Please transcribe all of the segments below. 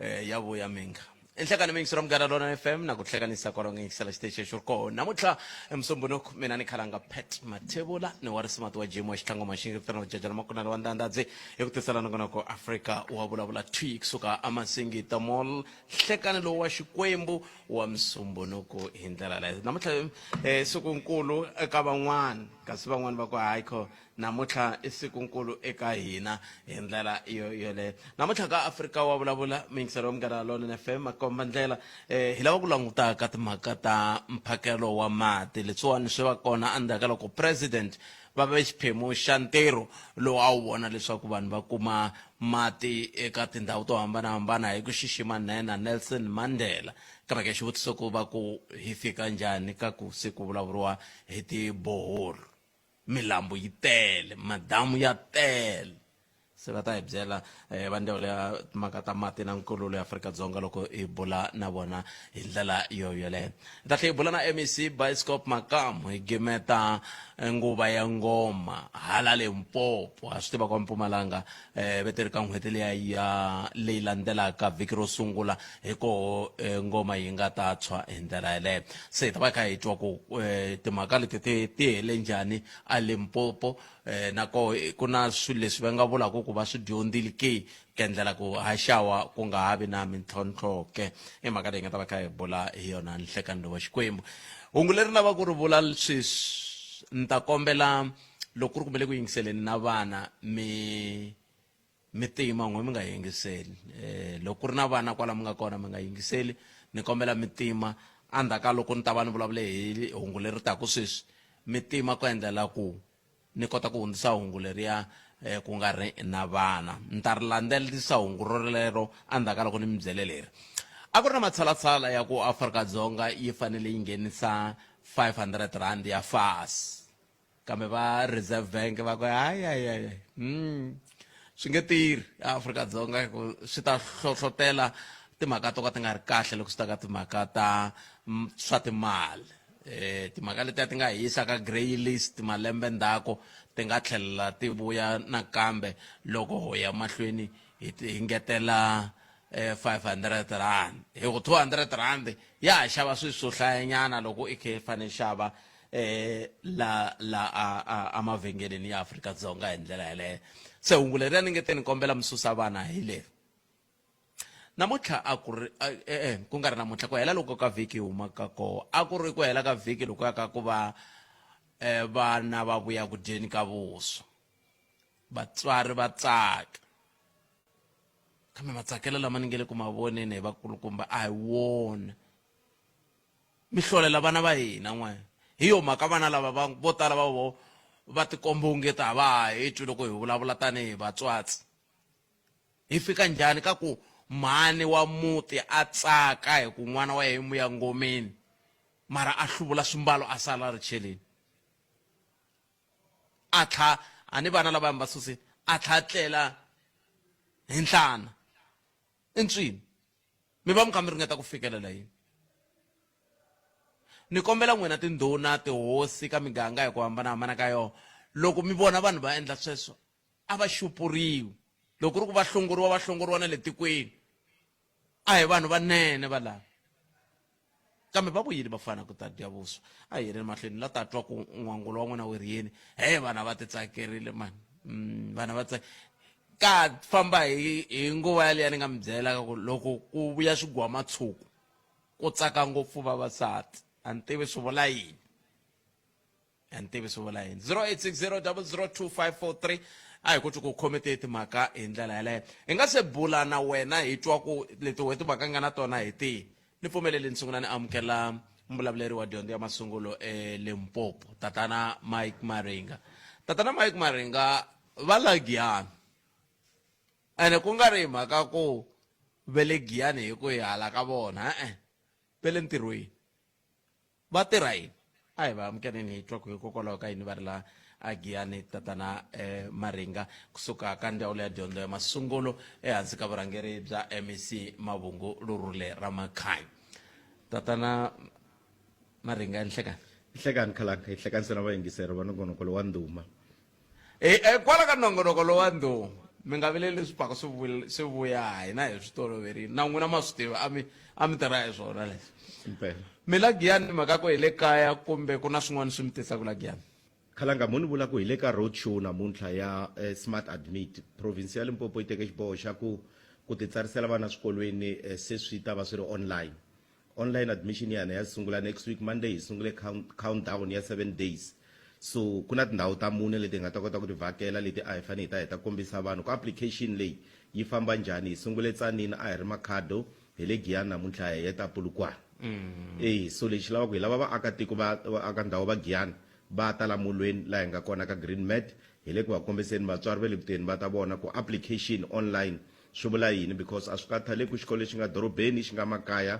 Eh, ya vuya minga enhlekani mi yingisela Munghana Lonene FM na ku hlekanisa kwalaho nga yingisela xiteji xo koho namuntlha emusumbhunuku. Mina ni khalanga Pat Mathebula ni wa risimati wa Jim wa xitlhango maxingi vitana vujajana makunala wa ndandadzi hi ku tisela nongonoko Afrika wa vulavula thwi kusuka amasingita mall hlekani lowu wa Xikwembu wa musumbhunuku hi ndlela leyo. Namuntlha siku nkulu eka van'wana, kasi van'wana va ku hayi kho namuntlha i siku nkulu eka hina hi ndlela yo yoleyo. Namuntlha ka Afrika wa vulavula muyingiseri wa Munghana Lonene FM makomba ndlela, hi lava ku languta ka timhaka ta mphakelo wa mati. Leswiwani swi va kona endzhaku ka loko president va ve xiphemu xa ntirho lowu a wu vona leswaku vanhu va kuma mati eka tindhawu to hambanahambana hi ku xixima nhenha Nelson Mandela. Kambe ke xivutiso ku va ku hi fika njhani ka ku se ku vulavuriwa hi tiboholo? Milambu yi tele, madamu ya tele. Se va ta hi byela va ndzawulo ya timhaka ta mati na nkululo ya Afrika-Dzonga loko hi bula na vona hi ndlela yo yoleyo. Hi ta tlhela hi bula na MEC Bioscope Makamu hi gimeta nguva ya ngoma hala Limpopo. Ha swi tiva kwa Mpumalanga vete ri ka n'hweti liya ya leyi landzelaka vhiki ro sungula hi koho ngoma yi nga ta tshwa hi ndlela yeleyo. Se hi ta va hi kha hi twa ku timhaka leti ti ti hele njhani a Limpopo. Na koho ku na swilo leswi va nga vulaka ku va swi dyondzile ke ku endlela ku haxawa ku nga ha vi na mintlhontlho ke. I mhaka leyi nga ta va kha hi bula hi yona nhlekani lowu wa Xikwembu. Hungu leri lavaka ku ri vula sweswi ni ta kombela loko ku ri kumbe le ku yingiseleni na vana mi mi tima n'we mi nga yingiseli. Loko ku ri na vana kwala mi nga kona mi nga yingiseli, ni kombela mi tima endzhaku ka loko ni ta va ni vulavule hi hungu leri taka sweswi, mi tima ku endlela ku ni kota ku hundzisa hungu leriya ku nga ri na vana. Ni ta ri landzelerisa hungu rolero endzhaku ka loko ni mi byele leri. A ku ri na matshalatshala ya ku Afrika-Dzonga yi fanele yi nghenisa R500 ya fasi. Kambe va Reserve Bank va ku hayi hayi hayi swi nge tirhi eAfrika-Dzonga hi ku swi ta hlohlotela timhaka to ka ti nga ri kahle loko swi ta ka timhaka ta swa timali. Timhaka letiya ti nga hisa ka grey list malembe ndzhaku ti nga tlhelela ti vuya nakambe loko ho ya mahlweni hi hi ngetela R500 hi ku R200 ya ha xava swilo swo hlayanyana loko i khe i fanele xava la la a a emavhengeleni ya Afrika-Dzonga hi ndlela yeleyo. Se hungu leriya ni nge te ni kombela mi susa vana hi leri. Namuntlha a ku ri e-e ku nga ri namuntlha ku hela loko ka vhiki hi humaka koho a ku ri ku hela ka vhiki lokuya ka ku va vana va vuya ku dyeni ka vuswa vatswari va tsaka kambe matsakelo lama ni nge le ku ma voneni hi vakulukumba a hi wona. Mi hlolela vana va hina n'we. Hi yo mhaka vana lava va vo tala va vo va tikomba ongeti a va ha hi twi loko hi vulavula tanihi vatswatsi. Hi fika njhani ka ku mhani wa muti a tsaka hi ku n'wana wa yena i muya ngomeni mara a hluvula swimbalo a sala a ri cheleni? A tlha a ni vana lava va susile a tlha a tlela hi nhlana i ntswini. Mi va mi kha mi ringeta ku fikelela yini? Ni kombela n'wina tindhuna, tihosi ka miganga hi ku hambanahambana ka yona, loko mi vona vanhu va endla sweswo, a va xupuriwi. Loko ku ri ku va hlongoriwa, va hlongoriwa na le tikweni. A hi vanhu vanene valava. Kambe va vuyile vafana ku ta dya vuswa. A hi yeleni mahlweni la ta twa ku n'wangulo wa n'wina wu ri yini. He vana va titsakerile mani. Vana va tsa ka famba hi hi nguva yaliya ni nga mi byela ka ku loko ku vuya swigwama tshuku ku tsaka ngopfu vavasati. A ni tivi swi vula yini. A ni tivi swi vula yini. 0860002543 a hi ku twi ku khome tihi timhaka hi ndlela yaleyo. Hi nga se bula na wena hi twa ku leti wena timhaka nga na tona hi tihi. Ni pfumeleli ni sungula ni amukela muvulavuleri wa dyondzo ya masungulo eLimpopo, Tatana Mike Maringa. Tatana Mike Maringa va la Giyani. Ene ku nga ri hi mhaka ku ve le Giyani hi ku hi hala ka vona, e-e, ve le ntirhweni. Va tirha yini? A hi va amukeleni hi twa ku hikokwalaho ka yini va ri la a Giyani. Tatana Maringa kusuka ka Ndzawulo ya Dyondzo ya Masungulo ehansi ka vurhangeri bya MEC Mavhungu Lurule Ramakhanyi. Tatana Maringa, nhlekani. Nhlekani Khalanga, hi hlekanisa na vayingiseri va nongonoko lowa ndhuma. Kwala ka nongonoko lowa ndhuma. Mi nga vileli leswi pfaka swi swi vuya, hina hi swi toloverile na n'wina ma swi tiva, a mi a mi tirha hi swona leswi. Impela. Mi la Giyani mhaka ku hi le kaya kumbe ku na swin'wana swi mi tisaka la Giyani? Khalanga, mo ni vula ku hi le ka road show namuntlha ya Smart Admit. Province ya Limpopo yi teke xiboho xa ku ku titsarisela vana swikolweni se swi ta va swi ri online. Online admission ya hina ya sungula next week Monday, hi sungule countdown ya 7 days. So ku na tindhawu ta mune leti hi nga ta kota ku ti vhakela leti a hi fanele hi ta hi ta kombisa vanhu ku application leyi yi famba njhani. Hi sungule Tzaneen, a hi ri Makhado, hi le Giyani namuntlha hi heta Polokwane. E so lexi lavaka hi lava vaakatiko va vaaka ndhawu va Giyani va ta la molweni laha hi nga kona ka Green Mat, hi le ku va kombiseni vatswari va le kuteni va ta vona ku application online swi vula yini, because a swi kathaleki ku xikolo lexi nga dorobeni xi nga makaya,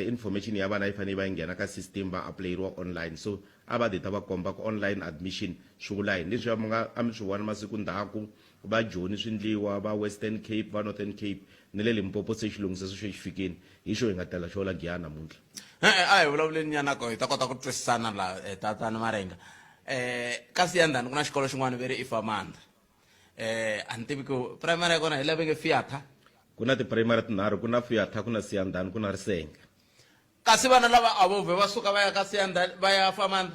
information ya vana yi fanele yi va yi nghena ka system va aplayeriwa online. So a va ta va komba ku online admission swi vula yini, leswi mi nga a mi swi vona masiku ndzhaku va Joni swi ndliwa, va Western Cape, va Northern Cape ni le Limpopo, se xilungu se xo xi fikini, hi xo hi nga tela xo la Giyani namuntlha. E-e, a hi vulavuleni nyana ko hi ta kota ku twisisana la, tatana Marenga. Ka Siyandhani ku na xikolo xin'wana ve ri i Famanda. A ni tivi ku primary ya kona hi lava nge Fiatha. Ku na ti-primary tinharhu, ku na Fiatha, ku na Siyandhani, ku na Risenga. Kasi vana lava a vo vhe va suka va ya ka Siyandhani va ya Famanda?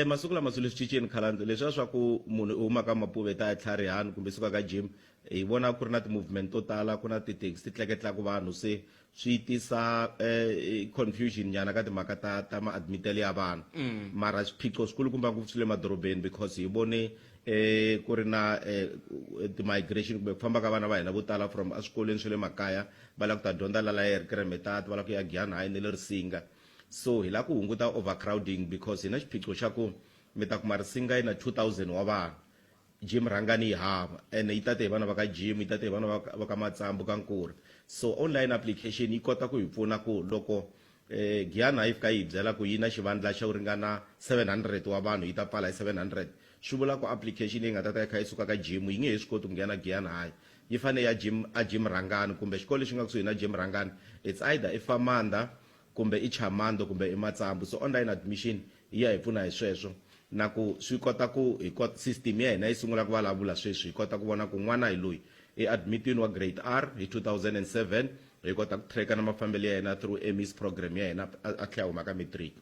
Masiku lama swilo swi cincile khalandze, leswiya swa ku munhu u huma ka Mapuve ta ya Tlharihani kumbe suka ka gym, hi vona ku ri na ti-movement to tala, ku na ti-taxi ti tleketlaka vanhu, se swi tisa confusion nyana ka timhaka ta ta maadmitelo ya vanhu. Mara swiphiqo swikulukumba ngopfu swi le madorobeni, because hi vone ku ri na ti-migration kumbe ku famba ka vana va hina vo tala from eswikolweni swa le makaya va lava ku ta dyondza la la Erikremmetat, va lava ku ya Giyani High ni le Risinga. So hi lava ku hunguta overcrowding, because hi na xiphiqo xa ku mi ta kuma Risinga yi na 2000 wa vanhu, Jim Rhangani yi hava, ene yi tate hi vana va ka Jim, yi tate hi vana va ka Matsambu ka Nkuri. So online application yi kota ku hi pfuna ku loko Giyani yi fika yi hi byela ku yi na xivandla xo ringana 700 wa vanhu, yi ta pfala hi 700, swi vula ku application leyi nga ta ta yi kha yi suka ka Jim yi nge he swi koti ku nghena Giyani High, yi fanele ya Jim a Jim Rhangani kumbe xikolo lexi nga kusuhi na Jim Rhangani, it's either i Famanda kumbe i Chamando kumbe i Matsambu. So online admission yi ya hi pfuna hi sweswo, na ku swi kota ku hi system ya hina yi sungula ku vulavula sweswi, hi kota ku vona ku n'wana hi loyi i admitini wa grade R hi 2007, hi kota ku tracker na mafambelo ya yena through EMIS program ya hina a tlhela a huma ka matric.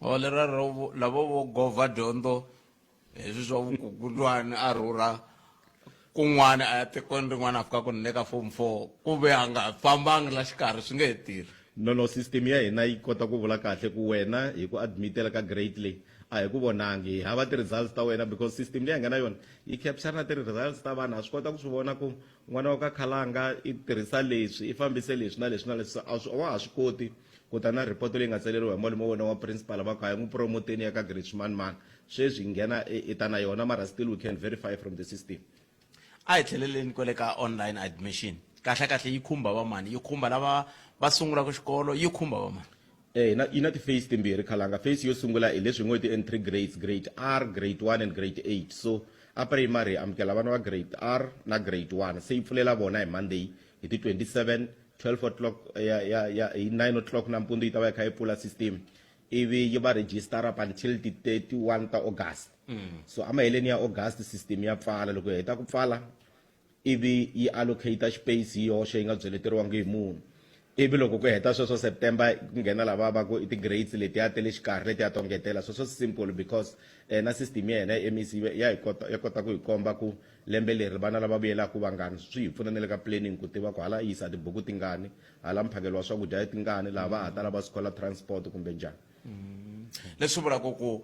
O lera ro lavo vo govha dyondzo hi swi swa vukukundwani, a rhurha kun'wana a ya tikweni rin'wana, a fika ku ni le ka form 4 ku ve a nga fambangi la xikarhi, swi nge he tirhi. No, no, system ya hina yi kota ku vula kahle ku wena hi ku admitela ka grade leyi a hi ku vonangi, hi hava ti-results ta wena, because system leyi hi nga na yona yi capture na ti-results ta vanhu. Ha swi kota ku swi vona ku n'wana wa ka Khalanga i tirhisa leswi, i fambise leswi na leswi na leswi. A swi wa ha swi koti ku ta na report leyi nga tsaleriwa hi malume wa wena wa principal, va ku a hi n'wi promoteni ya ka grade swimanimani, sweswi hi nghena i ta na yona, mara still we can verify from the system. A hi tlheleleni kwale ka online admission. Kahle kahle yi khumba vamani? Yi khumba lava va sungulaka xikolo? Yi khumba vamani? Eh, na, yi na ti-phase timbirhi Khalanga. Phase yo sungula hi leswi ngo ti-entry grades, grade R, grade 1 and grade 8. So a primary hi amukela vana va grade R na grade 1, se yi pfulela vona hi Monday hi ti 27, 12 o'clock ya, ya, ya hi 9 o'clock nampundzu yi ta va yi kha yi pfula system, ivi yi va register up until ti 31 ta August. So amaheleni ya August system ya pfala. Loko yi heta ku pfala, ivi yi allocate space hi yoxe yi nga byeleteriwangi hi munhu, ivi loko ku heta sweswo September ku nghena lava va ku i ti-grades letiya ta le xikarhi letiya to ngetela. Sweswo swi simple because na system ya hina ya MEC ya hi kota, ya kota ku hi komba ku lembe leri vana lava vuyelaka vangani. Swi hi pfuna na le ka planning ku tiva ku hala yisa tibuku tingani, hala mphakelo wa swakudya i tingani, laha va ha ta lava scholar transport kumbe njhani. Leswi vulaka ku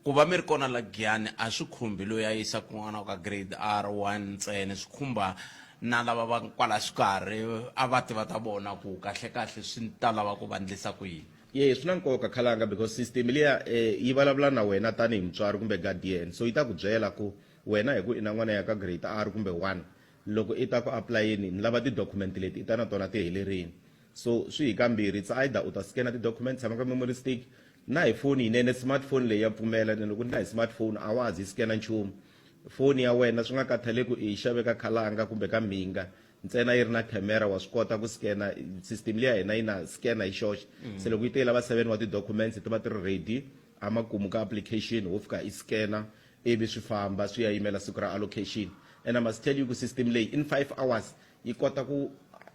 ku va mi ri kona la Giyani a swi khumbi loyi a yisaka n'wana ka grade R1 ntsena, swi khumba na lava va kwala xikarhi, a va tiva ta vona ku kahle kahle swi ta lava ku va ndlisa ku yini. Ye, swi na nkoka Khalanga, because system liya yi vulavula na wena tanihi mutswari kumbe guardian, so yi ta ku byela ku wena hi ku i na n'wana ya ka grade R kumbe 1, loko i ta ku apulayeni ni lava ti-document leti, i ta na tona ti helerini. So swi hi kambirhi, it's either u ta scanner ti-document tshama ka memory stick na hi foni yinene, smartphone leyi ya pfumela, ene loko ni na hi smartphone a wa ha zi scanner nchumu, foni ya wena swi nga khathaleki i yi xave ka Khalanga kumbe ka Mhinga, ntsena yi ri na camera wa swi kota ku scanner. System liya hina yi na scanner hi xoxe. Se loko yi te yi lava 7 wa ti-documents ti va ti ri ready amakumu ka application, ho fika i scanner ivi swi famba swi ya yimela siku ra allocation. And I must tell you ku system leyi in 5 hours yi kota ku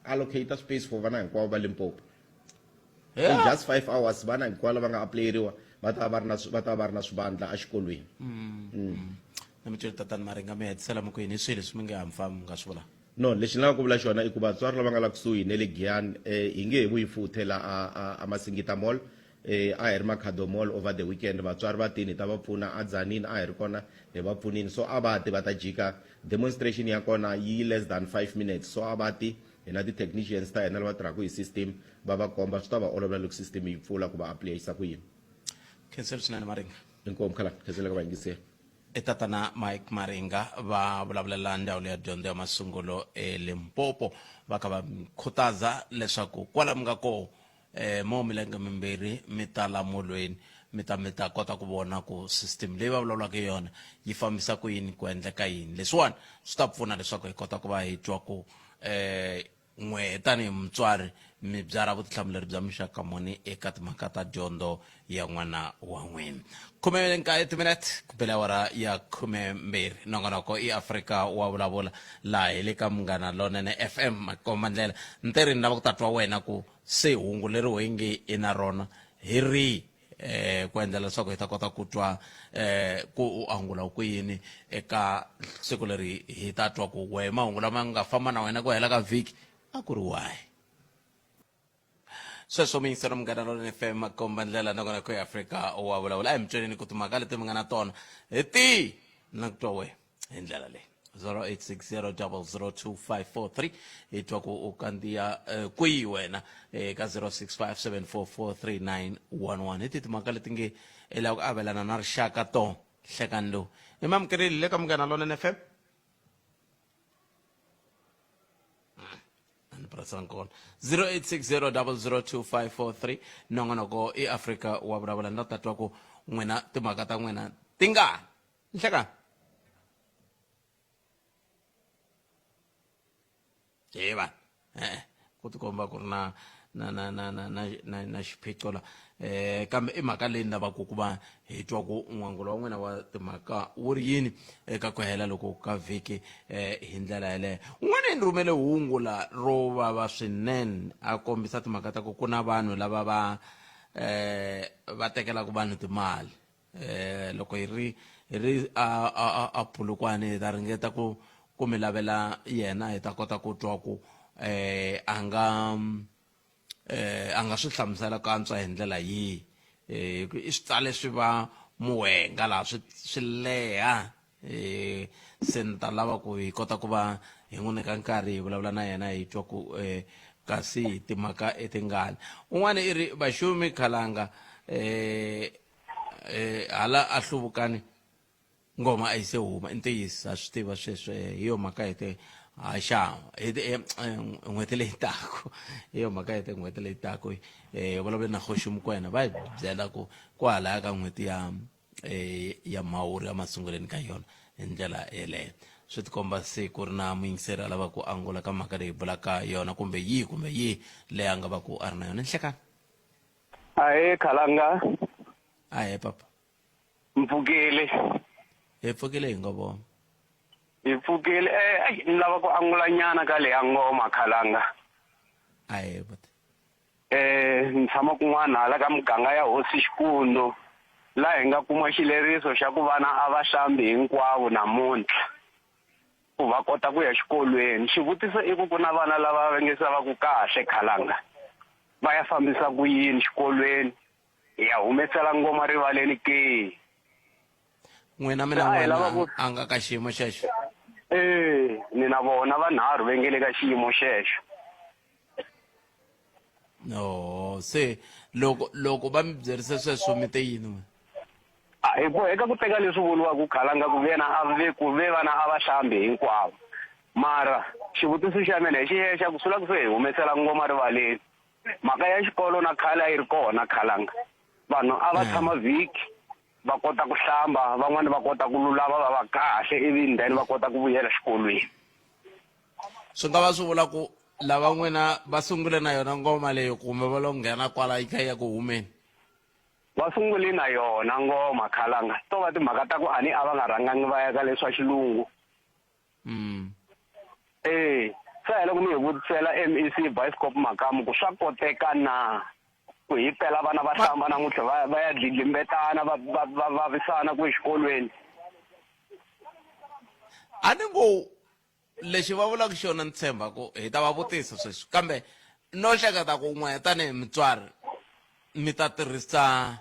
allocate space for vana hinkwavo va Limpopo. In just 5 hours vana hinkwavo lava nga aplayeriwa va ta va ri na va ta va ri na swivandla exikolweni. Na mi twile tatani Maringa mi hetisela mi ku yini hi swihi leswi mi nge hamfa mi nga swi vula? No, lexi ni lavaka ku vula xona i ku vatswari lava nga la kusuhi ne le Giyani hi nge he vuyi futhe la a a a Masingita Mall a hi ri Makhado Mall over the weekend vatswari va tini hi ta va pfuna a Tzaneen a hi ri kona hi va pfunini so a va ti va ta jika demonstration ya kona yi less than 5 minutes so a va ti hi na ti-technicians ta hina lava tirhaka hi system va va komba swi ta va olovela loko system yi pfula ku va aplayisa ku yini. Khensile swinene Maringa. Inkomu khala khensile ka vayingiseri. I tatana Mike Maringa va vulavulela ndzawulo ya dyondzo ya masungulo eLimpopo va kha va khutaza leswaku kwala mi nga koho eh mo milenge mimbirhi mi ta la molweni mi ta mi ta kota ku vona ku system leyi va vulavulaka hi yona yi fambisa ku yini ku endleka yini leswiwani swi ta pfuna leswaku hi kota ku va hi twa ku eh N'we tanihi mutswari mi byarha vutihlamuleri bya muxaka muni eka timhaka ta dyondzo ya n'wana wa n'wina. 19 timinete ku bele awara ya 12 nongonoko i Afrika wa vulavula laha hi le ka Munghana Lonene FM makombandlela ntirhi ni lava ku ta twa wena ku se hungu leri we nge i na rona hi rihi eh ku endla leswaku hi ta kota ku twa eh ku u angula ku yini eka siku leri hi ta twa ku wehe mahungu lama nga famba na wena ku hela ka vhiki a ku ri wahi sweswo miyingiselo munghana lonene fm makomba ndlela nakona ku afrika wa vulavula a hi mi tsweleni ku timhaka leti mi nga na tona hi tihi na ku twa wehe hi ndlela leyi 0860002543 hi twa ku u kandziya eh, kwihi wena eka 0657443911 hi ti timhaka leti nge i lava ku avelana na rixaka to hlekani lowu i mamukeleli le ka munghana lonene fm ni purasani kona 0860002543 nongonoko i afrika wa vulavula ni la ta twa ku n'wina timhaka ta n'wina tingani Nhlekani. He vanhu. Eh, ku tikomba ku ri na na na na na na na na xiphiqo la eh kambe i mhaka leyi ni lavaka ku va hi twa ku n'wangulo wa n'wina wa timhaka wu ri yini eka ku hela loko ka vhiki eh hi ndlela yeleyo un'wana i ni rhumele hungu la ro vava swinene a kombisa timhaka ta ku ku na vanhu lava va eh va tekelaka vanhu timali eh loko hi ri hi ri a a a, a Polokwane hi ta ringeta ku ku mi lavela yena hi ta kota ku twa ku eh a nga eh a nga swi hlamusela ku antswa hi ndlela yihi eh i swi tsale swi va muwenga laha swi swi leha eh se ni ta lava ku hi kota ku va hi n'wi nyika nkarhi hi vulavula na yena hi twa ku eh kasi timhaka i tingani un'wana i ri vaxumi khalanga eh eh hala a hluvukani ngoma a yi se huma i ntiyiso ha swi tiva sweswo eh, hi yo mhaka hi te haxa hi te eh, n'hweti leyi taku hi yo mhaka hi te n'hweti leyi taku eh vulavule na Kgoši Mokoena va hi byela ku kwalaya ka n'hweti ya eh, ya mhawuri ya masunguleni ka yona hi ndlela yeleyo swi tikomba se ku ri na muyingiseri a lava ku angula ka mhaka leyi bulaka yona kumbe yihi kumbe yihi leyi a nga va ku a ri na yona nhlekani Ahee khalanga. Ahee papa. Mpfukile. Hi pfukile hi nga vona. Hi pfukile eh ai ni lava ku angula nyana ka leya ngoma khalanga. Ahee buti. Eh ni tshama kun'wana hala ka muganga ya hosi Xikundu la hi nga kuma xileriso xa ku vana a va hlambi hinkwavo namuntlha. ku va kota ku ya xikolweni xivutiso i ku ku na vana lava va nge se va ku kahle khalanga va ya fambisa ku yini xikolweni hi ya humesela ngoma rivaleni ke n'wina mi na n'wana a nga ka xiyimo xexo ee ni na vona vanharhu va nge le ka xiyimo xexo no se loko loko va mi byerise sweswo mi te yini n'wina A hi boheka ku teka leswi vuriwaka khalanga ku vena a ve ku ve vana a va hlambi hinkwavo mara xivutiso xa mina hi xiye xa ku sula ku se hi humesela ngoma rivaleni mhaka ya xikolo na khale a yi ri kona khalanga vanhu a va tshama vhiki va kota ku hlamba van'wani va kota ku lulama va va kahle ivi then va kota ku vuyela xikolweni swi nga va swi vula ku lava n'wina va sungule na yona ngoma leyi kumbe va lo nghena kwala yi kha yi ya ku humeni Va sungule na yona ngoma khalanga to va timhaka ta ku a ni a va nga rhangangi va ya ka leswa xilungu. E se hi loko mi hi vutisela MEC Bioscope Makamu ku swa koteka na ku hi pela vana va hlamba namuntlha va va ya dlidlimbetana va va va vavisana ku exikolweni. A ni ngo lexi va vulaka xona ni tshemba ku hi ta va vutisa sweswi kambe no hleketa ku n'we tanihi mutswari mi ta tirhisa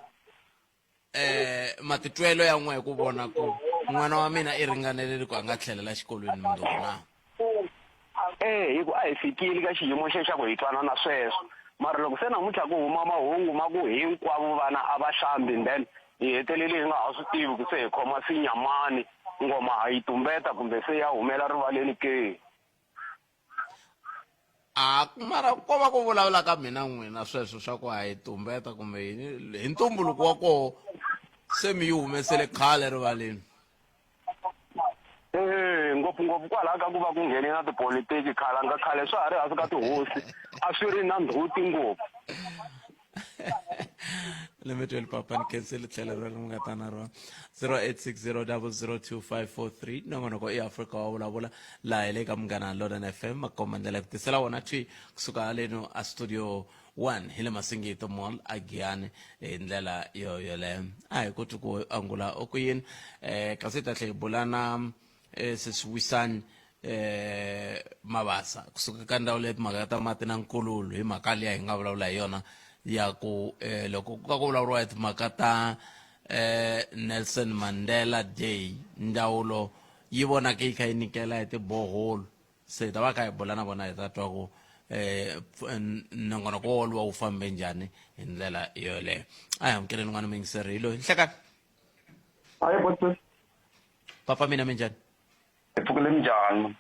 eh matitwelo ya n'we ku vona ku n'wana wa mina i ringanelele ku a nga tlhelela xikolweni mundzuku na? E hi ku a hi fikile ka xiyimo xe xa ku hi twanana sweswo mara loko se namuntlha ku huma mahungu ma ku hinkwavo vana a va hlambi then hi hetelele hi nga ha swi tivi ku se hi khoma sinya mani ngoma ha yi tumbeta kumbe se ya humela rivaleni ke. A mara ko va ku vulavula ka mina n'wina sweswo swa ku a yi tumbeta kumbe yini hi ntumbuluko wa koho se mi yi humesele khale rivaleni. Ee, ngopfungopfu kwalaho ka ku va ku nghene na tipolitiki khalanga khale swa ha ri hansi ka tihosi a swi ri na ndzhuti ngopfu. Lembe 12 papa ni khensile tlhelo ra mi nga ta na rona 0860002543 nongonoko i Afrika wa vulavula laha hi le ka Munghana Lonene FM makomba ndlela ya ku tisela wona thwi kusuka haleno a studio 1 hi le Masingito Mall a Giyani hi ndlela yo yoleyo a hi koti ku angula u ku yini kasi hi ta tlhela hi bula na sesi Wisani Mabasa kusuka ka ndzawulo ya timhaka ta mati na nkululo hi mhaka liya hi nga vulavula hi yona ya ku loko ku ka ku vulavuriwa hi timhaka ta Nelson Mandela Day ndzawulo yi vonaka yi kha yi nyikela hi tiboholo se hi ta va kha hi bula na vona hi ta twa ku nongonoko woluwa wu fambe njhani hi ndlela yoleyo a hi amukeleni n'wana muyingiseri hi loyi nhlekani. Hayi boti. Papa mina minjhani? Hi pfukile minjhani?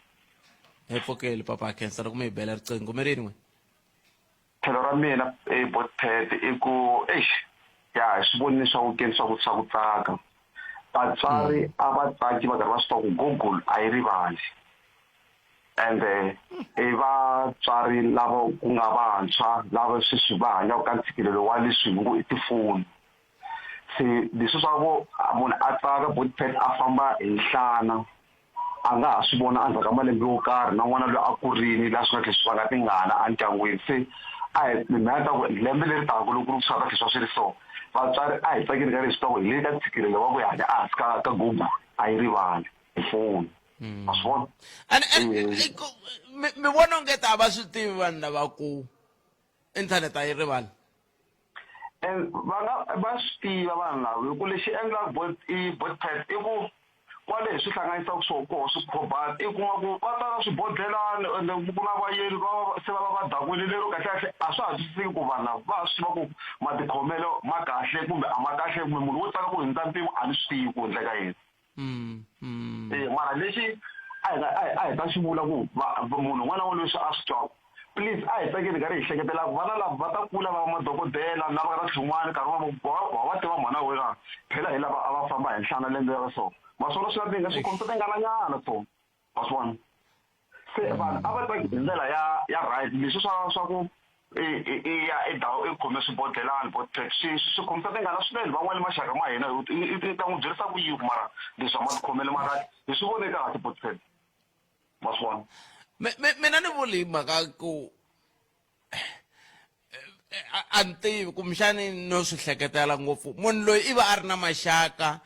Hi pfukile papa khensa loko mi hi bela riqingho mi ri yini n'we? Tlhelo ra mina e botpet i ku eish ya hi swi vonile swa weekend swa ku swa ku tsaka vatswari a va tsaki va karhi va swi tiva ku Google a yi rivali ende i vatswari lava ku nga vantshwa lava sweswi va hanyaka ka ntshikelelo wa leswi hi ngo i tifoni se leswi swa ku munhu a tsaka botpet a famba hi nhlana a nga ha swi vona endzhaku ka malembe yo karhi na n'wana loyi a kurile laha swi nga tlhela swi vanga tingana endyangwini se a hi mhaka ta ku lembe leri taka loko ku ri swi nga ta tlhela swi va swi ri so vatswari a hi tsakeli ka leswi ta ku hi le ka ntshikelelo wa ku hi hanya ehansi ka ka Google a yi rivali hi foni ma swi vona mi vona onge ta va swi tivi vanhu lava ku inthanete a yi rivali And va nga va swi tiva vanhu lava hi ku lexi endlaka bot i botpet i ku kwale hi swi hlanganisaka swo koho swikhobana i kuma ku va ta na swibodlelani ende ku na vayeni va se va va va dakwile lero kahle kahle a swa ha twisiseki ku vanhu lava va ha swi tiva ku matikhomelo ma kahle kumbe a ma kahle kumbe munhu wo tsaka ku hundza mpimo a ni swi tivi ku endleka yini. E mara lexi a hi a hi ta xi vula ku munhu un'wana na un'wana leswi a swi twaka please a hi tsakeni karhi hi hleketela vana lava va ta kula va va madokodela lava nga ta tlhin'wana nkarhi wun'wana wa va tiva mhana wena phela hi lava a va famba hi nhlana lembe ra so ma swona swi nga tinga swi kombisa tingananyana so ma swi vona se vanhu a va tsaki hi ndlela ya ya right leswi swa swa ku i ya i dawu i khome swibodlelani bo swi swi khomisa tingana swinene van'wani maxaka ma hina i ta n'wi byerisa ku yini mara leswi a matikhomelo ma kahle hi swi vone kahle botpet ma swi vona mina ni vuli hi mhaka ku a ni tivi kumbexani no swi hleketela ngopfu munhu loyi i va a ri na maxaka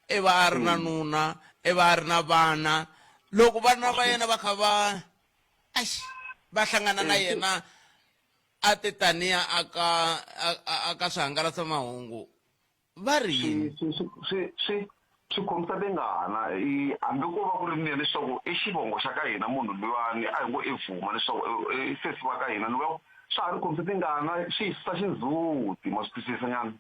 i va a ri na nuna i va a ri na vana loko vana va yena va kha va Eish, va hlangana na yena a te taniya aka aka swihangalasamahungu va ri yini swi swi swi swi swi khomisa tingana i hambi ko va ku ri mina leswaku i xivongo xa ka hina munhu luwani a hi ngo i vuma leswaku i sesi wa ka hina ni vula swa ha ri khomisa tingana swi hi susa xindzhuti ma swi twisisa nyana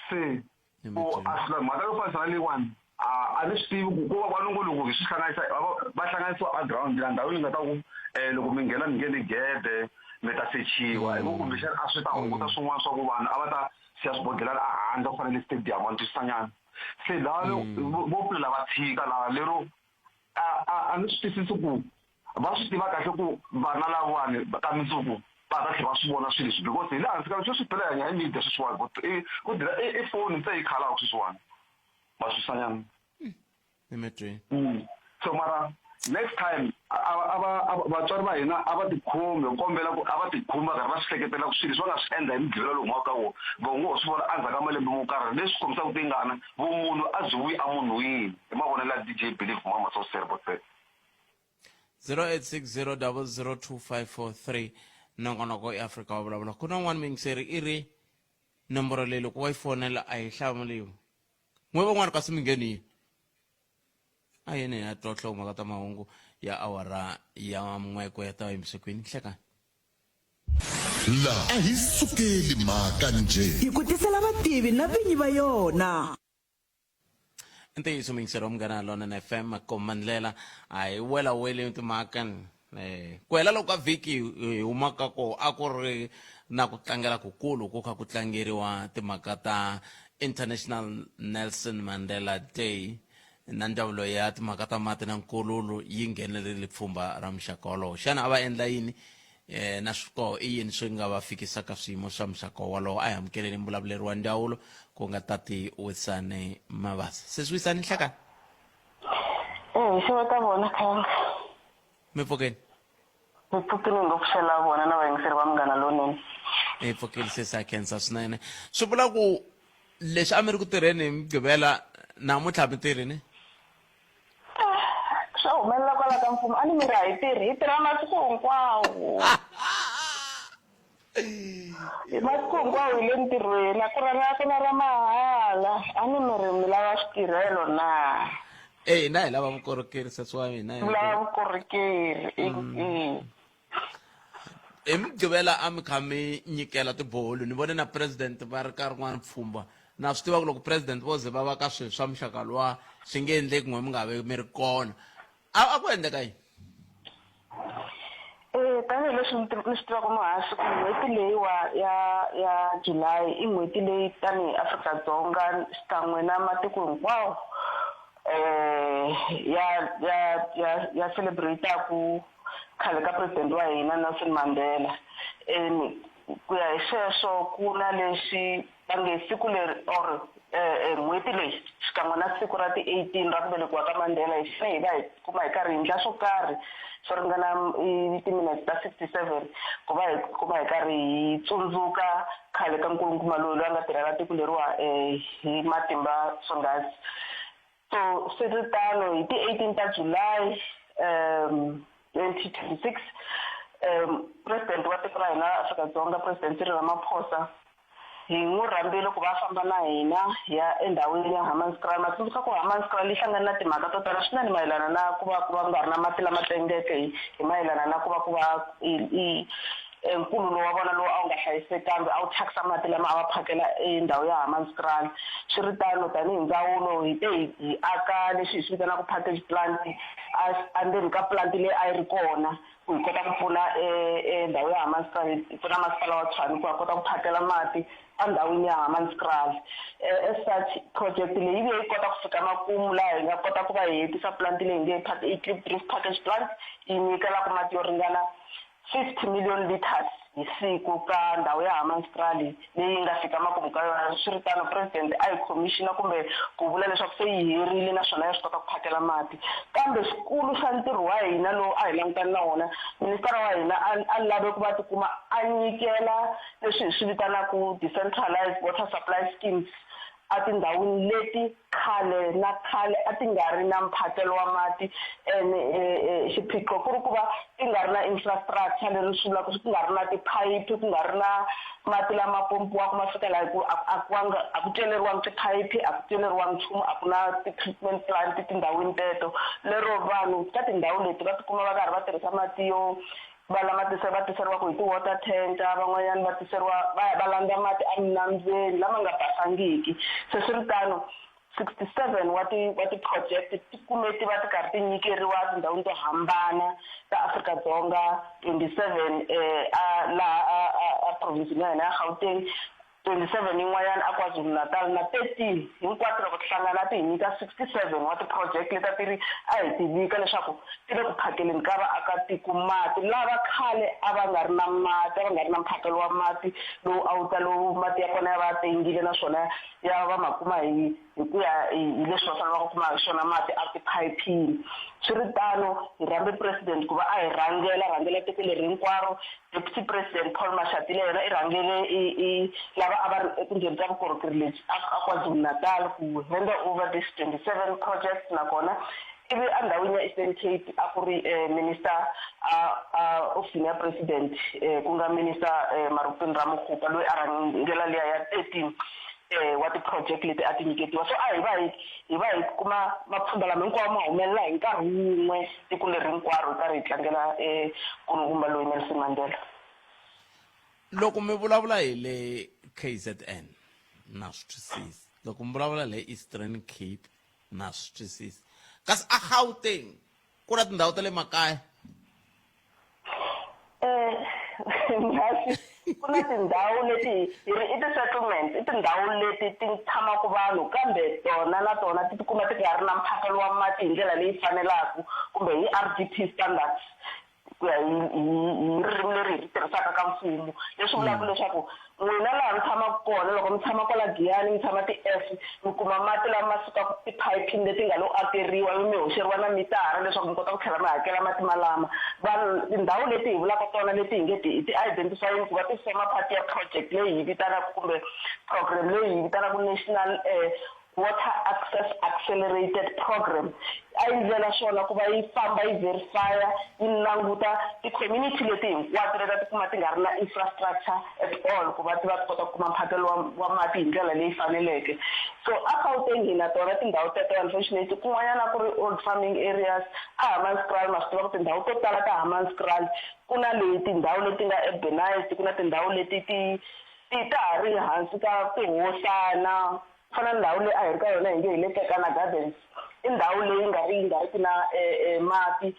se ku a hlula mhaka yo fanisa na leyiwani a a ni swi tivi ku ko va va ngo loko hi swi hlanganisa va hlanganisiwa a ground la ndhawu leyi nga ta ku um loko mi nghena mi ngheni gede mi ta sechiwa hi ku kumbexana a swi ta hunguta swin'wana swa ku vanhu a va ta siya swibodlhelana a handle ku fana na le stadium wa ni twisisanyana se laha vo pfulela va tshika laha lero a a a ni swi twisisi ku va swi tiva kahle ku vana lavawani ka mundzuku va ta tlhela va swi vona swilo leswi because hi le hansi ka sweswi phela hi hanya hi media sweswiwani ku dira i foni ntsena yi khalaka sweswiwani ma swisanyana emetrweni so mara Next time a va vatswari va hina a va tikhomi, hi kombela ku a va tikhomi va karhi va swi hleketela ku swilo leswi va nga swi endla hi Mugqivela lowu humaka ka wona, va ngo ho swi vona endzhaku ka malembe mo karhi. Leswi khomisaka tingana, vumunhu a byi vuyi emunhwini, hi mavonelo ya DJ Believe Mama Sosere Botsebe. 0860002543 nongonoko eAfrika wa vulavula. Ku na un'wana muyingiseri i ri nomboro leyi loko wa yi fonela a yi hlamuriwi. N'we van'wana kasi mi ngheni yini? A yini ya twa nhlokomhaka ta mahungu ya awara ya n'we ku ya ta yimbise kwini nhlekani. La a hi sukeli mhaka njhe. Hi ku tisela vativi na vinyi va yona. I ntiyiso muyingiseri wa Munghana Lonene FM komba ndlela a hi wela weli timhaka ku hela loko ka vhiki hi humaka ko a ku ri na ku tlangela kukulu ku kha ku tlangeriwa timhaka ta International Nelson Mandela Day na ndzawulo ya timhaka ta mati na nkululo yi nghenelerile pfhumba ra muxaka wolowo. Xana a va endla yini na swikoho i yini swi nga va fikisaka swiyimo swa muxaka wolowo? A hi amukeleni mbulavuleri wa ndzawulo ku nga Tati Wisani Mabasa. Sesi Wisani, nhlekani. Eh, xeweta vona Khayanga. Mi pfukeni. Mi pfukile ngopfu xela vona na vayingiseri va Munghana Lonene. Hi pfukile sesi, a khensa swinene. Swi vula ku leswi a mi ri ku tirheni hi Mugqivela namuntlha a mi tirhi ne? Swa humelela kwala ka mfumo a ni mi ri a hi tirhi, hi tirha masiku hinkwawo. Hi masiku hinkwawo hi le ntirhweni, a ku ra a ku na ra mahala. A ni mi ri mi lava switirhelo na? Eh, hina hi lava vukorhokeri sesi wa mina. Mi lava vukorhokeri, e. Hi Mugqivela a mi kha mi nyikela tiboholo, ni vone na president va ri ka rin'wana pfhumba. Na swi tiva ku loko president vo ze va va ka swilo swa muxaka luwa swi nge endleki n'we mi nga vi mi ri kona. A ku endleka yini? Eh, tanihileswi ni ni swi tivaka muhaxi ku n'hweti leyiwa ya ya July i n'hweti leyi tanihi Afrika-Dzonga xikan'we na matiko hinkwawo eh ya ya ya ya celebrate-aku khale ka president wa hina Nelson Mandela. And ku ya hi sweswo ku na lexi va nge siku leri or n'hweti leyi xikan'we na siku ra ti 18 ra ku velekiwa ka Mandela hi fanele hi va hi kuma hi karhi hi endla swo karhi swo ringana timinete ta 67 ku va hi kuma hi karhi hi tsundzuka khale ka nkulunkuma loyi loyi a nga tirhela tiko leriwa hi matimba swonghasi. So swi ri tano hi ti 18 ta July 2026 President wa tiko ra hina ra Afrika-Dzonga President Cyril Ramaphosa hi n'wi rhambile ku va a famba na hina hi ya endhawini ya Hammanskraal. Ma tsundzuka ku Hammanskraal yi hlangane na timhaka to tala swinene mayelana na ku va ku va ku nga ri na mati lama tengeke hi hi mayelana na ku va ku va i nkululo wa vona lowu a wu nga hlayisekanga a wu thyakisa mati lama a va phakela endhawu ya Hammanskraal. Swi ri tano tanihi ndzawulo hi te hi hi aka leswi hi swi vitanaka package plant endzeni ka plant leyi a yi ri kona ku hi kota ku pfuna endhawu ya Hammanskraal, hi pfuna masipala wa Tshwane ku va kota ku phakela mati endhawini ya Hammanskraal. As such project leyi yi vuye yi kota ku fika makumu laha hi nga kota ku va hi hetisa plant leyi hi nge i Klipdrift package plant yi nyikelaka mati yo ringana 50 million litres hi siku ka ndhawu ya Hammanskraal leyi yi nga fika makumu ka yona. Swiritano, President a yi khomixina kumbe ku vula leswaku se yi herile naswona ya swi kota ku phakela mati. Kambe xikulu xa ntirho wa hina lowu a hi langutane na wona, ministara wa hina a a lave ku va tikuma a nyikela leswi hi swi vitanaka decentralised water supply schemes etindhawini leti khale na khale a ti nga ri na mphakelo wa mati and xiphiqo ku ri ku va ti nga ri na infrastructure, leri swi vulaka ku nga ri na tiphayiphi, ku nga ri na mati lama pompiwaka ma fika laha, hi ku a ku vanga a ku celeriwangi tiphayiphi, a ku celeriwangi nchumu, a ku na ti-treatment plant tindhawini teto, lero vanhu ka tindhawu leti va tikuma va karhi va tirhisa mati yo va lama va tiseriwaka hi ti-water tanker, van'wanyana va tiseriwa va ya va landza mati eminambyeni lama nga basangiki. Se swi ri tano 67 wa ti wa ti-project ti kume ti va ti karhi ti nyikeriwa etindhawini to hambana ta Afrika-Dzonga, 27 a laha a province-ini ya hina ya Gauteng, 27 yin'wanyana a KwaZulu-Natal na 13 hinkwato loko ti hlangana a ti hi nyika 67 wa ti-project leti a ti ri a hi ti vika leswaku ti le ku phakeleni ka vaakatiko mati lava khale a va nga ri na mati, a va nga ri na mphakelo wa mati lowu a wu ta lowu mati ya kona ya va ya tengile naswona ya va ma kuma hi. Hi ku ya hi leswi va fanele va kuma hi swona mati a tiphayiphini. Swi ri tano, hi rhambe president ku va a hi rhangela, rhangela tiko leri hinkwaro. Deputy President Paul Mashatile yena i rhangele i lava a va ri eku ndzeni ka vukorhokeri lebyi a KwaZulu-Natal ku hand over this 27 projects. Nakona ivi endhawini ya Eastern Cape a ku ri minister a ofisini ya president, ku nga Minister Maropene Ramokgopa, loyi a rhangela liya ya 13 wa ti-project leti a ti nyiketiwa. So a hi va hi kuma mapfhumba lama hinkwawo ma humelela hi nkarhi wun'we, tiko leri hinkwaro hi karhi hi tlangela nkulukumba loyi Nelson Mandela. Loko mi vulavula hi le KZN, na swi twisisa. Loko mi vulavula le Eastern Cape, na swi twisisa. Kasi a Gauteng ku na tindhawu ta le makaya? Mhasi, ku na tindhawu leti hi ri i ti-settlements, i tindhawu leti ti tshamaka vanhu, kambe tona na tona ti tikuma ti nga ri na mphakelo wa mati hi ndlela leyi fanelaka kumbe hi RDP standards, ku ya hi ririmi leri hi ri tirhisaka ka mfumo. Leswi vulaka leswaku n'wina laha mi tshamaka kona, loko mi tshama kwala Giyani, mi tshama ti-F, mi kuma mati lama ma sukaka tiphayiphini leti nga lo akeriwa, ivi mi hoxeriwa na mitara leswaku mi kota ku tlhela mi hakela mati malama. Vanhu, tindhawu leti hi vulaka tona leti hi nge ti ti identifyini ku va ti forma part ya project leyi hi vitanaka kumbe program leyi hi vitanaka National Water Access Accelerated Program, a yi ndlela swona ku va yi famba yi verifya, yi languta ti-community leti hinkwato leti a ti kuma ti nga ri na infrastructure at all ku va ti va ti kota ku kuma mphakelo wa mati hi ndlela leyi faneleke. So a Gauteng hi na tona tindhawu teto. Unfortunately, kun'wanyana ku ri old farming areas. A Hammanskraal, ma swi tiva ku tindhawu to tala ta Hammanskraal ku na leyi tindhawu leti nga urbanized, ku na tindhawu leti ti ta ha ri hansi ka tihosana. Ku fana na ndhawu leyi a hi ri ka yona hi nge hi le Kekana Gardens, i ndhawu leyi nga riki na mati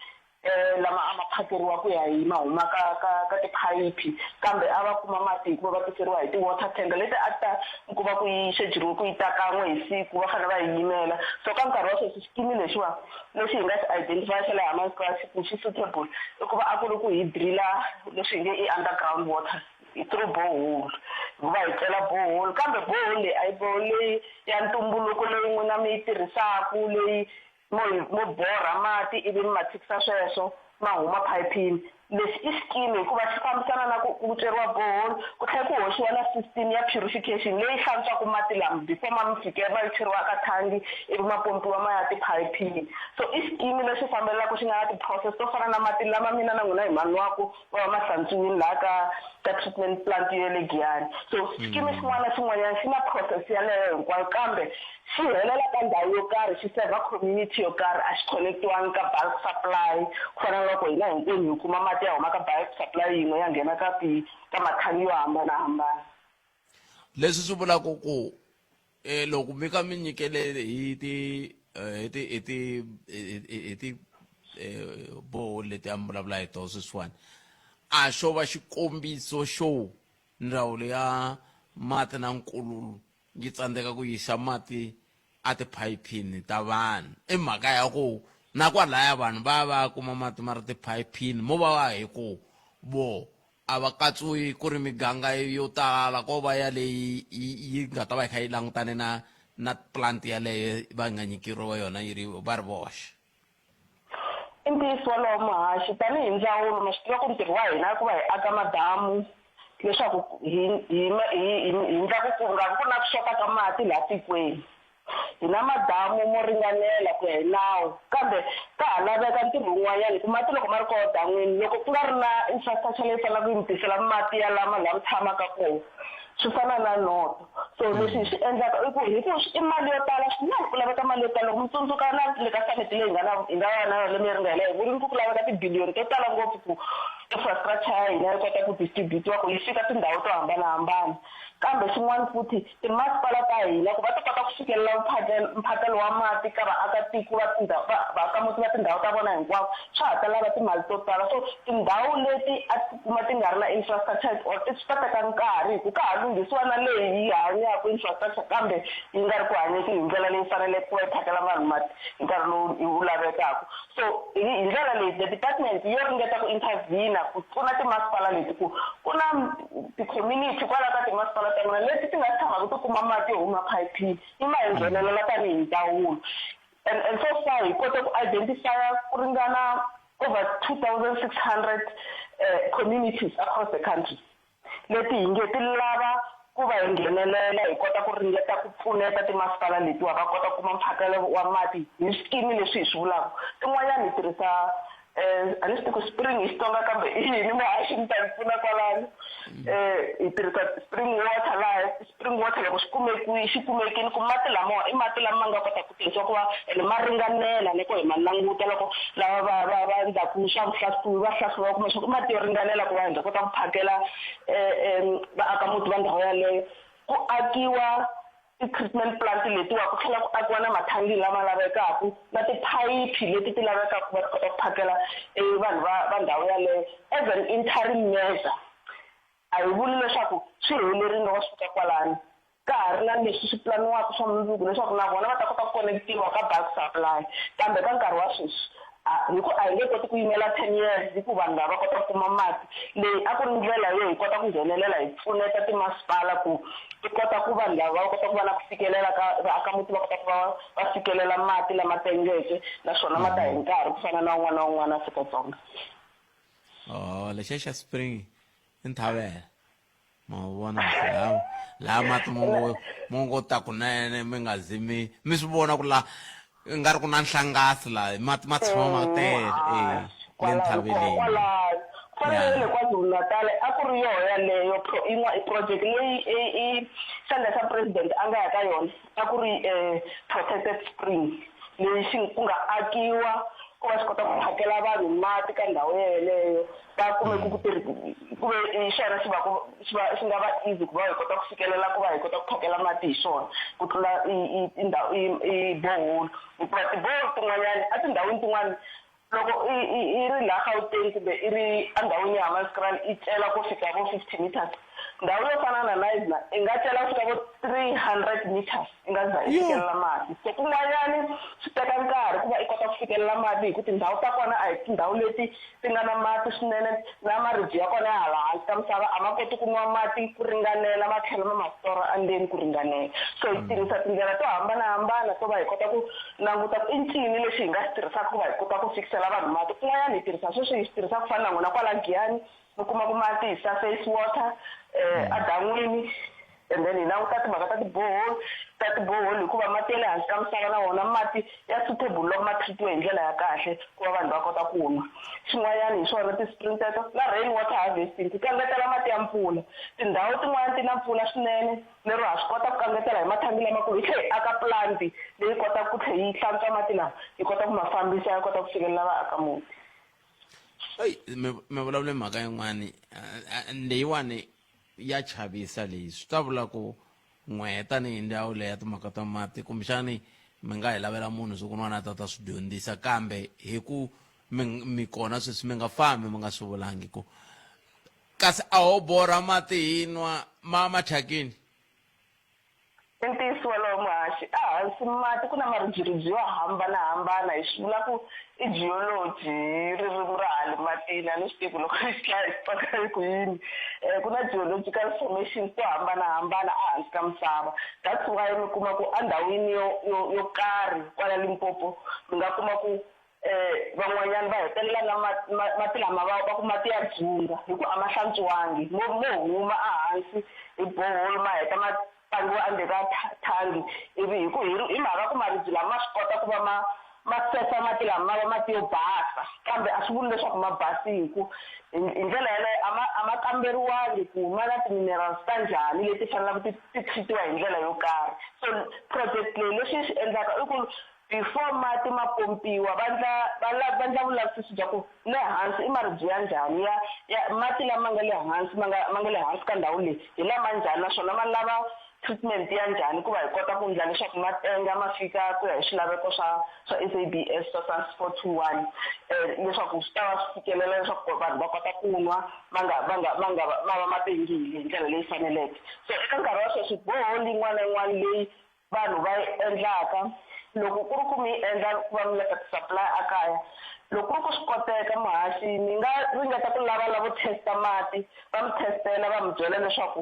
lama a ma phakeriwa ku ya hi ma huma ka tiphayiphi, kambe a va kuma mati hikuva va tiseriwa hi ti-water tanker leti a ta ku va ku yi xejuriwe ku yi ta kan'we hi siku, va fanele va yi yimela. So ka nkarhi wa sweswi, xikimi lexiwa lexi hi nga xi identify xa le Hammanskraal ku xi suitable i ku va a ku ri ku hi drilla leswi hi nge i underground water through borehole, hikuva hi cela borehole. Kambe borehole leyi a yi borehole leyi ya ntumbuluko leyi n'wina mi yi tirhisaku, leyi mo borha mati ivi mi ma tshikisa sweswo ma huma phayiphini. Lexi i xikimi hikuva xi fambisana na ku ceriwa borehole, ku tlhela ku hoxiwa na system ya purification leyi hlantswaka mati lama before ma mi fikela, ma cheriwa ka thangi ivi ma pompiwa ma ya tiphayiphini. So i xikimi lexi fambelaka, xi nga na ti-process to fana na mati lama mina na n'wina hi ma nwaku, ma va ma hlantswiwile laha ka treatment plant ya le Giyani. So xikimi xin'wana na xin'wanyana xi na process yaleyo hinkwayo, kambe xi helela ka ndhawu yo karhi, xi serva community yo karhi. A xi connectiwangi ka bulk supply ku fana na loko hina hinkwenu hi kuma mati ya huma ka bulk supply yin'we ya nghena ka mathangi yo hambanahambana. Leswi swi vulaka ku loko mi ka mi nyikele hi ti hi ti hi ti hi ti borehole leti a mi vulavula hi toho sweswiwani, a xo va xikombiso xo ndzawulo ya mati na nkululo yi tsandzeka ku yisa mati a tiphayiphini ta vanhu. I mhaka ya ku na kwalaya vanhu va va kuma mati ma ri tiphayiphini, mo va va hi ku vo a va katsiwi ku ri miganga yo tala, ko va ya leyi yi nga ta va yi kha yi langutane na plant yaleyo va nga nyikeriwa yona yi ri va ri voxe. I ntiyiso wolowo, muhaxi. Tanihi ndzawulo, ma swi tiva ku ntirho wa hina ku va hi aka madamu leswaku hi ndla ku nga vi ku na ku xota ka mati laha tikweni. Hi na madamu mo ringanela ku ya hi nawu, kambe ka ha laveka ntirho wun'wanyana, hi ku mati loko ma ri kona dan'wini, loko ku nga ri na infrastructure leyi faneleke yi mi tisela mati ya lama laha mi tshamaka kona, swi fana na noto. So leswi hi swi endlaka i ku hi ku i mali yo tala swinene, ku laveka mali yo tala. Loko mi tsundzuka na le ka summit leyi hi nga ya na yona lembe leri nga hela, hi vurini ku laveka tibiliyoni to tala ngopfu ku infrastructure ya hina yi kota ku distributiwa ku yi fika tindhawu to hambanahambana. Kambe xin'wana futhi, timasipala ta hina ku va ti kota ku fikelela mphakelo wa mati ka vaakatiko va tindhawu, vaakamuti va tindhawu ta vona hinkwavo, swa ha ta lava timali to tala. So tindhawu leti a ti kuma ti nga ri na infrastructure at all, swi ta teka nkarhi hi ku ka ha lunghisiwa na leyi yi hanyaka infrastructure, kambe yi nga ri ku hanyeki hi ndlela leyi faneleke ku va yi phakela vanhu mati hi nkarhi lowu wu lavekaka. So hi ndlela leyi, the department yo ringeta ku intervene. hina ku pfuna timasipala leti ku ku na ti-community kwala ka timasipala ta n'wina leti ti nga tshamaka ti kuma mati yo huma phayiphini yi ma hi nghenelela tanihi ndzawulo. And so far hi kote ku identifya ku ringana over 2600 communities across the country leti hi nge ti lava ku va hi nghenelela hi kota ku ringeta ku pfuneta timasipala letiwa va kota ku kuma mphakelo wa mati hi swikimi leswi hi swi vulaka. Tin'wanyana hi tirhisa a ni swi tivi ku spring hi Xitsonga kambe i yini, muhaxi mi ta ni pfuna kwalano. Hi tirhisa spring water laha spring water loko xi kumeki xi kumekile ku mati lamawa i mati lama nga kotaka ku tirhisiwa ku va ene ma ringanela loko hi ma languta loko lava va endlaku swa vuhlahluvi va hlahluva kuma leswaku i mati yo ringanela ku va hi nga kota ku phakela vaakamuti va ndhawu yaleyo. Ku akiwa ti-treatment plant letiwa ku tlhela ku akiwa na mathangi lama lavekaka na tiphayiphi leti ti lavekaka ku va ti kota ku phakela vanhu va ndhawu yaleyo as an interim measure. A hi vuli leswaku swi helerile loko swi fika kwalano, ka ha ri na leswi swi pulaniwaka swa mundzuku leswaku na vona va ta kota ku connectiwa ka bulk supply, kambe ka nkarhi wa sweswi hi ku a hi nge koti ku yimela 10 years hi ku vanhu lava va kota ku kuma mati. Leyi a ku ri ndlela yo hi kota ku nghenelela hi pfuneta timasipala ku ti kota ku vanhu lava va kota ku va na ku fikelela ka vaakamuti va kota ku va va fikelela mati lama tengeke naswona ma ta hi nkarhi ku fana na un'wana na un'wana Afrika-Dzonga. Oh, lexiya xa spring i nthavela ma vona laha laha mati mo ngo ta kunene mi nga zi mi swi vona ku la i nga ri ku na nhlangasi laha mati ma tshama ma tele e le nthaveleni. Kwalaho fanele le KwaZulu-Natal a ku ri yoho yaleyo yin'wa i project leyi i xandla xa president a nga ya ka yona a ku ri protected spring leyi xi ku nga akiwa ku va xi kota ku phakela vanhu mati ka ndhawu yeleyo va kume ku ku ve hi xona xi va ku xi va xi nga va easy ku va hi kota ku fikelela ku va hi kota ku phakela mati hi xona ku tlula i ndhawu i borehole, hikuva ti-borehole tin'wanyana etindhawini tin'wani loko i ri laha Gauteng kumbe i ri endhawini ya Hammanskraal i cela ku fika vo 50 meters, ndhawu yo fana na Knysna i nga cela ku fika vo 300 meters i nga za i fikelela mati. So kun'wanyani swi teka nkarhi ku va i kota ku fikelela mati hi ku tindhawu ta kona a hi tindhawu leti ti nga na mati swinene na maribye ya kona ya hala hansi ka misava a ma koti ku nwa mati ku ringanela ma tlhela ma ma stora endzeni ku ringanela. So hi tirhisa tindlela to hambanahambana to va hi kota ku languta ku i ncini lexi hi nga xi tirhisaka ku va hi kota ku fikisela vanhu mati. Kun'wanyana hi tirhisa sweswi hi swi tirhisaka ku fana na n'wina kwala Giyani mi kuma ku mati hi surface water edan'wini, and then hi languta timhaka ta ti-borehole hikuva mati ya le hansi ka misava na wona mati ya suitable loko ma treatiwe hi ndlela ya kahle ku va vanhu va kota ku nwa. Xin'wanyana hi swona ti-spring teto na rain water harvesting, ku kangetela mati ya mpfula. Tindhawu tin'wani ti na mpfula swinene lero ha swi kota ku kangetela hi mathangi lamakulu hi tlhela hi aka plant leyi kotaka ku tlhela yi hlantswa mati lama yi kota ku ma fambisa ya kota ku fikelela vaakamuti. Eyi, mi vulavule mhaka yin'wani leyiwani ya chavisa leyi swi ta vula ku n'wehe tanihi ndhawu leyi ya timhaka ta mati kumbexani mi nga hi lavela munhu siku rin'wana a ta ta swi dyondzisa, kambe hi ku mi kona sweswi mi nga fambi mi nga swi vulangi ku kasi a ho borha mati hi nwa ma thyakini. I ntiyiso wolowo muhaxi, ehansi mati ku na maribyerebye yo hambanahambana hi swi vula ku i geology hi ririmi ra hale matini a ni swi tivi loko hi hlaya hi Xitsonga hi ku yini. Ku na geological formations to hambanahambana ehansi ka misava, that's why mi kuma ku endhawini yo karhi kwala Limpopo mi nga kuma ku van'wanyana va hetelela na mati lama va ku mati ya dzunga hi ku a ma hlantswiwangi mo huma ehansi hi borehole ma heta ma pangiwa endzeni ka thangi ivi hi ku hi mhaka ku maribye lama ma swi kota ku va ma sefa mati lama ma va mati yo basa, kambe a swi vuli leswaku ma basi hi ku hi ndlela yaleyo a ma kamberiwangi ku ma na ti-minerals ta njhani leti faneleke ti treatiwa hi ndlela yo karhi. So project leyi leswi yi swi endlaka i ku before mati ma pompiwa va ndla vulavisisi bya ku le hansi i maribye ya njhani ya mati lama nga le hansi ma nga le hansi ka ndhawu leyi hi lama njhani naswona ma lava treatment ya njhani ku va hi kota ku endla leswaku ma tenga ma fika ku ya hi swilaveko swa SABS swa SANS 421 leswaku swi ta va swi fikelela leswaku vanhu va kota ku nwa ma nga ma va ma tengile hi ndlela leyi faneleke. So eka nkarhi wa sweswi borehole yin'wana na yin'wana leyi vanhu va yi endlaka. Loko ku ri ku mi yi endla ku va mi leta ti-supply a kaya, loko ku ri ku swi koteka muhaxi mi nga ringeta ku lava lavo test-a mati va mi test-ela va mi byela leswaku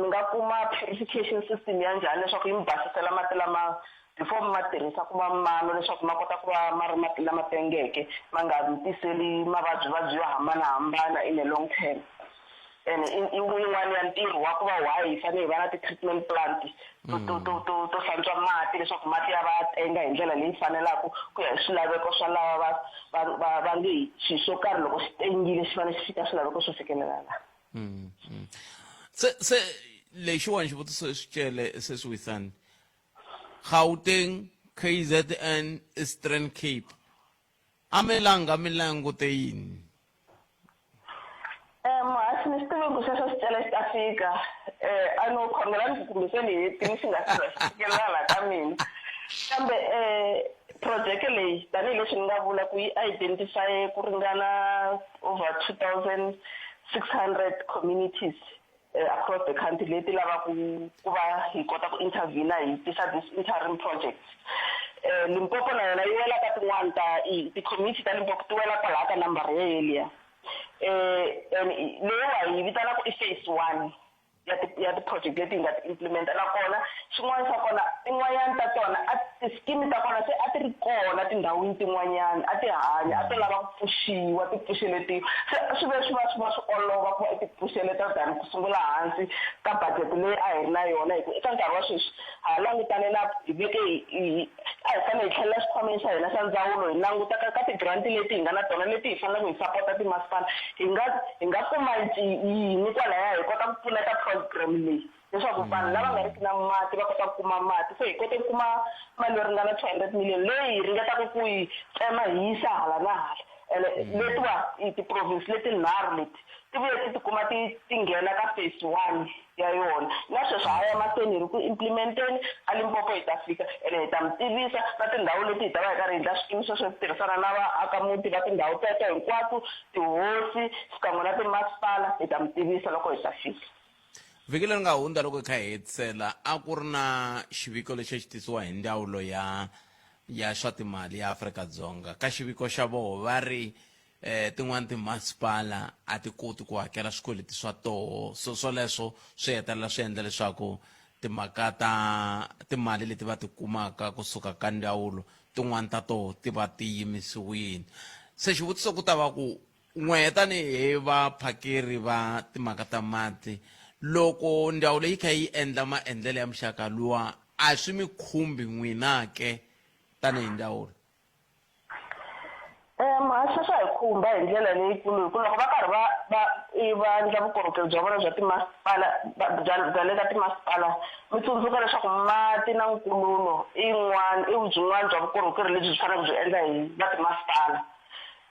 mi nga kuma purification system ya njhani leswaku yi mi basisela mati lama before mi ma tirhisa ku va ma nwa leswaku ma kota ku va ma ri mati lama tengeke ma nga mi tiseli mavabyivabyi yo hambanahambana in a long term. And i yin'wana ya ntirho wa ku va why hi fanele hi va na ti-treatment plant to to to to to hlantswa mati leswaku mati ya va ya tenga hi ndlela leyi fanelaka ku ya hi swilaveko swa lava va va va va nge hi xilo xo karhi loko xi tengile xi fanele xi fika swilaveko swo fikelela laha. Se se lexiwani xivutiso swi cele se swi wisani Gauteng, KZN, Eastern Cape a mi langa mi langute yini? Muhaxi ni swi tivi ku xexo xicele xi ta fika a no khongela ni ku kumbe se ni hetile xi nga si fikelela laha ka mina kambe projeke leyi tanihileswi ni nga vula ku yi identify ku ringana over 2600 communities across the country leti lavaku ku va hi kota ku intervene hi tisa this interim project. Limpopo na yona yi wela ka tin'wani ta ti-community ta Limpopo ti wela kwalaha ka number yeliya. And leyiwa hi vitanaka i phase 1 ya ti ya ti-project leti hi nga ti implementa. Nakona xin'wana xa kona tin'wanyana ta tona a ti-scheme ta kona se a ti ri kona tindhawini tin'wanyana a ti hanya a to lava ku pfuxiwa ti pfuxeletiwa se swi ve swi va swi va swi olova ku va i ti pfuxeleta than ku sungula hansi ka budget leyi a hi ri na yona hi ku eka nkarhi wa sweswi ha langutane na hi veke hi a hi fanele hi tlhelela xikhwameni xa hina xa ndzawulo hi languta ka ka ti-grant leti hi nga na tona leti hi faneleke hi sapota timasipala hi nga hi nga kuma yini kwalaya hi kota ku pfuneta program leyi leswaku vanhu lava nga riki na mati va kota ku kuma mati. Se hi kote ku kuma mali yo ringana 200 million leyi hi ringetaka ku yi tsema hi yisa hala na hala ene letiwa i ti-province letinharhu leti ti vuye ti tikuma ti ti nghena ka phase 1 ya yona. Na sweswi ha ya mahlweni hi ri ku implementeni a Limpopo hi ta fika ene hi ta mi tivisa na tindhawu leti hi ta va hi karhi hi endla swikimi sweswo hi ku tirhisana na vaakamuti va tindhawu teto hinkwato, tihosi xikan'we na timasipala hi ta mi tivisa loko hi ta fika. Vhiki leri nga hundza loko hi kha hi hetisela a ku ri na xiviko lexi a xi tisiwa hi ndzawulo ya ya swa timali ya Afrika-Dzonga. Ka xiviko xa voho va ri tin'wani timasipala a ti koti ku hakela swikweleti swa toho, so swoleswo swi hetelela swi endla leswaku timhaka ta timali leti va ti kumaka kusuka ka ndzawulo tin'wani ta toho ti va ti yimisiwile. Se xivutiso ku ta va ku n'we tanihi vaphakeri va timhaka ta mati loko ndzawulo yi kha yi endla maendlelo ya muxaka luwa a swi mi khumbi n'wina ke tanihi ndzawulo? Muhaxi swa hi khumba hi ndlela leyikulu hi ku loko va karhi va va va endla vukorhokeri bya vona bya timasipala bya bya le ka timasipala mi tsundzuka leswaku mati na nkululo i yin'wana i byin'wana bya vukorhokeri lebyi byi faneleke byi endla hi va timasipala.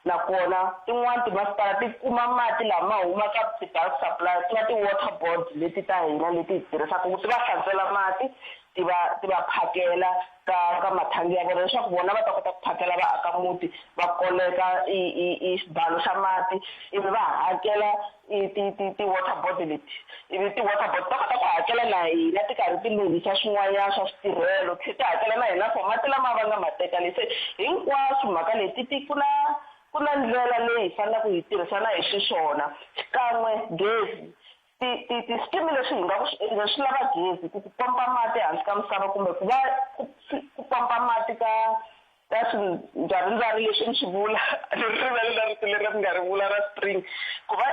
Nakona tin'wana timasipala ti kuma mati lama humaka ti-bulk supply ku nga ti-water board leti ta hina leti hi tirhisaka ku ti va hlantswela mati ti va ti va phakela ka ka mathangi ya vona leswaku vona va ta kota ku phakela vaakamuti va koleka i i i xibalo xa mati ivi va hakela i ti ti ti-water board leti ivi ti-water board ta kota ku hakela na hina ti karhi ti lunghisa swin'wanyana swa switirhelo tlhe ti hakela na hina for mati lama va nga ma teka le se hinkwaswo mhaka leti ti ku na ku na ndlela leyi hi faneleke hi tirhisana hi xiswona xikan'we gezi ti ti ti-scheme leswi hi nga ku swi endla swi lava gezi ku ku pompa mati ehansi ka misava kumbe ku va ku ku pompa mati ka ka swindzwarindzwari leswi ni swi vula ni rivele na rito leri ni nga ri vula ra spring ku va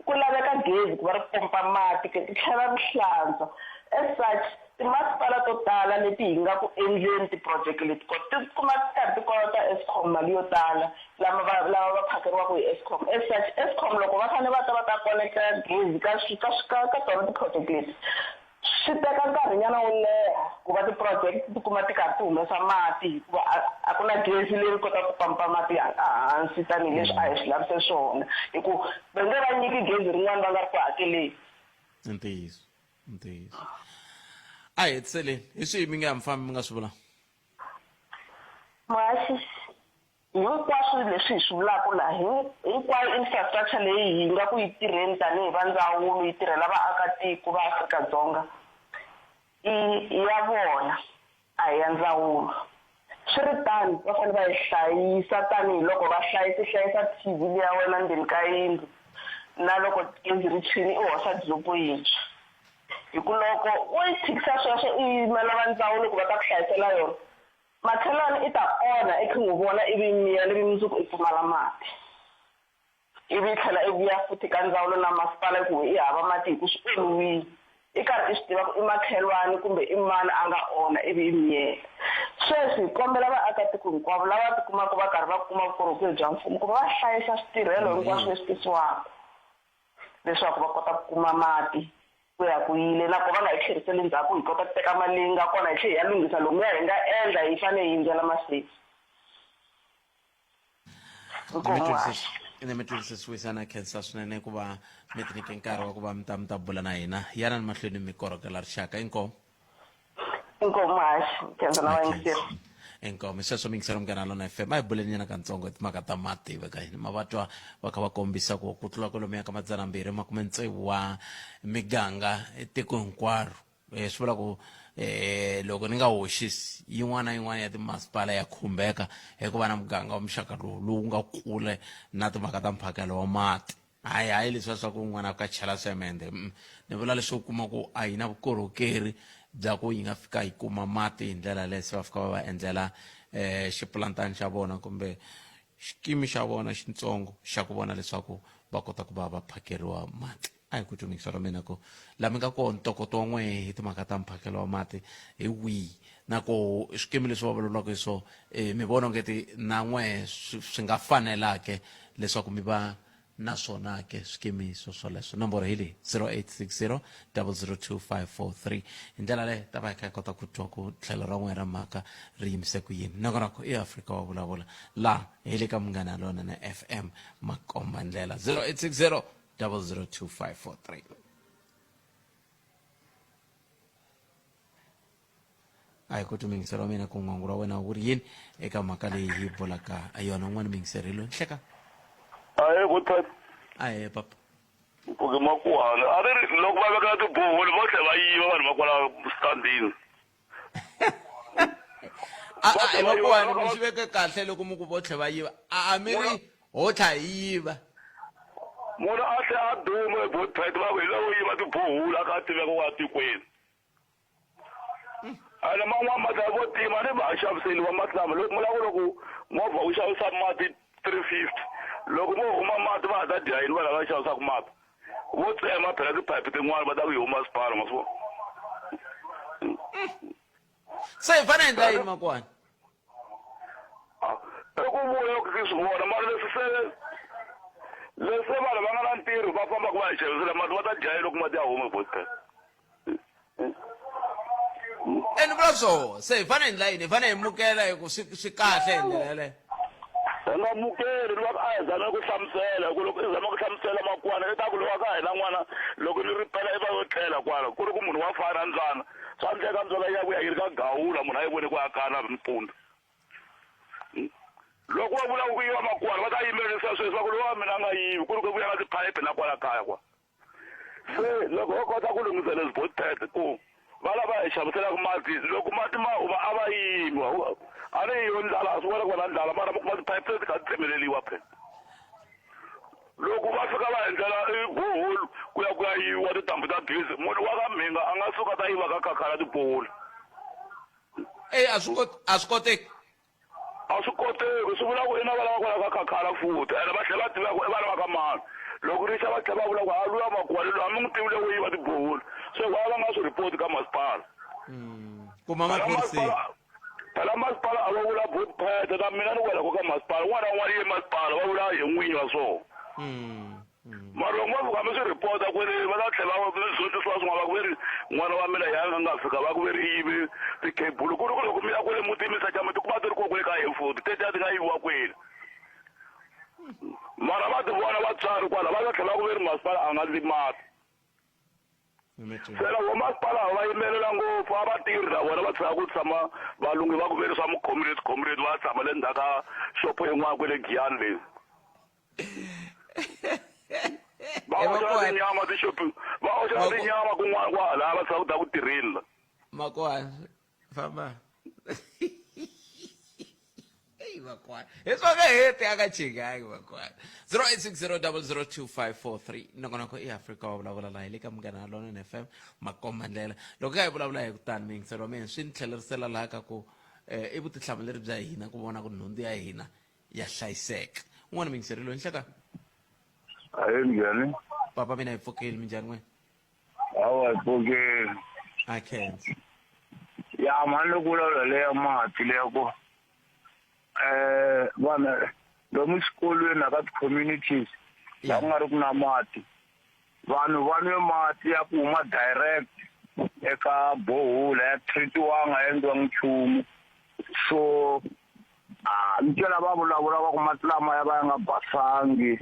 ku laveka gezi ku va ri pompa mati ri tlhela ri hlantswa. As such timasipala to tala leti hi nga ku endleni ti-project leti ko ti kuma ti karhi ti kolota Eskom mali yo tala lama va lava va phakeriwaka hi Eskom. As such Eskom loko va fanele va ta va ta konekta gezi ka ka ka ka tona ti-project leti swi teka nkarhinyana wo leha ku va ti-project ti kuma ti karhi ti humesa mati hikuva a ku na gezi leri kotaka ku pampa mati ehansi tanihileswi a hi swi lavise swona hi ku va nge va nyiki gezi rin'wana va nga ri ku hakeleni. I ntiyiso i ntiyiso a hi hetiseleni hi swihi mi nge ha mi fambi mi nga swi vula? Muhaxi hinkwaswo leswi hi swi vulaka laha hinkwayo infrastructure leyi hi nga ku yi tirheni tanihi va ndzawulo yi tirhela vaakatiko va Afrika-Dzonga i ya vona a hi ya ndzawulo. Swi ri tano, va fanele va yi hlayisa tanihiloko va hlayisa hlayisa TV leya wena ndzeni ka yindlu na loko gezi ri tshwini i hoxa dilopo yintshwa. Hi ku loko wo yi tshikisa sweswo i yimela va ndzawulo ku va ta ku hlayisela yona, makhelwani i ta onha i kha n'wi vona ivi miyela ivi mundzuku i pfumala mati. Ivi i tlhela i vuya futhi ka ndzawulo na masipala i ku i hava mati hi ku swi onhiwile. I karhi i swi tiva ku i makhelwani kumbe i mani a nga onha ivi i miyela. Sweswi hi kombela vaakatiko hinkwavo lava tikumaka va karhi va kuma vukorhokeri bya mfumo ku va va hlayisa switirhelo hinkwaswo leswi tisiwaka leswaku va kota ku kuma mati ku ya ku yile na ku va nga hi tlheriseli ndzhaku hi kota ku teka mali leyi nga kona hi tlhela hi ya lunghisa lomuya hi nga endla hi fanele hi yindzela mahlweni. Ni mi twisise swi khensa swinene ku va mi ti nyike nkarhi wa ku va mi ta mi ta bula na hina. Yanani mahlweni mi korhokela rixaka. Inkomu. Inkomu haxi khensa na vayingiseri. Inkomu. Sweswo mi yingisela Munghana Lona FM. A hi buleni nyana katsongo hi timhaka ta mati va ka hina. Ma va twa va kha va kombisa ku ku tlula kwalomuya ka 260 wa miganga tiko hinkwaro. Swi vula ku loko ni nga hoxisi yin'wana na yin'wana ya timasipala ya khumbeka hikuva na muganga wa muxaka lowu lowu nga kule na timhaka ta mphakelo wa mati. Hayi, hayi leswiya swa ku un'wana ka chela semende, ni vula leswo kuma ku a yi na vukorhokeri bya ku yi nga fika yi kuma mati hi ndlela yaleyo, se va fika va va endlela xipulantani xa vona kumbe xikimi xa vona xitsongo xa ku vona leswaku va kota ku va va phakeriwa mati. A hi ku twi ra mina ku la mi nga kona ntokoto wa n'we hi timhaka ta mphakelo wa mati hi wihi, na ku swikimi leswi va vulavulaka hi swona mi vona ongeti na n'we swi nga fanelake leswaku mi va na swona ke swikimi swo swoleswo. Nomboro hi leyi 0860 002 543. Hi ndlela leyi ta va hi kha hi kota ku twa ku tlhelo ra n'we ra mhaka ri yimise ku yini. Nongonoko i Afrika wa vulavula laha hi le ka Munghana Lonene FM, makomba ndlela 0860 002 543. A hi koti muyingiseri wa mina ku n'wangu ra wena wu ri yini eka mhaka leyi hi bulaka yona. Un'wana muyingiseri hi loyi nhleka. Ahe vuthat. Ahe papa. Mpfuke makuhani a ri ri loko va vekela tiboholi vo tlhela va yiva vanhu va kwala standini. A a makuhani mi swi veke kahle loko mi ku vo tlhela va yiva, a a mi ri ho tlha hi yiva. Munhu a tlhela a duma hi botpet va ku hi lowo yiva tiboholi a kha a tiveka wa tikweni. Ene man'wana mati a vo tima ni va xaviseliwa mati lama loko mi lava loko movha wu xavisa mati 350 loko mo huma mati va ha ta dya yini vanhu lava xavisaka mati vo tsema phela tiphayiphi tin'wana va ta ku yi huma sipalo ma swi vona. Se hi fanele endla yini makwani? I ku vuya ku swi vona mara leswi se leswi vanhu va nga na ntirho va fambaka va hi xavisela mati va ta dya yini loko mati ya huma botpet. E ni vula swoho se hi fanele hi endla yini? Hi fanele hi mukela hi ku swi swi kahle hi ndlela yaleyo. Hi nga mukeli ni va a hi zame ku hlamusela hi ku loko i zama ku hlamusela makwana i ta ku lowa ka hina n'wana loko ni ri pela i va yo tlela kwala ku ri ku munhu wa fana mbyana swa endleka mbyana ya vuya yi ri ka gawula munhu a yi voni ku ya kana mpfundla. Loko va vula ku yiva makwana va ta yimelisa sweswi va ku lowa mina a nga yivi ku ri ku vuya na tiphayiphi na kwala kaya kwa. Se loko ho kota ku lunghisa leswi botpet ku va lava hi xaviselaka mati loko mati ma huma a va yimi a ni yo ndlala swi vona ku va na ndlala mara mi kuma tiphayiphi se ti kha ti tsemeleliwa phela loko va fika va endlela i borehole ku ya ku ya yiviwa tintambu ta gezi munhu wa ka mhinga a nga suka ta yiva ka khakhala tiborehole. Eyi a swi a swi koteki. A swi koteki swi vula ku i na vana va kwala ka khakhala futhi ene va tlhela va tiva ku i vana va ka mani loko ri xa va tlhela va vula ku a luya makuwa loyi a mi n'wi tivi loyi wo yiva tiborehole se why va nga swi report ka masipala. Kuma maphoriseni. Phela masipala a va vula botpet na mina ni wela ko ka masipala un'wana na un'wana ye masipala va vula hi n'winyi wa swona. Mara loko mo fika mi swi report-a kwele va ta tlhela va mi zondzisiwa swin'wana va ku ve ri n'wana wa mina ya nga fika va ku ve ri i yive ti-cable ku ri ku loko mi ya kwele mutini mi secha mi tikuma ti ri kona kwele ka hefuti tetiya ti nga yiviwa kwele. Mara va ti vona vatswari kwala va ta tlhela va ku ve ri masipala a nga ndli mati. Se loko masipala va yimelela ngopfu a va tirhi na vona va tshika ku tshama valungu va ku ve ri swa mucomrade comrade va tshama le ndzhaku ka xopo yin'wana kwele Giyani leyi. Va oxa tinyama tixopini va oxa tinyama kun'wana kwahala va tshika ku ta ku tirheni la. Makwani famba. Vakwana hi swa nga heti a ka chingangi vakwana. 0860002543 nongonoko i Afrika wa vulavula laha hi le ka Munghana Lonene FM makomba ndlela. Loko ka hi vulavula hi kutani miyingiselo wa mina swi ni tlhelerisela laha ka ku i vutihlamuleri bya hina ku vona ku nhundzu ya hina ya hlayiseka. Un'wana miyingiseri loyi nhleka. Ahee, minjhani? Papa mina hi pfukile, minjhani n'wina? Hawa hi pfukile. A khensa. Ya mhani loko vulavula leya mati leya ku vanhu lomu xikolweni na ka ti-communities la ku nga ri ku na mati vanhu va nwe mati ya ku huma direct eka borehole ya treatiwanga ya endliwanga nchumu so a ni twela va vulavula va ku mati lama ya va ya nga basangi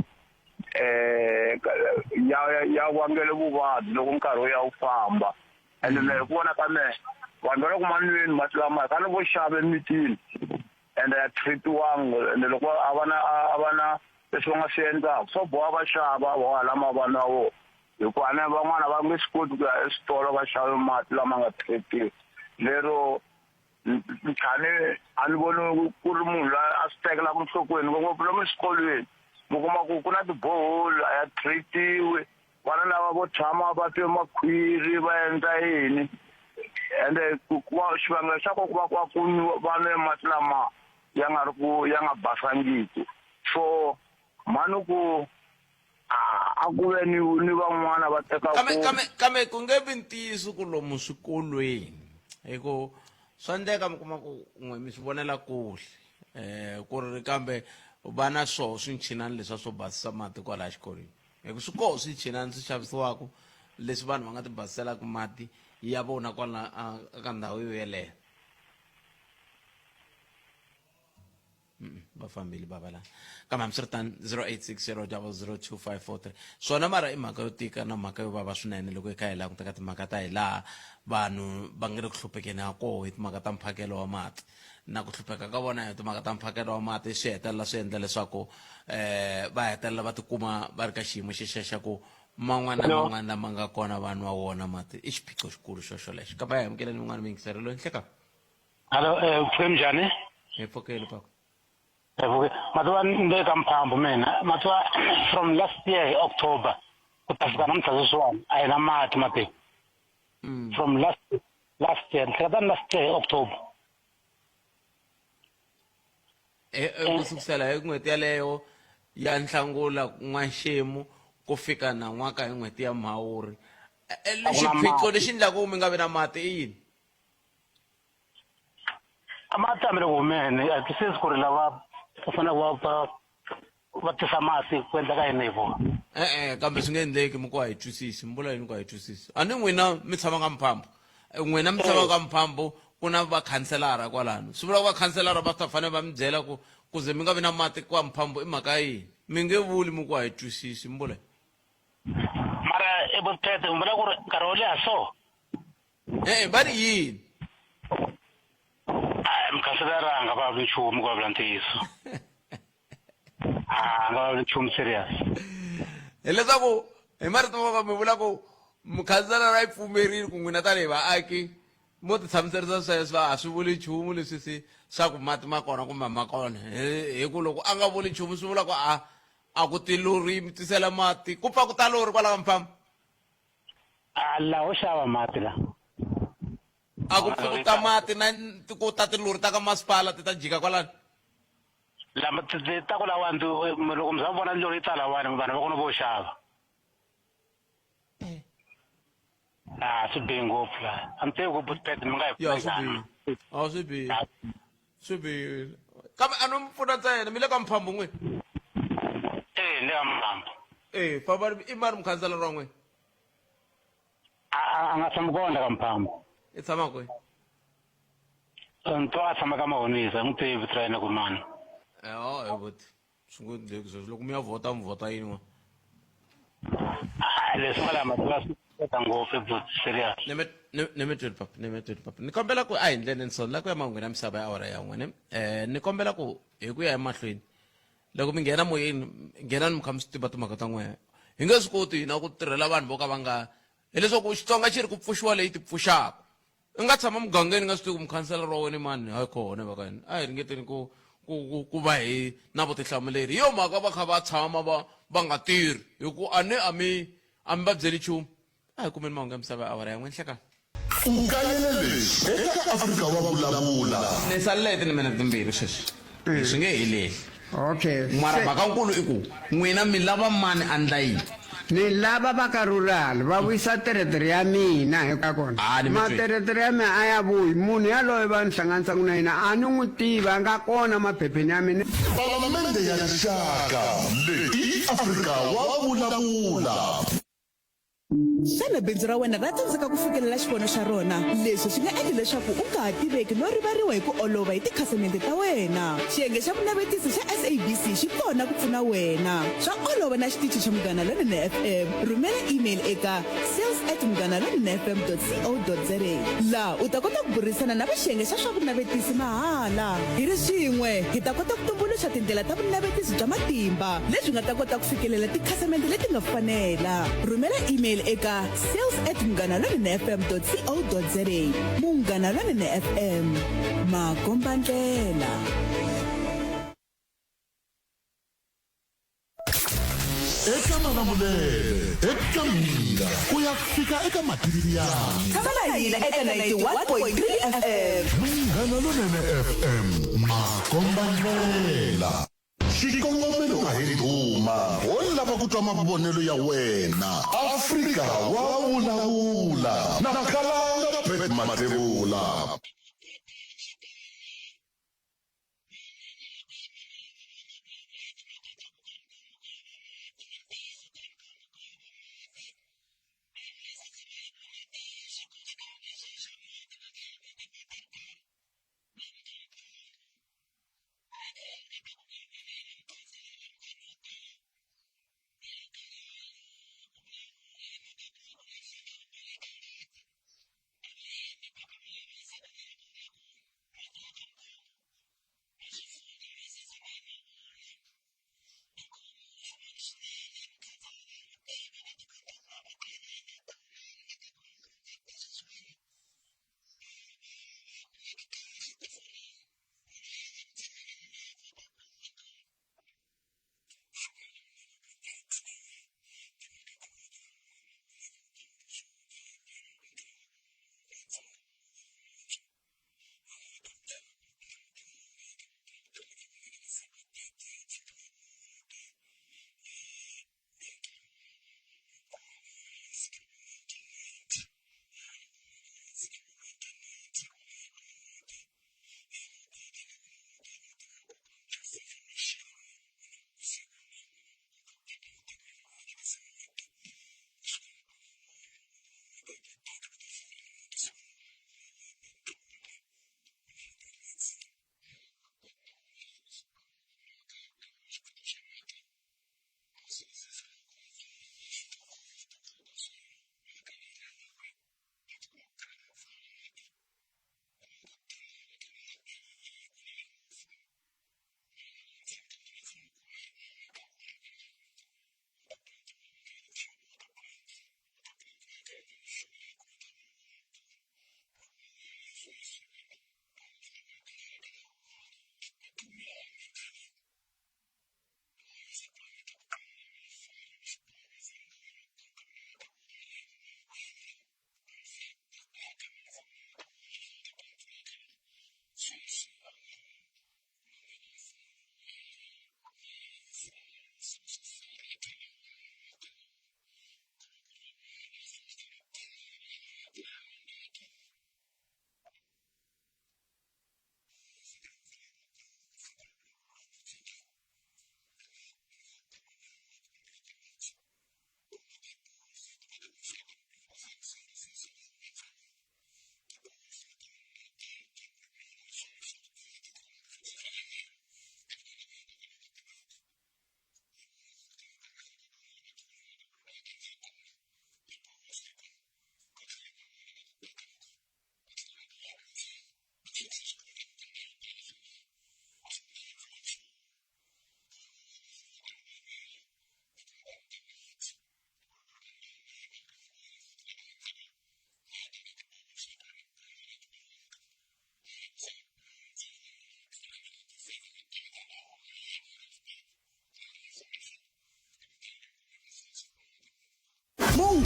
ya ya vangele vuvabyi loko nkarhi wu ya wu famba ende mehe hi ku vona ka mehe vanhu va le ku ma nweni mati lamaya ka ni vo xava emitini ende ya treatiwanga ende loko a va na a va na leswi va nga swi endlaka swo boha va xava wa lama va nwa wona hikuva ne van'wana va nge swi koti ku ya eswitolo va xave mati lama nga treatiwa lero Ntlhani a ni voni ku ri munhu loyi a swi tekelaka enhlokweni ngopfungopfu lomu eswikolweni mi kuma ku ku na tiboholi a ya treat-iwi vana lava vo tshama va twe makhwiri va endla yini ende xivangelo xa kona ku va ku va ku va nwe mati lama ya nga ri ku ya nga basangiki so mhani ku a ku ve ni ni van'wana va teka kambe kambe kambe ku nge vi ntiyiso ku lomu swikolweni hi ku swa endleka mi kuma ku n'we mi swi vonela kule um ku ri kambe va na swoho swinchinani leswiya swo basisa mati kwalaya xikolweni hi ku swi koho swinchinani swi xavisiwaka leswi vanhu va nga ti basiselaka mati ya vona kwala ka ndhawu yo yeleyo. Va fambile bava la kambe hambiswiritano 0860002543 swona mara i mhaka yo tika na mhaka yo vava swinene loko hi kha hi languta ka timhaka ta hi laha vanhu va nge le ku hluphekeni ha koho hi timhaka ta mphakelo wa mati na ku hlupheka ka vona hi timhaka ta mphakelo wa mati swi hetelela swi endla leswaku um va hetelela va tikuma va ri ka xiyimo xexiya xa ku man'wana na man'wana lama nga kona va nwa wona mati i xiphiqo xikulu xo xolexo kambe a hi amukeleni un'wana miyingiseri loyi nhleka. Hello, pfuke njhani? Hi pfukile papa. Hi pfuke. Matuva ni le ka Mphambo mina. Matuva from last year hi October ku ta fika namuntlha sweswiwani a hi na mati mati. From last year, ni hleketa ni last year hi October. Ku sukusela hi n'hweti yaleyo ya Nhlangula n'waxemu ku fika nan'waka hi n'hweti ya Mhawuri. Xiphiqo lexi endlaka ku mi nga vi na mati i yini? A mati a ma le ku humeni a twisisi ku ri lava va faneleke va va va tisa mati ku endleka yini hi vona. E-e kambe swi nge endleki mi ku a hi twisisi mi vula yini ku a hi twisisi a ni n'wina mi tshama ka mphambo n'wina mi tshama ka mphambo ku na vakhanselara kwalano swi vula ku vakhanselara va ta fanele va mi byela ku ku ze mi nga vi na mati kwa mphambo i mhaka ya yini mi nge vuli mi ku a hi twisisi mi vula mara i vutete mi vula ku ri nkarhi wo leha so. E-e va ri yini? Hayi mukhanselara a nga vulavuli nchumu ku vulavula ntiyiso. A nga vulavuli nchumu serious. Hileswaku hi marito man'wana mi vula ku mukhanselara yi pfumerile ku n'wina tanihi vaaki mo ti tshamiserisa sweswo a swi vuli nchumu leswi swi swa ku mati ma kona kumbe ma kona hi ku loko a nga vuli nchumu swi vula ku a a ku tilori mi tisela mati ku pfa ku ta lori kwala ka mfamba. A la ho xava mati la. A ku pfi ku ta mati na ku ta tilori ta ka masipala ti ta jika kwalano. Lama ti ta ku lawani loko mi za mi vona lori yi ta lawani vanhu va kona vo xava. A swi bihi ngopfu la. A mi tivi ku Bootpad mi nga hi pfuna njhani. A swi bihi. Swi bihile. Kambe a no mi pfuna ntsena mi le ka mphambo n'wina. Eh, ni le ka mphambo. Eh, famba i mani mukhanselara wa n'wina? A nga tshami kona ka mphambo. I tshama kwihi? Nto a tshama ka Mahonisa, a n'wi tivi vito ra yena ku mani. Eh, oh, he buti. Swi ngo endleki sweswo. Loko mi ya vhota mi vhota yini n'wana? Hayi leswi nga laha mativa swi eka ngopfu buti serious. Neme neme tweli papa, neme tweli papa. Ni kombela ku a hi ndleleni so la ku ya mahungwini ya misava ya awara ya n'wina. Eh, ni kombela ku hi ku ya emahlweni loko mi nghena moyeni nghenani mi kha mi swi tiva timhaka ta n'wina hi nge swi koti hina ku tirhela vanhu vo ka va nga hileswaku Xitsonga xi ri ku pfuxiwa leyi ti pfuxaka i nga tshama mugangeni nga swi tivi ku mukhanselara wa wena i mani hayi kona va ka hina a hi ringeteni ku ku ku ku va hi na vutihlamuleri hi yo mhaka va kha va tshama va va nga tirhi hi ku a ni a mi a mi va byeli nchumu a hi kumeni mahungu ya misava ya awara ya n'we nhlekani U kayele leswi eka Afrika wa Vulavula. Ni salele hi timinete timbirhi sweswi swi nge heleli okay mara Se- mhaka nkulu i ku n'wina mi lava mani a ndla yini ni lava va ka rural va vuyisa teretere ya mina hi ka kona Ah, ni mi twi. materetere ya mina a ya vuyi munhu yaloye va ni hlanganisaka na yena a ni n'wi tivi a nga kona maphepheni ya mina Palamende ya Rixaka leyi i Afrika wa Vulavula. Xana bindzu ra wena ra tsandzeka ku fikelela xivono xa rona? Leswi swi nga endla leswaku u nga ha tiveki no rivariwa hi ku olova hi tikhasimende ta wena. Xiyenge xa vunavetisi xa SABC xi kona ku pfuna wena. Swa olova na xitichi xa Munghana Lonene FM. Rhumela email eka sales at munghanalonenefm.co.za. Laha u ta kota ku burisana na va xiyenge xa swa vunavetisi mahala. Hi ri swin'we, hi ta kota ku tumbuluxa tindlela ta vunavetisi bya matimba lebyi nga ta kota ku fikelela tikhasimende leti nga fanela. Rhumela email eka sales at munghanalonenefm co za. Munghana Lonene FM, makombandlela. Eka Malamulele, eka mina ku ya fika eka Matiriyani. Tshama na hina eka 91.3 FM. Munghana Lonene FM, makombandlela. Xikongomelo a hi ndhuma, ho lava ku twa mavonelo ya wena. Afrika wa vulavula na Khalanga Pat Mathebula.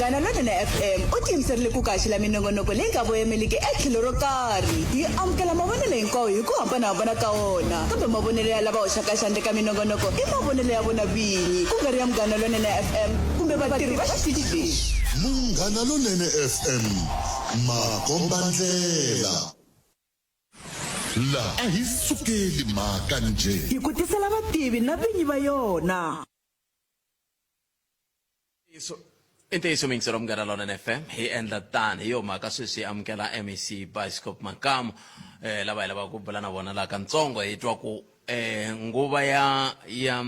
Munghana Lonene FM u tiyimiserile ku ku haxela minongonoko leyi nga voyemeliki etlhelo ro karhi. Yi amukela mavonelo hinkwawo hi ku hambana-hambana ka wona, kambe mavonelo ya lava hoxaka xandla eka minongonoko i mavonelo ya vona vinyi, ku nga ri ya Munghana Lonene FM kumbe vatirhi va xitichi lexi. Munghana Lonene FM, makombandlela. La a hi sukeli mhaka njhe. Hi ku tisela vativi na vinyi va yona. Ntiyiso i ntiyiso muyingiseri wa Munghana Lonene FM hi endla tani hi yo mhaka sweswi hi amukela MEC Bioscope Makamu eh, lava hi lavaka ku bula na vona laha kantsongo hi twa ku eh, nguva ya ya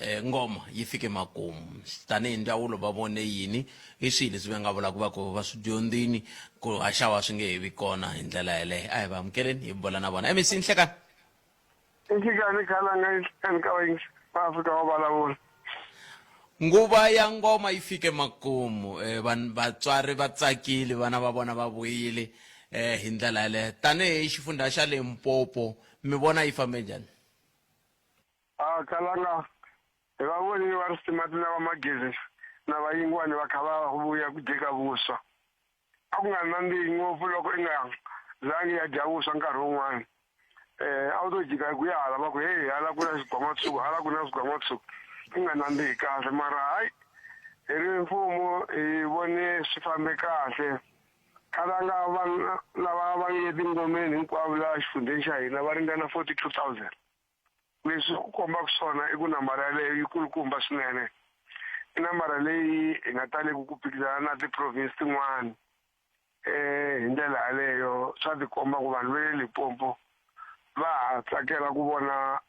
eh, ngoma yi fike makumu tanihi ndzawulo va vone yini i swihi leswi va nga vulaka va ku va swi dyondzini ku haxawa swi nge he vi kona hi ndlela yeleyo a hi va amukeleni hi bula na vona MEC nhlekani Nhlikani khalanga nhlikani ka vayingisi va Afrika wa vulavula. Nguva ya ngoma yi fike makumu eh, van vatswari va tsakile vana va vona va vuyile eh, hi ndlela yaleyo tanihi xifundha xa Limpopo mi vona yi fambe njhani A khalanga hi va vonile va ri Sitimati na va Magezi na va Yingwani va kha va vuya ku dyeka vuswa. A ku nga nandzihi ngopfu loko i nga zangi ya dya vuswa nkarhi wun'wana. Eh a wu to jika hi ku ya hala va ku heyi hala ku na xigwamatshuku hala ku na swigwamatshuku ku nga nandzihi kahle mara hayi hi ri mfumo hi vone swi fambe kahle. Khalanga vanhu lava va nge tingomeni hinkwavo laha xifundzheni xa hina va ringana 42,000. Leswi ku kombaka swona i ku nambara yaleyo yi kulukumba swinene. I nambara leyi hi nga taleki ku phikizana na ti-province tin'wana. Hi ndlela yaleyo swa tikomba ku vanhu va le Limpopo va ha tsakela ku vona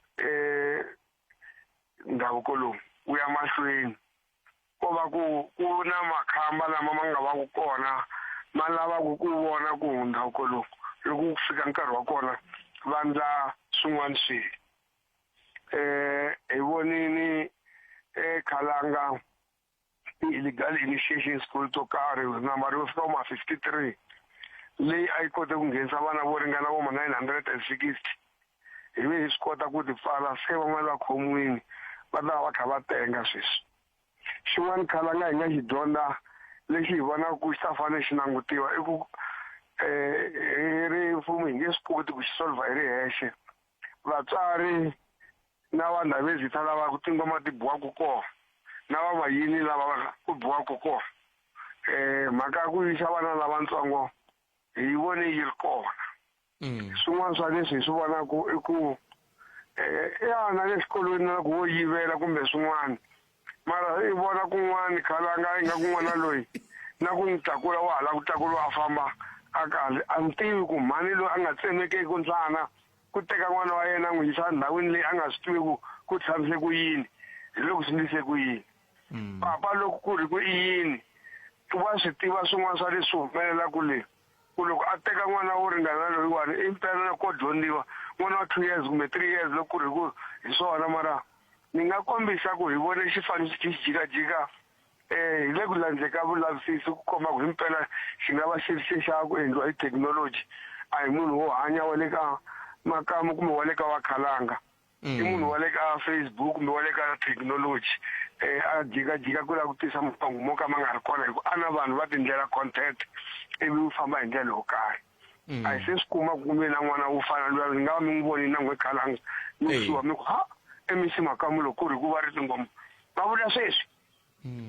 ndhavuko lowu wu ya mahlweni. Ko va ku ku na makhamba lama ma nga va ku kona ma lavaku ku vona ku ndhavuko lowu loko ku fika nkarhi wa kona va ndla swin'wana swilo. Hi vonini eKhalanga ti-illegal initiation school to karhi nambara yo fika vo ma 53 leyi a yi kote ku nghenisa vana vo ringana vo ma 960 hi ve hi swi kota ku ti pfala se van'wana va khomiwini va ta va va kha va tenga sweswi. Xin'wana khalanga hi nga xi dyondza lexi hi vonaka ku xi ta fanele xi langutiwa i ku hi ri mfumo hi nge swi koti ku xi solver hi ri hexe. Vatswari na va Ndhavezitha lava ku tingoma ti biwaka kona na va vayini lava ku biwaka kona mhaka ya ku yisa vana lavatsongo hi yi vone yi ri kona. Swin'wana swa leswi hi swi vonaka i ku ya na le xikolweni na loko wo yivela kumbe swin'wana mara i vona kun'wana khalanga ingaku n'wana loyi na ku n'wi tlakula wa ha lava ku tlakuriwa a famba a kahle a ni tivi ku mhani loyi a nga tsemekeki nhlana ku teka n'wana wa yena a n'wi yisa endhawini leyi a nga swi tiviku ku tshamise ku yini hi loko swi ndlise ku yini. Papa loko ku ri ku i yini wa swi tiva swin'wana swa leswi humelelaka le ku loko a teka n'wana wo ringana na loyiwani i mpela na ko dyondziwa n'wana wa 2 years kumbe 3 years loko ku ri ku hi swona mara ni nga kombisa ku hi vone xifaniso xi jikajika hi le ku landze ka vulavisisi ku komba ku himpela xi nga va xi ri xi xa ku endliwa hi thekinoloji a hi munhu wo hanya wa le ka makamu kumbe wa le ka vakhalanga i munhu wa le ka Facebook kumbe wa le ka thekinoloji a jikajika ku lava ku tisa mahungu mo ka ma nga ri kona hi ku a na vanhu va tindlela content ivi wu famba hi ndlela yo karhi a hi se swi kuma ku kumbe na n'wana wo fana luya ni nga va mi n'wi vonile na n'we khalanga mi kusuha mi ku ha MEC Makamu loko ku ri ku va ri tingoma va vula sweswi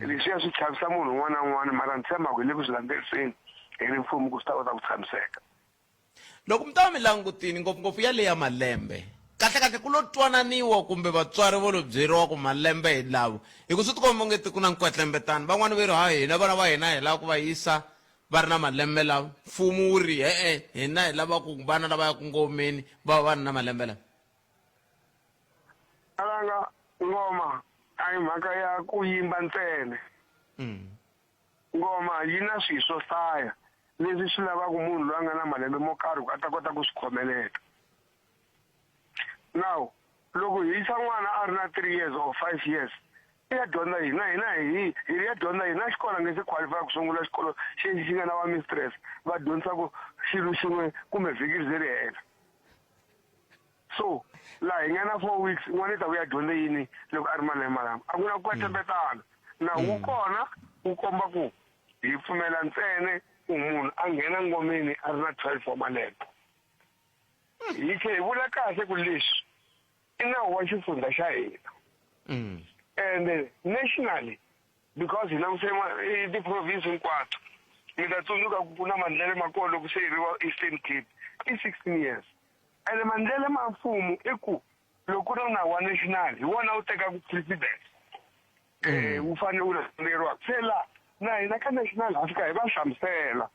leswiya swi chavisa munhu un'wana na un'wana mara ni tshemba ku hi le ku swi landzeriseni hi ri mfumo ku swi ta kota ku tshamiseka. Loko mi ta va mi langutini ngopfungopfu ya leya malembe, kahlekahle ku lo twananiwa kumbe vatswari vo lo byeriwa ku malembe hi lavo, hi ku swi tikomba onge ti ku na nkwetlembetano. Van'wana ve ri, hayi hina vana va hina hi lava ku va yisa va ri na malembe lawa, mfumo wu ri e-e hina hi lava ku vana lava yaka ngomeni va va va ri na malembe lawa. Alanga, ngoma a hi mhaka ya ku yimba ntsena. Ngoma yi na swilo swo hlaya leswi swi lavaka munhu loyi a nga na malembe mo karhi ku a ta kota ku swi khomelela. Now, loko hi yisa n'wana a ri na 3 years or 5 years, i ya dyondza yini? Na hina hi hi ri ya dyondza yini? Na xikolo a nge se qualify ku sungula xikolo xexi xi nga na va mistress va dyondzisaka xilo xin'we kumbe vhiki ri ze ri hela. So laha hi nga na 4 weeks n'wana i ta vuya a dyondze yini loko a ri malembe malama? A ku na ku kwetlembetana. Nawu wu kona wu komba ku Hi pfumela ntsena ku munhu a nghena ngomeni a ri na 12 wa malembe. Hi tlhe hi vula kahle ku leswi i nawu wa xifundza xa hina. And nationally, because hi languse i ti-province hinkwato, mi ta tsundzuka ku ku na mandlele ma kona loko se hi ri wa Eastern Cape, i 16 years. Ene mandlele ma mfumo i ku loko ku ri nawu wa national hi wona wu tekaka precedence. Wu fanele wu landzeleriwa. Se la na hina ka national ha fika hi va hlamusela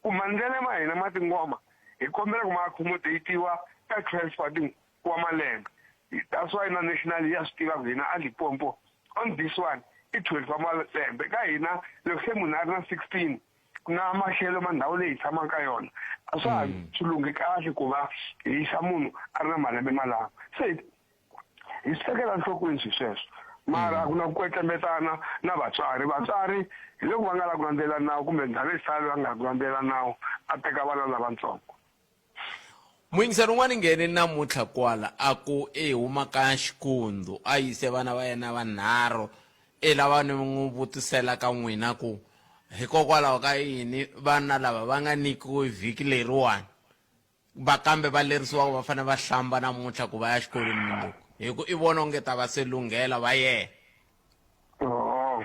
ku mandlele ma hina ma tingoma hi kombela ku ma accommodate-iwa ka 12 wa wa malembe. That's why na national ya swi tiva ku hina a Limpopo on this one i 12 wa malembe. Ka hina loko se munhu a ri na 16 na maxelo ma ndhawu leyi hi tshamaka ka yona a swa ha swi lunghi kahle ku va hi yisa munhu a ri na malembe malama. Se hi swi tekela enhlokweni swi sweswo, mara a ku na ku kwetlembetana na vatswari. Vatswari hi loko va nga lavi ku landzelela nawu kumbe ndhavezitalo va nga ku landzelela nawu a teka vana lavatsongo. Muyingiseri un'wana nghene namuntlha kwala a ku i huma ka Xikundu a yise vana va yena vanharhu i lava ni n'wi vutisela ka n'wina ku hikokwalaho ka yini vana lava va nga nyikiwi vhiki leriwani va kambe va lerisiwa ku va fanele va hlamba namuntlha ku va ya xikolweni mundzuku hi ku i vona onge ta va se lunghela va yena. Oh.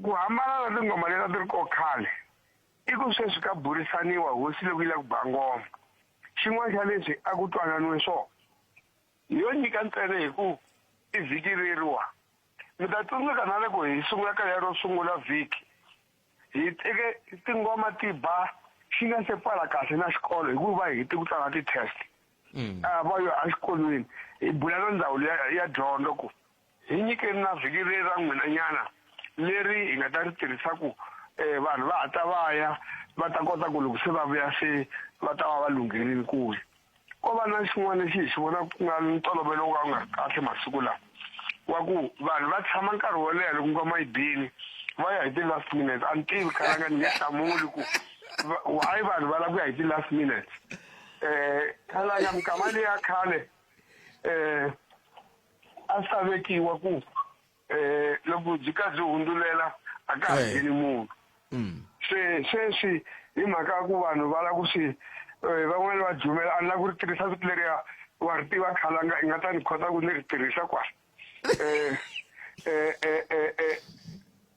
Ku hambana na tinghoma leti a ti ri koho khale i ku sweswi ka burisaniwa hosi loko yi lava ku ba ngoma. Xin'wana xa leswi a ku twananiwe swona hi yo nyika ntsena hi ku i vhiki reriwa. Mi ta tsundzuka na loko hi sungula ka lero sungula vhiki hi teke tinghoma ti ba xi nga se pfala kahle na xikolo hikuva hi hete ku tsala ti-test. A va yo exikolweni hi bula na ndzawulo ya dyondzo ku Hi nyikeni na vhiki leri ra n'wina nyana leri hi nga ta ri tirhisa ku vanhu va hatla va ya va ta kota ku loko se va vuya se va ta va va lungherile ku ya. Ko va na xin'wana lexi hi xi vonaka ku nga ntolovelo wo ka wu nga ri kahle masiku lawa wa ku vanhu va tshama nkarhi wo leha loko ngoma yi bile va ya hi ti-last minutes. A ni tivi khalanga ni nge hlamuli ku why vanhu va lava ku ya hi ti-last minutes. Khalanga minkama liya khale a swi ta vekiwa ku loko byi ka byi hundzulela a ka ha ngheni munhu. Se sweswi hi mhaka ya ku vanhu va lava ku swi van'wani va jumela a ni lava ku ri tirhisa vito leriya wa ri tiva khalanga i nga ta ni khota ku ni ri tirhisa kwala.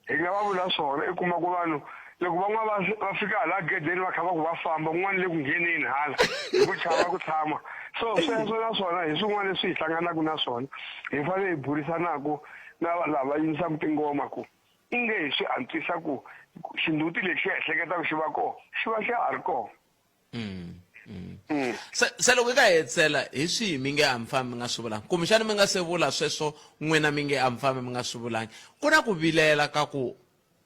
Hi nga va vula swona i kuma ku vanhu loko van'wana va va fika hala gedeni va kha va ku va famba un'wana le ku ngheneni hala hi ku chava ku tshama so sweswo na swona hi swin'wana leswi hi hlanganaka na swona hi fanele hi burisanaku na lava yimisaka tingoma ku inge hi swi antswisa ku xindzhuti lexi hi ehleketaka xi va kona xi va xa ha ri kona. Se se loko eka hetisela hi swihi mi nge a mi fambi mi nga swi vulangi kumbexana mi nga se vula sweswo n'wina mi nge a mi fambi mi nga swi vulangi ku na ku vilela ka ku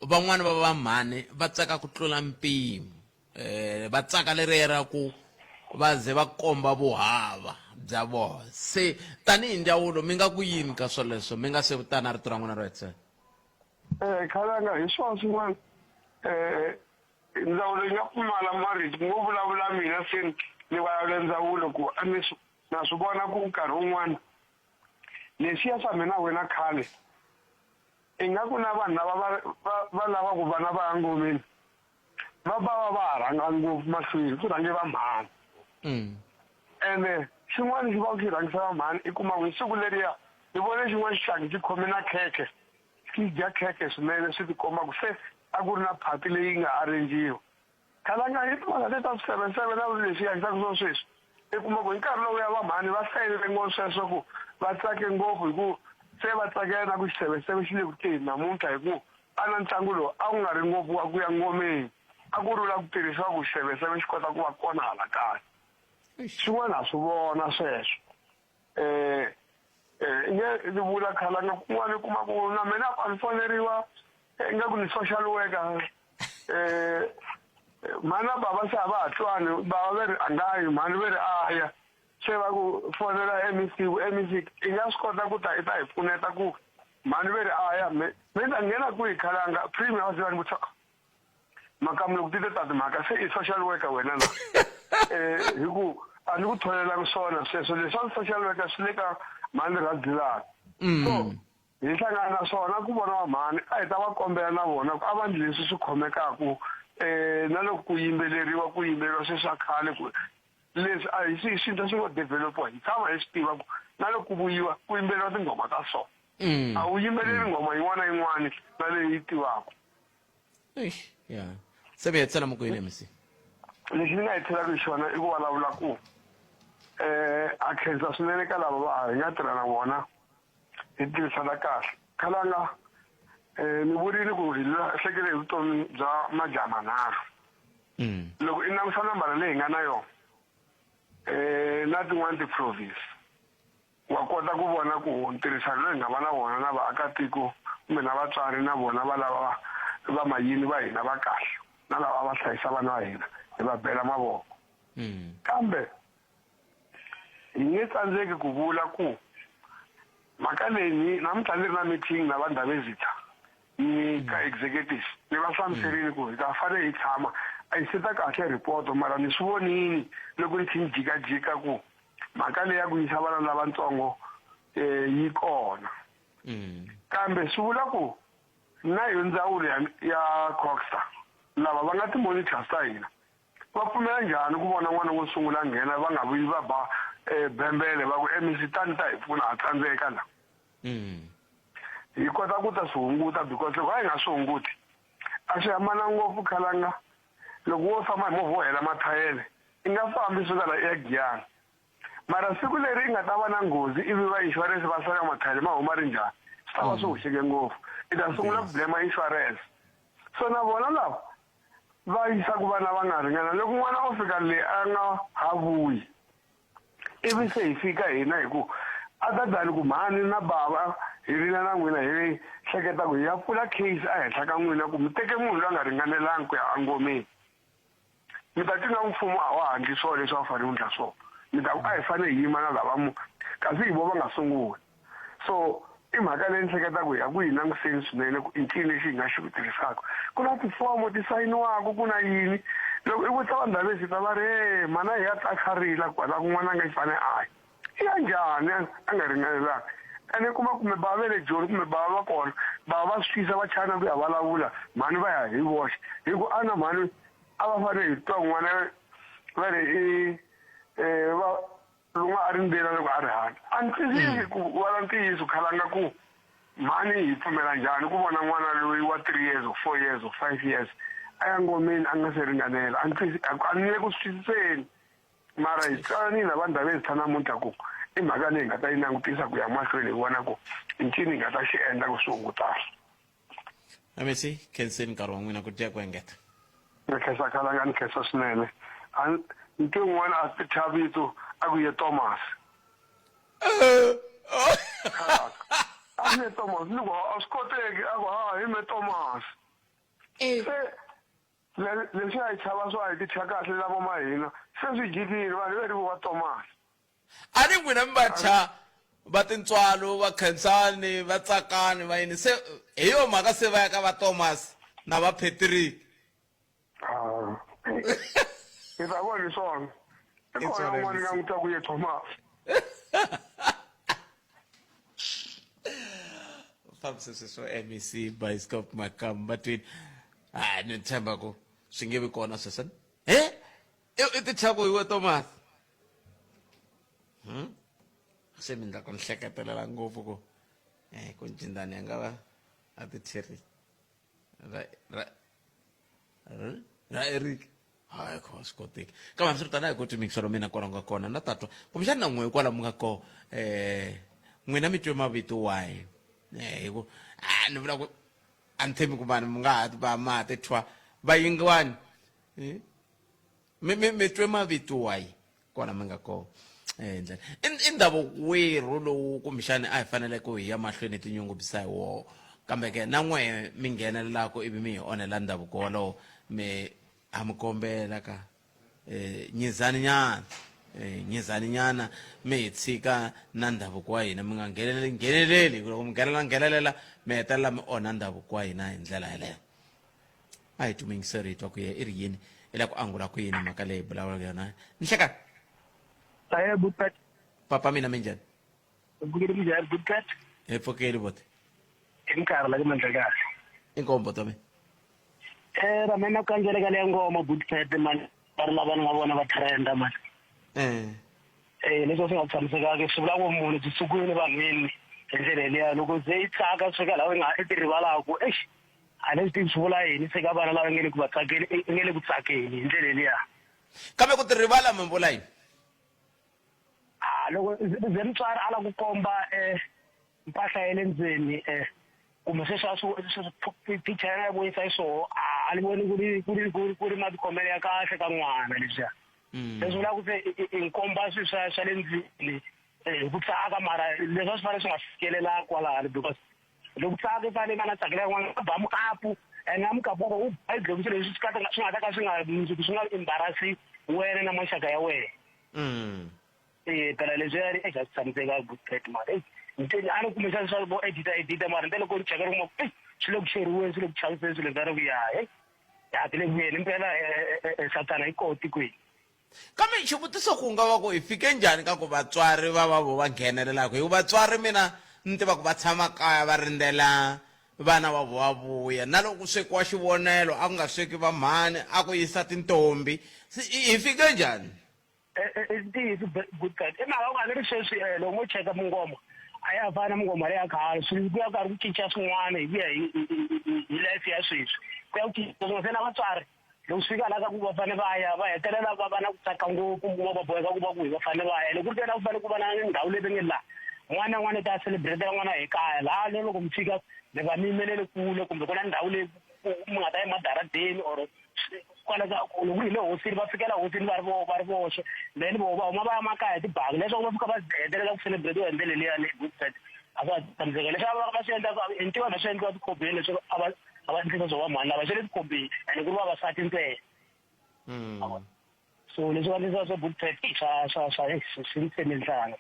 van'wani va vamhani va tsaka ku tlula mpimo um va tsaka leriya ra ku va ze va komba vuhava bya vona se tanihi ndzawulo mi nga ku yini ka swoleswo mi nga se vutana rito ra n'wina ro hetisela. Khalanga hi swona swin'wana Ndzawulo yi nga pfumala marito, ku ngo vulavula mina se ni vulavula ndzawulo ku a ni swi na swi vona ku nkarhi wun'wana leswiya swa mina wena khale ingaku na vanhu lava va va va lavaku vana va ya ngomeni va va va va ha rhanga ngopfu mahlweni ku rhange va mhani ene xin'wana xi va xi rhangisa va mhani i kuma ku hi siku leriya ni vone xin'wana xihlangi xi khome na khekhe Swi dya khekhe swinene swi tikomba ku se a ku ri na phati leyi nga arrange-iwa. Khalanga hi timhaka leti ta swiseveseve na leswi hi hanyisaka swona sweswi, i kuma ku hi nkarhi lowuya va mhani va hlayile ngo sweswo ku va tsake ngopfu hi ku se va tsakela na ku xiseveseve xi le ku teni namuntlha hi ku a na ntlangu lowu a wu nga ri ngopfu wa ku ya ngomeni a ku ri wu la ku tirhisiwa ku xiseveseve xi kota ku va kona hala kaya. Swin'wana ha swi vona sweswo. Nge ni vula khalanga kun'wana u kuma ku na mina a ni foneriwa ingaku ni social worker mhani na bava se a va ha twani bava ve ri a nga yi mhani ve ri a ya se va ku fonela M_E_C ku M_E_C i nga swi kota ku ta i ta hi pfuneta ku mhani ve ri a ya me me ni ta nghena kwihi khalanga premier va ze va ni vutisa. Makamu loko ti te ta timhaka se i social worker wena na hi ku a ni ku tholelanga swona sweswo leswa social worker swi le ka mhani Radzilani so. Hi hlangana na swona ku vona va mhani a hi ta va kombela na vona ku a va ndli leswi swi khomekaku um na loko ku yimbeleriwa ku yimbeleriwa sweswi swa khale ku leswi a hi swi swintswa swi ngo developiwa hi tshama hi swi tiva ku na loko ku vuyiwa ku yimbeleriwa tinghoma ta so a wu yimbeleli nghoma yin'wana na yin'wana na leyi yi tivaka. Eish, ya se mi hetisela mi ku yini mc? Lexi ni nga hetelaka hi xona i ku vulavula ku um a khensa swinene ka lava va hi nga tirha na vona hi tirhisana kahle. Khalanga um ni vurile ku hi lahlekele hi vutomi bya majaha manharhu. Loko i langusa nambara leyi hi nga na yona um na tin'wani ti-province wa kota ku vona ku ntirhisano loyi hi nga va na wona na vaakatiko kumbe na vatswari na vona va lava va mayini va hina va kahle na lava va hlayisa vana va hina hi va bela mavoko. Kambe hi nge tsandzeki ku vula ku mhaka leyi ni namuntlha ni ri na meeting na va Ndabezitha ni ka executive ni va hlamuserile ku hi ta fanele hi tshama a yi seta kahle report mara ni swi vonini loko ni kha ni jikajika ku mhaka leyi ya ku yisa vana lavatsongo um yi kona. Kambe swi vula ku na yo ndzawulo ya ya Coxa lava va nga ti-monitors ta hina va pfumela njhani ku vona n'wana wo sungula a nghena va nga vuyi va ba bembele va ku MEC tani ta hi pfuna ha tsandzeka la. Hi kota ku ta swi hunguta because loko a hi nga swi hunguti a swi hambana ngopfu khalanga loko wo famba hi movha wo hela mathayele i nga fambi suka la i ya Giyani. Mara siku leri i nga ta va na nghozi ivi va insurance va sala mathayele ma huma ri njhani swi ta va swi hoxeke ngopfu. I ta sungula ku blame insurance. So na vona lava va yisaku vana va nga ringana loko n'wana o fika le a nga ha vuyi ivi se hi fika hina hi ku other than ku mhani na bava hi rila na n'wina hi hleketa ku hi ya pfula case ehenhla ka n'wina ku mi teke munhu loyi a nga ringanelangi ku ya engomeni mi ta twi nga mfumo a wa ha ndli swona leswi a wu fanele wu ndla swona mi ta ku a hi fanele hi yima na lava mu kasi hi vo va nga sungula. So i mhaka leyi ni hleketaka hi ya ku yi languseni swinene ku i ncini lexi hi nga xi tirhisaka. Ku na tifomo ti sayiniwaka ku na yini loko i vutisa vanhu lava va ri e mhana hi ya ta kha rila kwala ku n'wana a nga fane a ya i ya njhani a nga ringanelanga ene kuma kumbe bava ve le Joni kumbe bava va kona bava va swi twisa va chana ku ya vulavula mhani va ya hi voxe hi ku ana mhani a va fanele hi twa n'wana va ri i va Lun'we a ri ndzeni loko a ri handle. A ni twisisi ku vala ntiyiso khalanga ku mhani hi pfumela njhani ku vona n'wana loyi wa 3 years or 4 years or 5 years a ya ngomeni a nga se ringanela. A ni twisisi a ni le ku swi twisiseni mara hi twananile na va Ndabezitha namuntlha ku i mhaka leyi hi nga ta yi langutisa ku ya mahlweni hi vona ku i ncini hi nga ta xi endla ku swi hungutana. Amesi khenseni nkarhi wa n'wina ku dya ku engeta. Ni khensa khalanga ni khensa swinene. A ni twe un'wana a ti thya vito a ku ye Thomas. A ku ye Thomas ni ku a swi koteki a ku ha hi me Thomas. Se leswi a hi chava swo a hi ti thya kahle lavo ma hina se swi jikile vanhu ve ri vo va Thomas. A ni n'wina mi va thya va tintswalo va Khensani va Tsakani va yini se hi yo mhaka se va ya ka va Thomas na va Patrick. Hi ta vona hi swona. I kona un'wana ni nga n'wi twa ku ye Thomas. Fambise sweswo MEC Bioscope Makamba twini. Ah ni tshemba ku swi nge vi kona sweswo. He? I ti thya ku hi we Thomas. Se mi ndla ku ni hleketelela ngopfu ku ku ncindani a nga va a ti thyeri ra ra ra Eric hayi kho swi koteki kambe hambiswiritano a hi koti mixo mina kwala nga kona na tatwa kumbexana na n'we kwala mi nga kona n'wina mi twe mavito wahi hi ku a ni vula ku a ni tshembi ku vanhu mi nga ha va ma ha ti thwa va yingiwani mi mi mi twe mavito wahi kwala mi nga kona ndlela i ndhavuko werhu lowu kumbexani a hi fanele ku hi ya mahlweni hi tinyungubyisa hi woho kambe ke na n'wehe mi nghenelelaka ivi mi hi onhela ndhavuko wolowo mi ha mi kombela ka nyizani nyana nyizani nyana mi hi tshika na ndhavuko wa hina mi nga ngheneleli ngheneleli hi ku loko mi nghenelela nghenelela mi hetelela mi onha ndhavuko wa hina hi ndlela yeleyo. A hi twi muyingiseri hi twa ku ye i ri yini i la ku angula ku yini mhaka leyi hi vulavulaka yona nhlekani. Ahee good Pat. Papa mina minjhani? Hi pfukile minjhani good Pat? Hi pfukile buti. I minkarhi la ku mandla kahle. Inkombo tami. Eh ra mina kandzela ka leya ngoma Bootpet man. Va ri lava ni nga vona va trenda man. Eh. Eh leswi swi nga tshamisekanga swi vula ku munhu byi sukile vanhwini hi ndlela liya loko ze yi tsaka swi fika laha u nga i ti rivalaku eish a ni swi tivi swi vula yini se ka vana lava nge le ku va tsakeni nge le ku tsakeni hi ndlela liya. Kambe ku ti rivala mi vula yini? A loko ze mutswari a lava ku komba um mpahla ya le ndzeni um kumbe sweswi a swi picture ya vuyisa xiswoho a ni voni ku ri ku ri ku ri ku ri matikhomelo ya kahle ka n'wana leswiya. Leswi vulaka ku se i nkomba swilo swa swa le ndlwini hi ku tsaka mara leswi a swi fanele swi nga fikelelanga kwalano because loko tsaka i fanele va na tsakela n'wana a ba mukapu and na mukapu wa kona u ba i swilo leswi swi ka swi nga ta ka swi nga mundzuku swi nga embarrass wena na maxaka ya wena. Eh phela leswiya eka swi tshamiseka good mara eyi ntsena a ni kumbexana swa vo edita edita mara nte loko ni cheka ni kuma ku swi le ku xeriweni swi le ku chaviseni swilo leswi ku ya heyi ya ti le ku vuyeni impela sathana yi koho tikweni. Kambe xivutiso ku nga va ku hi fike njhani ka ku vatswari va va vo va nghenelelaka hi ku vatswari mina ni tiva ku va tshama kaya va rindzela vana va vo va vuya na loko ku swekiwa xivonelo a ku nga sweki va mhani a ku yisa tintombi se hi fike njhani? I ntiyiso good cat i mhaka ku a ni ri sweswi loko mo cheka mungoma a ya ha fani na mungoma leya khale swilo ku ya karhi ku cinca swin'wana hi ku ya hi hi life ya sweswi ku ya ku cinca swin'wana se na vatswari loko swi fika la ka ku va fanele va ya va hetelela va va na ku tsaka ngopfu kuma va boheka ku va ku hi va fanele va ya loko ku ri ku fanele ku va na ndhawu leyi va nge la n'wana na n'wana i ta celebrate n'wana hi kaya laha loko mi fika mi va mi yimelele kule kumbe ku na ndhawu leyi mi nga ta ya emadaradeni or kwala ka loko hi le hosini va fikela hosini va ri vo va ri voxe then vo va huma va ya makaya hi tibangi leswaku va fika va hetelela ku celebrate hi ndlela leya le good side a swa tshamiseka leswi a va va swi endla hi ntivo va swi endliwa tikhobeni leswi a va a va endlisa swo va mhani lava swi le tikhobeni ene ku ri vavasati ntsena so leswi va endlisa swo good side swa swa swa swi ni tseme nhlana.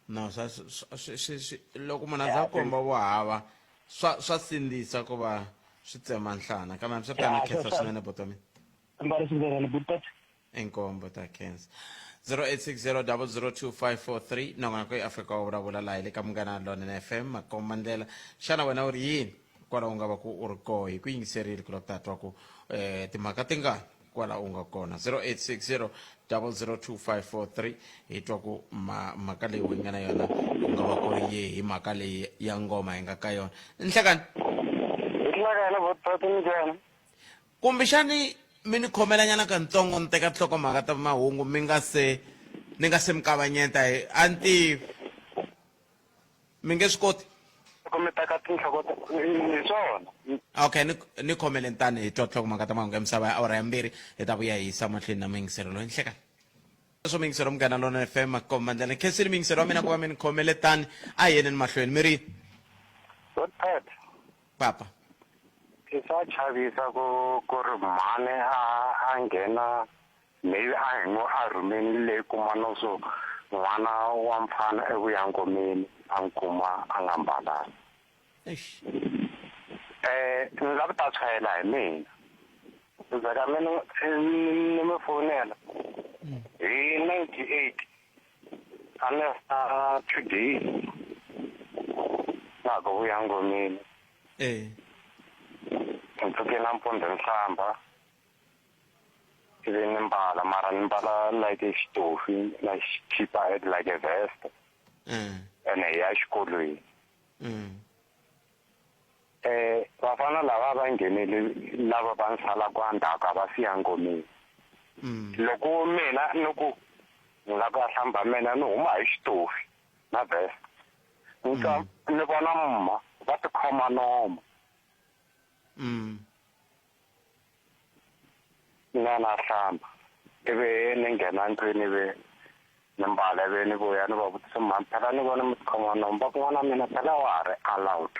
No swa swi swi swi loko munhu a za komba vuhava swa swa sindzisa ku va swi tsema nhlana kambe hambi swi tano khensa swinene buti wa mina. Mbale swinene buti. Inkombo ta khensa. 0860002543 nongonoko i Afrika wa vulavula laha hi le ka Munghana Lonene FM makomba ndlela xana wena u ri yini kwala u nga va ku u ri koho hi ku yingiserile ku lava ku ta twa ku um timhaka tingani kwala u nga kona 0860 002543 hi twa ku ma, mhaka leyi u nga na yona ku nga va ku ri yihi hi mhaka leyi ya ngoma hi nga ka yona nhlekani. Nhlekani vutati njhani? Kumbexani mi ni khomelanyana kantsongo ni teka tinhlokomhaka ta mahungu mi nga se ni nga se mi kavanyeta hi a ni tivi. Mi nge swi koti? Loko mi teka tinhloko hi swona. Okay, ni ni khomeleni tani hi twa tinhlokomhaka ta mahungu ya misava ya awara ya mbirhi hi ta vuya hi yisa mahlweni na muyingiseri loyi nhlekani. Sweswo muyingiseri wa Munghana Lonene FM makomba ndlela. Khensile muyingiseri wa mina ku va mi ni khomele tani a hi yeneni mahlweni mi ri yini? Godpet. Papa. Swa chavisa ku ku ri mhani a a nghena Maybe a hi ngo a rhumeni leyi kuma no swo n'wana wa mfana evuya ngomeni a n'wi kuma a nga mbalanga. Eish. Eh ni lava ku ta chayela hi mina. Ku za ka mina ni mi fonela hi 98 a ni a two days na ha ku vuya ngomeni. Eh. Ni pfuke nampundzu ni hlamba. Ivi ni mbala mara ni mbala like xitofi na xikipa like a vest. Ene hi ya xikolweni. Eh vafana lava va nghenele lava va ni salaka endzhaku a va siya ngomeni. Loko mina ni ku ni lava ku ya hlamba mina ni huma hi xitofi na vest. Ni twa ni vona mma va tikhoma nomo. Mina na hlamba ivi ni nghena ndlwini ivi ni mbala ivi ni vuya ni va vutisa mhani phela ni vona mi tikhoma nomu va ku n'wana mina phela wa ha ri allowed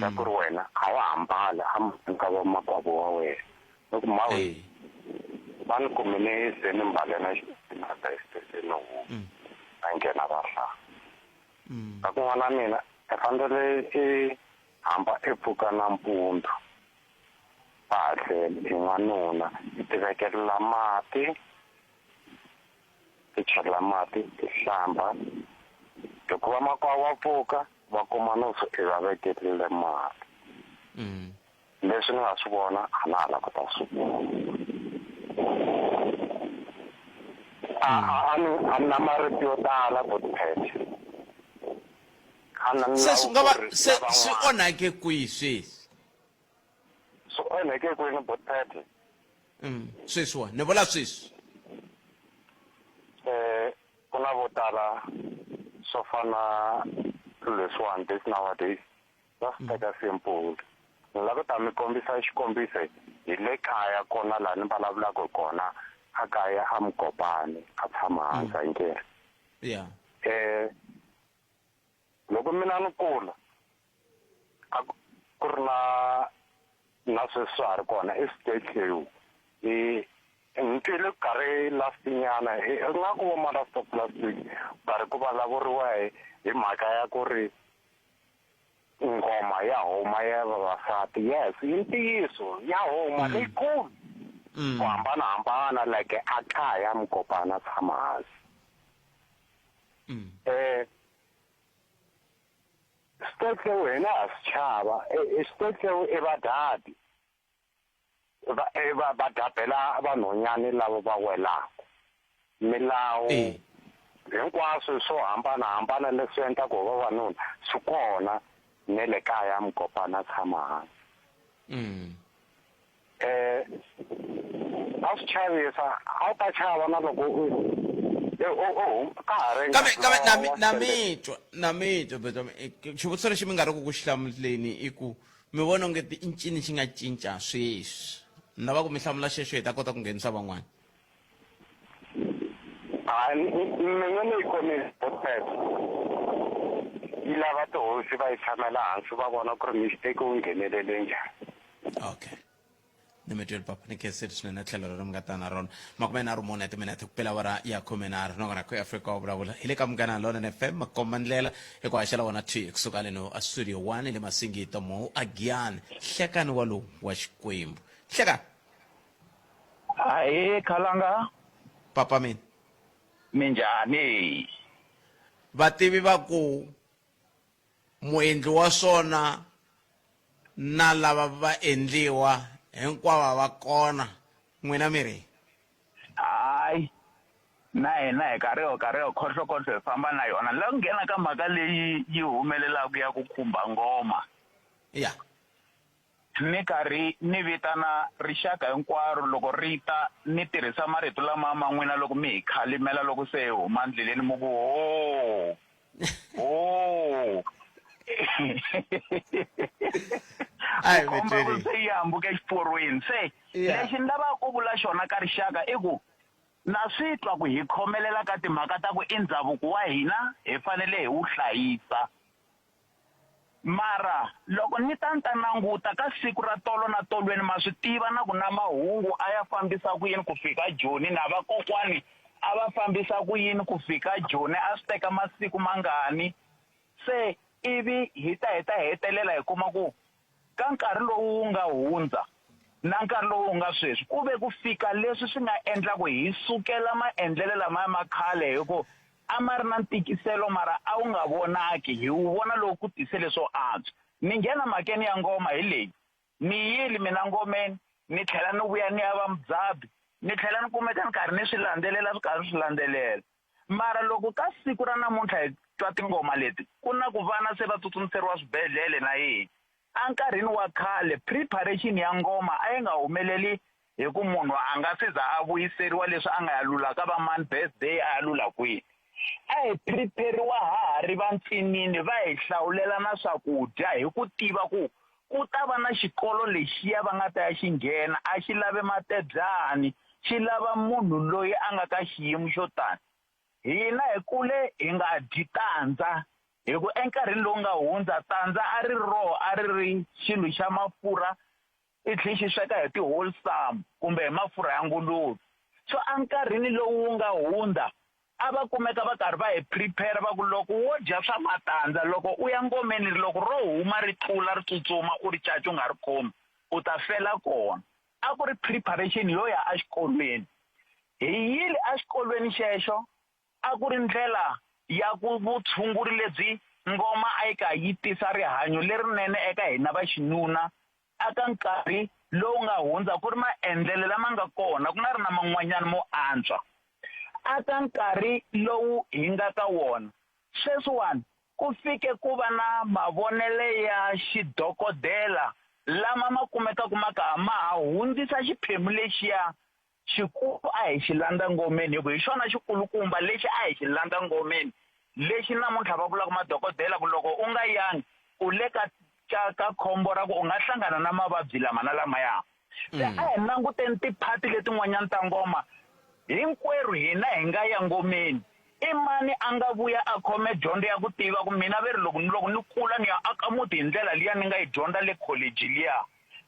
ya ku ri wena a wa ha mbali a mahlweni ka vamakwavo wa wena ni ku mawe va ni kumile se ni mbale na na vest se ni huma va nghena va hlamba va ku n'wana mina i fanele i hamba i pfuka nampundzu va ha tlele i n'wanuna i tivekelela mati i chela mati i hlamba loko vamakwavo va pfuka. Va kuma no i va vekerile mali. Leswi ni nga swi vona a na ha la ku ta swi vona. A a ni a ni na marito yo tala Botpet. A na ni Se swi nga va ku ri se swi lavan'wana. onhake kwihi sweswi? Swi onheke kwini Botpet? Sweswiwa ni vula sweswi. Eh ku na vo tala swo fana leswiwani this nowadays va swi teka simple. Ni lava ku ta mi kombisa xikombiso hi le kaya kona laha ni vulavulaka hi kona a kaya a Mukopani a tshama hansi a nkeri. Yeah. Eh loko mina ni kula a ku ri na na sweswi swa ha ri kona i switetleu i ni twile ku karhi last nyana ingaku vo ma last of last week karhi ku vulavuriwa hi hi mhaka ya ku ri ngoma ya huma ya vavasati. Yes, i ntiyiso, ya huma leyikulu ku hambanahambana like a kaya Mukopana tshama hansi. Switetleu hina ha swi chava. Switetleu i vadadi va va va dabela vanhwanyani lava va welaka milawu hinkwaswo swo hambanahambana leswi endlaka hi vavanuna swi kona ne le kaya Mukopana tshama hansi. A swi chavisa, a wu ta chava na loko u ka ha ri Kambe kambe na mi na mi twa na mi twa beta xivutiso lexi mi nga ri ku ku xi hlamuleni i ku mi vona onge i ncini xi nga cinca sweswi? Ni lava ku mi hlamula xexo hi ta kota ku nghenisa van'wana. Hayi, mina ni yi khomile podcast. Yi lava tihosi va yi tshamela hansi va vona ku ri mistake wu nghenelele njhani. Okay. Ni mi twile papa, ni khensile swinene tlhelo rero mi nga ta na rona. 34 ya timinete ku pela awara ya 13 nakona ku Afrika wa vulavula hi le ka Munghana Lonene FM makomba ndlela hi ku haxela wona thwi kusuka leno a studio 1 le Masingita mo a Giyani hlekani wa lowu wa Xikwembu. Hlekani. Ahee Khalanga. Papa mina. Minjhani? Vativi va ku muendli wa swona na lava va endliwa hinkwavo va kona. N'wina mi ri? Hayi, na hina hi karhi ho karhi ho khohlokohlo hi famba na yona. La ku nghena ka mhaka leyi yi humelelaka ya ku khumba ngoma. Ya. Ni karhi ni vitana rixaka hinkwaro loko ri ta, ni tirhisa marito lama ma n'wina loko mi hi khalimela loko se hi huma ndleleni mi ku, Hoo! Hoo! A Ku hi komba ku vitweni. se yi hambuke exiporweni. Se lexi ni lavaka ku vula xona ka rixaka i ku, na swi twa ku hi khomelela ka timhaka ta ku i ndhavuko wa hina, hi fanele hi wu hlayisa. Mara loko ni ta ni ta languta ka siku ra tolo na tolweni, ma swi tiva na ku na mahungu a ya fambisa ku yini ku fika Joni, na vakokwani a va fambisa ku yini ku fika Joni, a swi teka masiku mangani. Se ivi hi ta hi ta hetelela hi kuma ku ka nkarhi lowu wu nga hundza na nkarhi lowu wu nga sweswi, ku ve ku fika leswi swi nga endla ku hi sukela maendlelo lamaya ma khale, hi ku a ma ri na ntikiselo mara a wu nga vonaki, hi wu vona loko ku tise leswo antswa. Ni nghena mhakeni ya ngoma hi leyi, ni yile mina ngomeni, ni tlhela ni vuya ni ya va mudzabi, ni tlhela ni kumeka ni karhi ni swi landzelela swi karhi swi landzelela. Mara loko ka siku ra namuntlha hi twa tingoma leti, ku na ku vana se va tsutsumiseriwa swibedhlele na yini. Enkarhini wa khale preparation ya ngoma a yi nga humeleli hi ku munhu a nga se za a vuyiseriwa leswi a nga ya lula ka va mani birthday a ya lula kwihi. A hi prepare-riwa ha ha ri va ntsinini va hi hlawulela na swakudya hi ku tiva ku ku ta va na xikolo lexiya va nga ta ya xi nghena a xi lave matebyani, xi lava munhu loyi a nga ka xiyimo xo tani. Hina hi kule hi nga dyi tandza hi ku enkarhini lowu nga hundza tandza a ri raw a ri ri xilo xa mafurha i tlhe xi sweka hi ti-wholesome kumbe hi mafurha ya nguluve. So enkarhini lowu wu nga hundza a va kumeka va karhi va hi prepare va ku loko wo dya swa matandza loko u ya ngomeni loko ro huma ri tlula ri tsutsuma u ri caca u nga ri khomi u ta fela kona. A ku ri preparation yo ya exikolweni. Hi yile exikolweni xexo a ku ri ndlela ya ku vutshunguri lebyi Ngoma a yi ka yi tisa rihanyo lerinene eka hina va xinuna aka nkarhi lowu nga hundza ku ri maendlelo lama nga kona ku nga ri na man'wanyana mo antswa. Aka nkarhi lowu hi nga ka wona sweswiwani ku fike ku va na mavonele ya xidokodela lama ma kumekaka ma ka ma ha hundzisa xiphemu lexiya xikulu a hi xi landza ngomeni hi ku hi xona xikulukumba lexi a hi xi landza ngomeni lexi namuntlha va vulaka madokodela ku loko u nga yangi u le ka ka ka khombo ra ku u nga hlangana na mavabyi lama na lamaya se a hi languteni tiphati letin'wanyana ta ngoma hinkwerhu hina hi nga ya ngomeni i mani a nga vuya a khome dyondzo ya ku tiva ku mina ve ri loko loko ni kula ni ya aka muti hi ndlela liya ni nga yi dyondza le college liya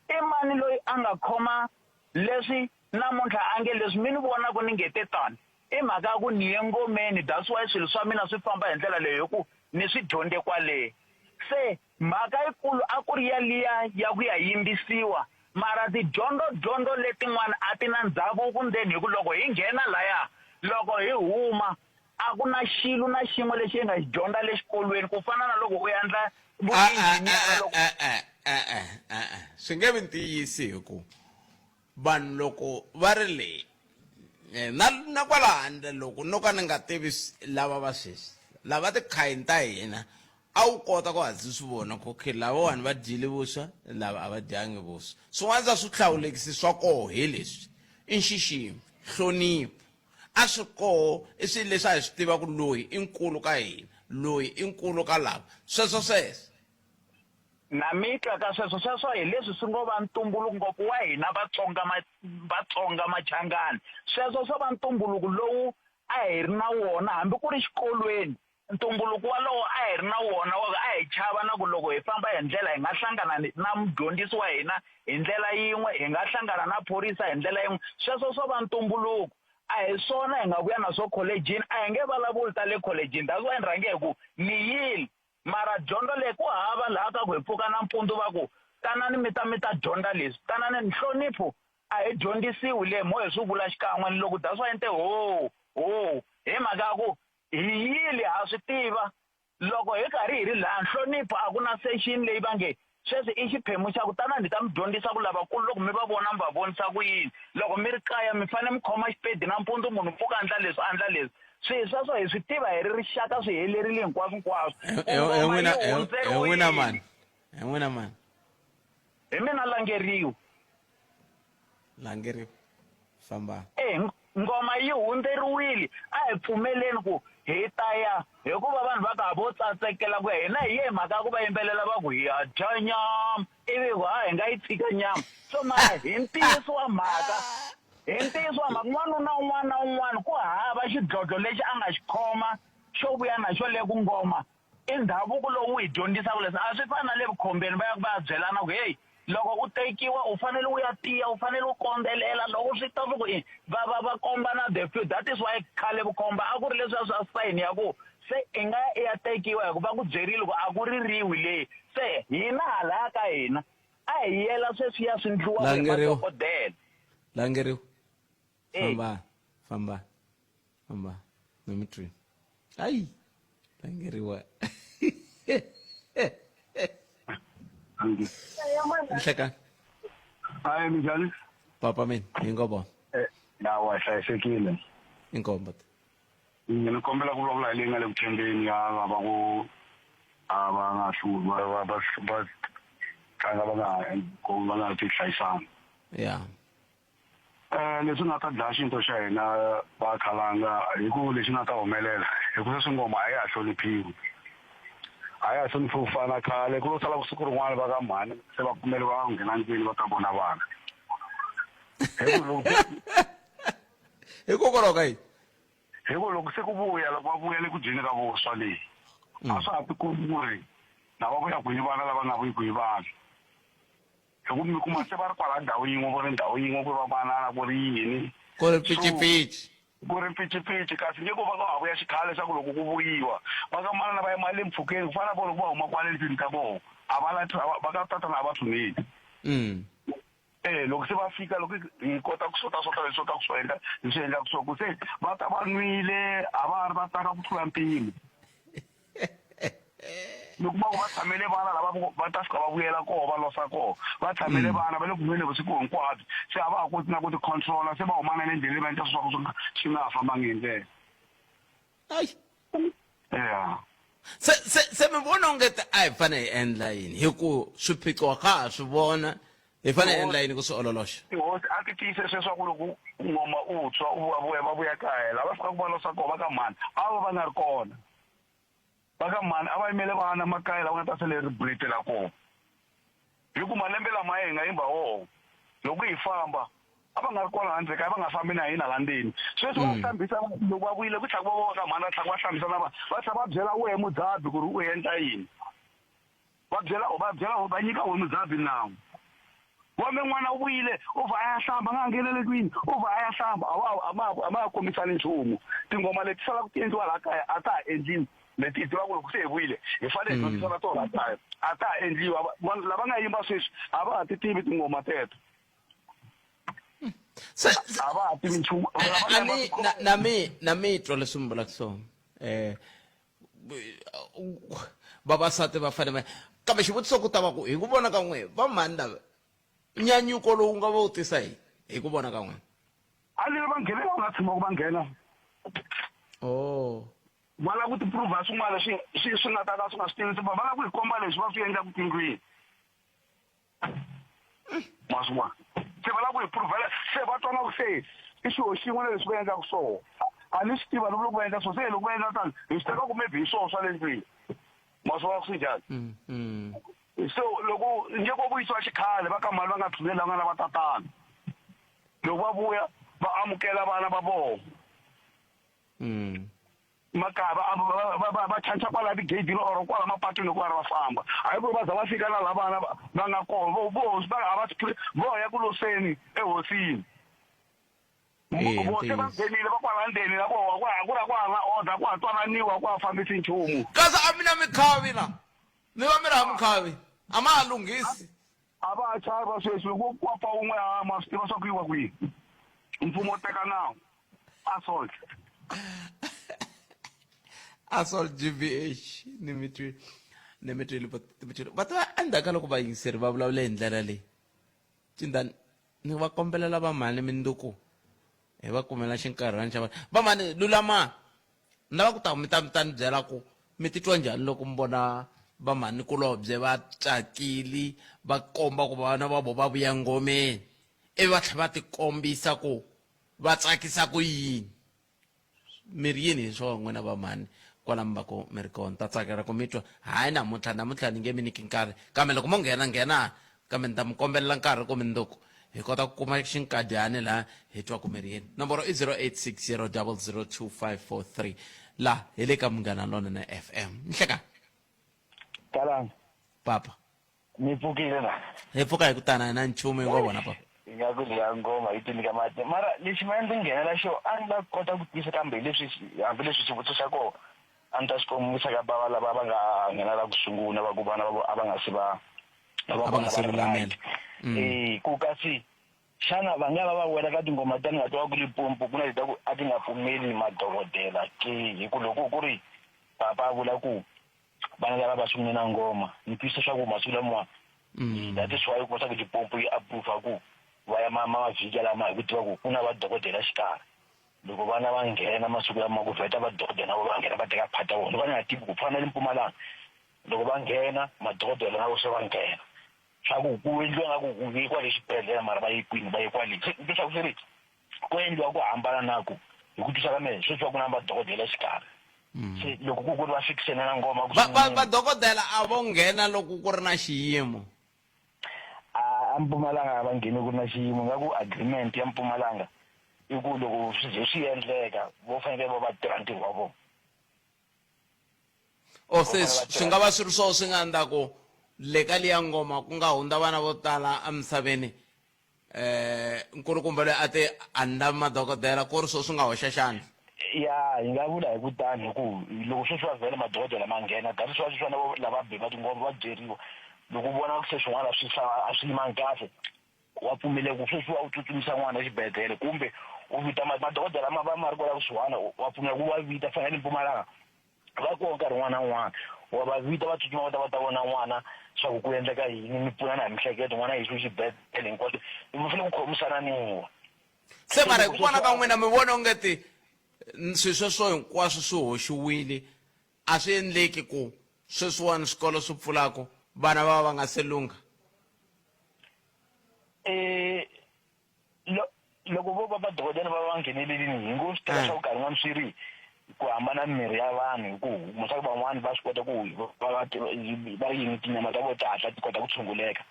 i mani loyi a nga khoma leswi namuntlha a nge leswi mi ni vonaka ni nge te tani i mhaka ya ku ni ye ngomeni that's why swilo swa mina swi famba hi ndlela leyi hi ku ni swi dyondze kwale se mhaka yikulu a ku ri yaliya ya ku ya yimbisiwa mara tidyondzo dyondzo letin'wana a ti na ndzhavuko ndzeni hi ku loko hi nghena laya loko hi huma a ku na xilo na xin'we lexi hi nga xi dyondza le xikolweni ku fana na loko u endla vuinjhiniyara loko E-e, e-e, swi nge vi ntiyisi hi ku vanhu loko va ri le eh, na na kwala handle loko no ka ni nga tivi lava va sweswi lava tikhayini ta hina a wu kota ku hatlisa swi vona ku okay lavawani va dyile vuswa lava a va dyangi vuswa swin'wana swa swihlawulekisi swa koho hi leswi i nxiximo nhlonipho a swi koho i swilo leswi a hi swi tiva ku loyi i nkulu ka hina loyi i nkulu ka lava sweswo sweswo Na mi twa ka sweswo, sweswo hi leswi swi ngo va ntumbuluko ngopfu wa hina Vatsonga ma, Vatsonga Machangani. Sweswo swo va ntumbuluko lowu a hi ri na wona hambi ku ri xikolweni. Ntumbuluko walowo a hi ri na wona wa ku a hi chava na ku loko hi famba hi ndlela hi nga hlangana ni, na mudyondzisi wa hina hi ndlela yin'we, hi nga hlangana na phorisa hi ndlela yin'we. Sweswo swo va ntumbuluko. A hi swona hi nga vuya na swo kholejini, a hi nge vulavuli ta le kholejini. That's why ni rhange hi ku ni yile. Mara dyondzo leyi ku hava laha ka ku hi pfuka nampundzu va ku, Tanani mi ta mi ta dyondza leswi. Tanani, nhlonipho a hi dyondzisiwi le mo hi swi vula xikan'we ni loko that's why ni te hoo, hoo, hi mhaka ya ku hi yile ha swi tiva loko hi karhi hi ri laha nhlonipho a ku na session leyi va nge sweswi i xiphemu xa ku tanani hi ta mi dyondzisa ku lavakulu loko mi va vona mi va vonisa ku yini loko mi ri kaya mi fanele mi khoma xipedi nampundzu munhu pfuka andla leswi andla leswi swi sweswo hi swi tiva hi ri rixaka swi helerile hinkwaswo hinkwaswo hi n'wina mani hi n'wina mani hi mina langeriwa Langeriwa famba. E, ngoma yi hundzeriwile, a hi pfumeleni ku hi ta ya, hikuva vanhu va ta vo tsatsekela ku ya hina hi ye hi mhaka ya ku va yimbelela va ku hi ya dya nyama, ivi hi ku ha hi nga yi tshika nyama. So mara hi ntiyiso wa mhaka, hi ntiyiso wa mhaka n'wanuna un'wana na un'wana ku hava xidlodlo lexi a nga xi khoma xo vuya na xo le ku ngoma I ndhavuko lowu wu hi dyondzisaka leswi. A swi fani na le vukhombeni va yaka va ya byelana ku heyi loko u tekiwa u fanele u ya tiya, u fanele u kondzelela loko swi ta swi ku i va va va kombana the few that is why khale vukhomba a ku ri leswiya swa sign ya ku se i nga ya i ya tekiwa hi ku va ku byerile ku a ku ririwi le. Se hina halaya ka hina a hi yela sweswiya swi ndliwaka hi Langeriwa. madokodela. Langeriwa. E. Famba, famba. Famba. Nomitrini. Ayi. Langeriwa. Nhlekani. Hayi minjhani? Papa mina, inkomo. Eh, nawa hlayisekile. Inkombo. Ni kombela ku vulavula hi leyi nga le ku thembeni ya lava ku a va nga hluli va va va va tlanga va nga va nga ti hlayisanga. Yeah. Eh, leswi nga ta dlaya xinto xa hina va khalanga hi ku lexi nga ta humelela hi ku sweswi ngoma a ya ha hloniphiwi a ya ha hloniphiwi ku fana na khale ku lo sala siku rin'wana va ka mhani se va pfumeriwa ku nghena ndlwini va ta vona vana hi ku loko hikokwalaho ka yini hi ku loko se ku vuya loko va vuya le ku dyeni ka vuswa leyi a swa ha tikombi ku ri na va vuya kwihi vana lava nga vuyi kwihi vana Hi ku mi kuma se va ri kwala ndhawu yin'we ku ri ndhawu yin'we ku ri vamanana ku ri yini ku ri picipici ku ri picipici kasi nge ku va ka ha vuya xikhale leswaku loko ku vuyiwa va ka manana va yima le mpfhukeni ku fana na vo loko va huma kwale ndlwini ka vona a va lati va ka tatana a va tshuneli Eh loko se va fika loko hi kota ku sota swo tala leswi kotaka ku swi endla hi swi endlaka swo ku se va ta va nwile a va ha ri va tsaka ku tlula mpimo. Mi kuma ku va tshamele vana lava va ta fika va vuyela koho va losa koho va tshamele vana va le ku nweni vusiku hinkwabyo se a va ha koti na ku ti controla se va huma na le ndleleni va endla swi swa ku swi nga ha fambangi hi ndlela ayi ya se se se mi vona onge a hi fanele hi endla yini hi ku swiphiqo ka ha swi vona hi fanele hi endla yini ku swi ololoxa tihosi a ti tiyise sweswaku loko ngoma u tshwa u vuya va vuya kaya lava fikaka va losa koho va ka mhani a va va nga ri kona va ka mhani a va yimele vana makaya lava nga ta sele ri buletela kona hi ku malembe lama hi nga yimba woho loko hi famba a va nga ri kona handle kaya va nga fambi na hina la ndzeni sweswi va hlambisa loko va vuyile ku tlhaka va va ka mhani va tlhaka va hlambisa na vana va tlhela va byela wehe mudzabi ku ri u endla yini va byela va byela va nyika wehe mudzabi nawu wambe n'wana u vuyile u va a ya hlamba a nga nghenele kwini u va a ya hlamba a ma a ma kombisani nchumu tingoma leti salaka ti endliwa laha kaya a ta ha endliwi leti hi tivaka loko se hi vuyile hi fanele hi dyondzisana tona laha kaya a ta ha endliwa vanhu lava nga yimba sweswi a va ha ti tivi tingoma teto a va ha tivi nchumu na mi na mi twa leswi mi vulaka swona vavasati va fanele kambe xivutiso ku ta va ku hi ku vona ka n'we va mhani lava nyanyuko lowu nga va wu tisa hi hi ku vona ka n'wina a ni va nghene va nga tshama ku va nghena oh va lava ku ti-prova swin'wana swi swi swi nga ta ka swi nga swi tivi va lava ku hi komba leswi va swi endlaka tindlwini ma swi vona se va lava ku hi provela se va twa nga ku se i xilo xin'we na leswi va endlaka swona a ni swi tiva loko va endla swona se loko va endla tano hi swi teka ku maybe hi swona swa le ndlwini ma swi vona ku swi njhani so loko nge ko vuyisiwa xikhale va ka mali va nga tshineli lava nga na vatatana loko va vuya va amukela vana va vona makaya va va va chancha kwala tigeyidini or kwala mapatwini loko va ri va famba hayi ku ri va za va fika na la vana va nga kona vo vo va a va vo ya ku loseni ehosini vo se va nghenile va kwala ndzeni na voho ku ku ri a ku ha na order ku ha twananiwa ku ha fambisi nchumu kasi a mi na mikhavi na mi va mi ri ha mikhavi a ma ha lunghisi a va ha chavi va sweswi loko ku pfa wun'we ha ma swi tiva swa ku yiwa kwihi mfumo wu teka nawu assault assault gbh ni mi twi ni mi twile mi twile va tiva endzhaku ka loko vayingiseri va vulavule hi ndlela leyi cinda ni va kombelela vamhani minduku hi va kumela xinkarhana xa vana vamhani lulama ni lava ku ta mi ta mi ta ni byela ku mi titwa njhani loko mi vona vamhanikulobye va tsakile va komba ku vana va vo va vuya ngomeni ivi va tlhela va tikombisa ku va tsakisa ku yini mi ri yini hi swona n'wina vamhani kwala mi va ku mi ri kona ta tsakela ku mi twa hayi namuntlha namuntlha ni nge mi nyiki nkarhi kambe loko mo nghena nghena kambe ni ta mi kombelela nkarhi ku mundzuku hi kota ku kuma xinkadyani laha hi twa ku mi ri yini nomboro i 0860 002543 laha hi le ka munghana lonene fm nhlekani Kalanga. Papa. Mi pfukile na? Hi pfuka hi ku tana hi na nchumu hi ngo vona papa. Ingaku leya ngoma yi tinyika mati mara lexi ma ndzi nghenela xo a ni la kota ku tiyisa kambe leswi hambileswi xivutiso xa kona a ni ta xi kongomisa ka bava lava va nga nghenela ku sungula va ku vana va a va nga se va a va nga se lulamela eh ku kasi xana va nga va va wela ka tingoma ta ni nga twa ku Limpopo ku na leti ta ku a ti nga pfumeli madokodela ke hi ku loko ku ri papa a vula ku vana lava va sungule na ngoma ni twisisa swa ku masiku lamawa that is why u kuma swa ku Limpopo yi approve ku va ya ma mavhiki lama hi ku tiva ku ku na vadokodela xikarhi loko vana va nghena masiku lama ku vheta vadokodela na vo va nghena va teka part ya vona loko va nga tivi ku fana na le Mpumalanga loko va nghena madokodela na vo se va nghena swa ku ku endliwa nga ku ku ye kwale xibedhlele mara va ye kwini va ye kwale se leswaku swi ri ku endliwa ku hambana na ku hi ku twisa ka mehe sweswi va ku na madokodela exikarhi se loko ku ku ri va fikisene na ngoma ku vadokodela a vo nghena loko ku ri na xiyimo a Mpumalanga a va ngheni ku ri na xiyimo nga ku agreement ya Mpumalanga i ku loko swi ze swi endleka vo fanekele va va tirha ntirho wa vona o se swi nga va swi ri swona swi nga endla ku le ka liya ngoma ku nga hundza vana vo tala emisaveni eh nkulukumba loyi a te a ni lavi madokodela ku ri swo swi nga hoxa xandla ya hi nga vula hi ku tani hi ku loko sweswi va vhele madokodela ma nghena that is why sweswi vana lava be va tingoma va byeriwa loko u vona ku se swin'wana swi a swi yimangi kahle wa pfumele ku sweswi wa u tsutsumisa n'wana exibedhlele kumbe u vita madokodela ma va ma ri kwala kusuhana wa pfumela ku va vita fana le Mpumalanga va koho nkarhi wun'wana na wun'wana Wa va vita va tsutsuma va ta va ta vona n'wana swa ku ku endleka yini, mi pfunana hi mihleketo, n'wana a yisiwe xibedhlele hinkwaswo, mi fanele ku khomisananiwa. Se mara hi ku vona ka n'wina mi vona ongeti swilo sweswo hinkwaswo swi hoxiwile, a swi endleki ku sweswiwani swikolo swi pfulaku vana va va va nga se lungha? Eh, lo, loko vo va madokodela va va nghenelelini hi ngo swi teka swa ku nkarhi wun'wana swi ri ku hambana mirhi ya vanhu hi ku maswaku van'wani va swi kota ku va va va ri yini tinyama ta vona ti hatla ti kota ku tshunguleka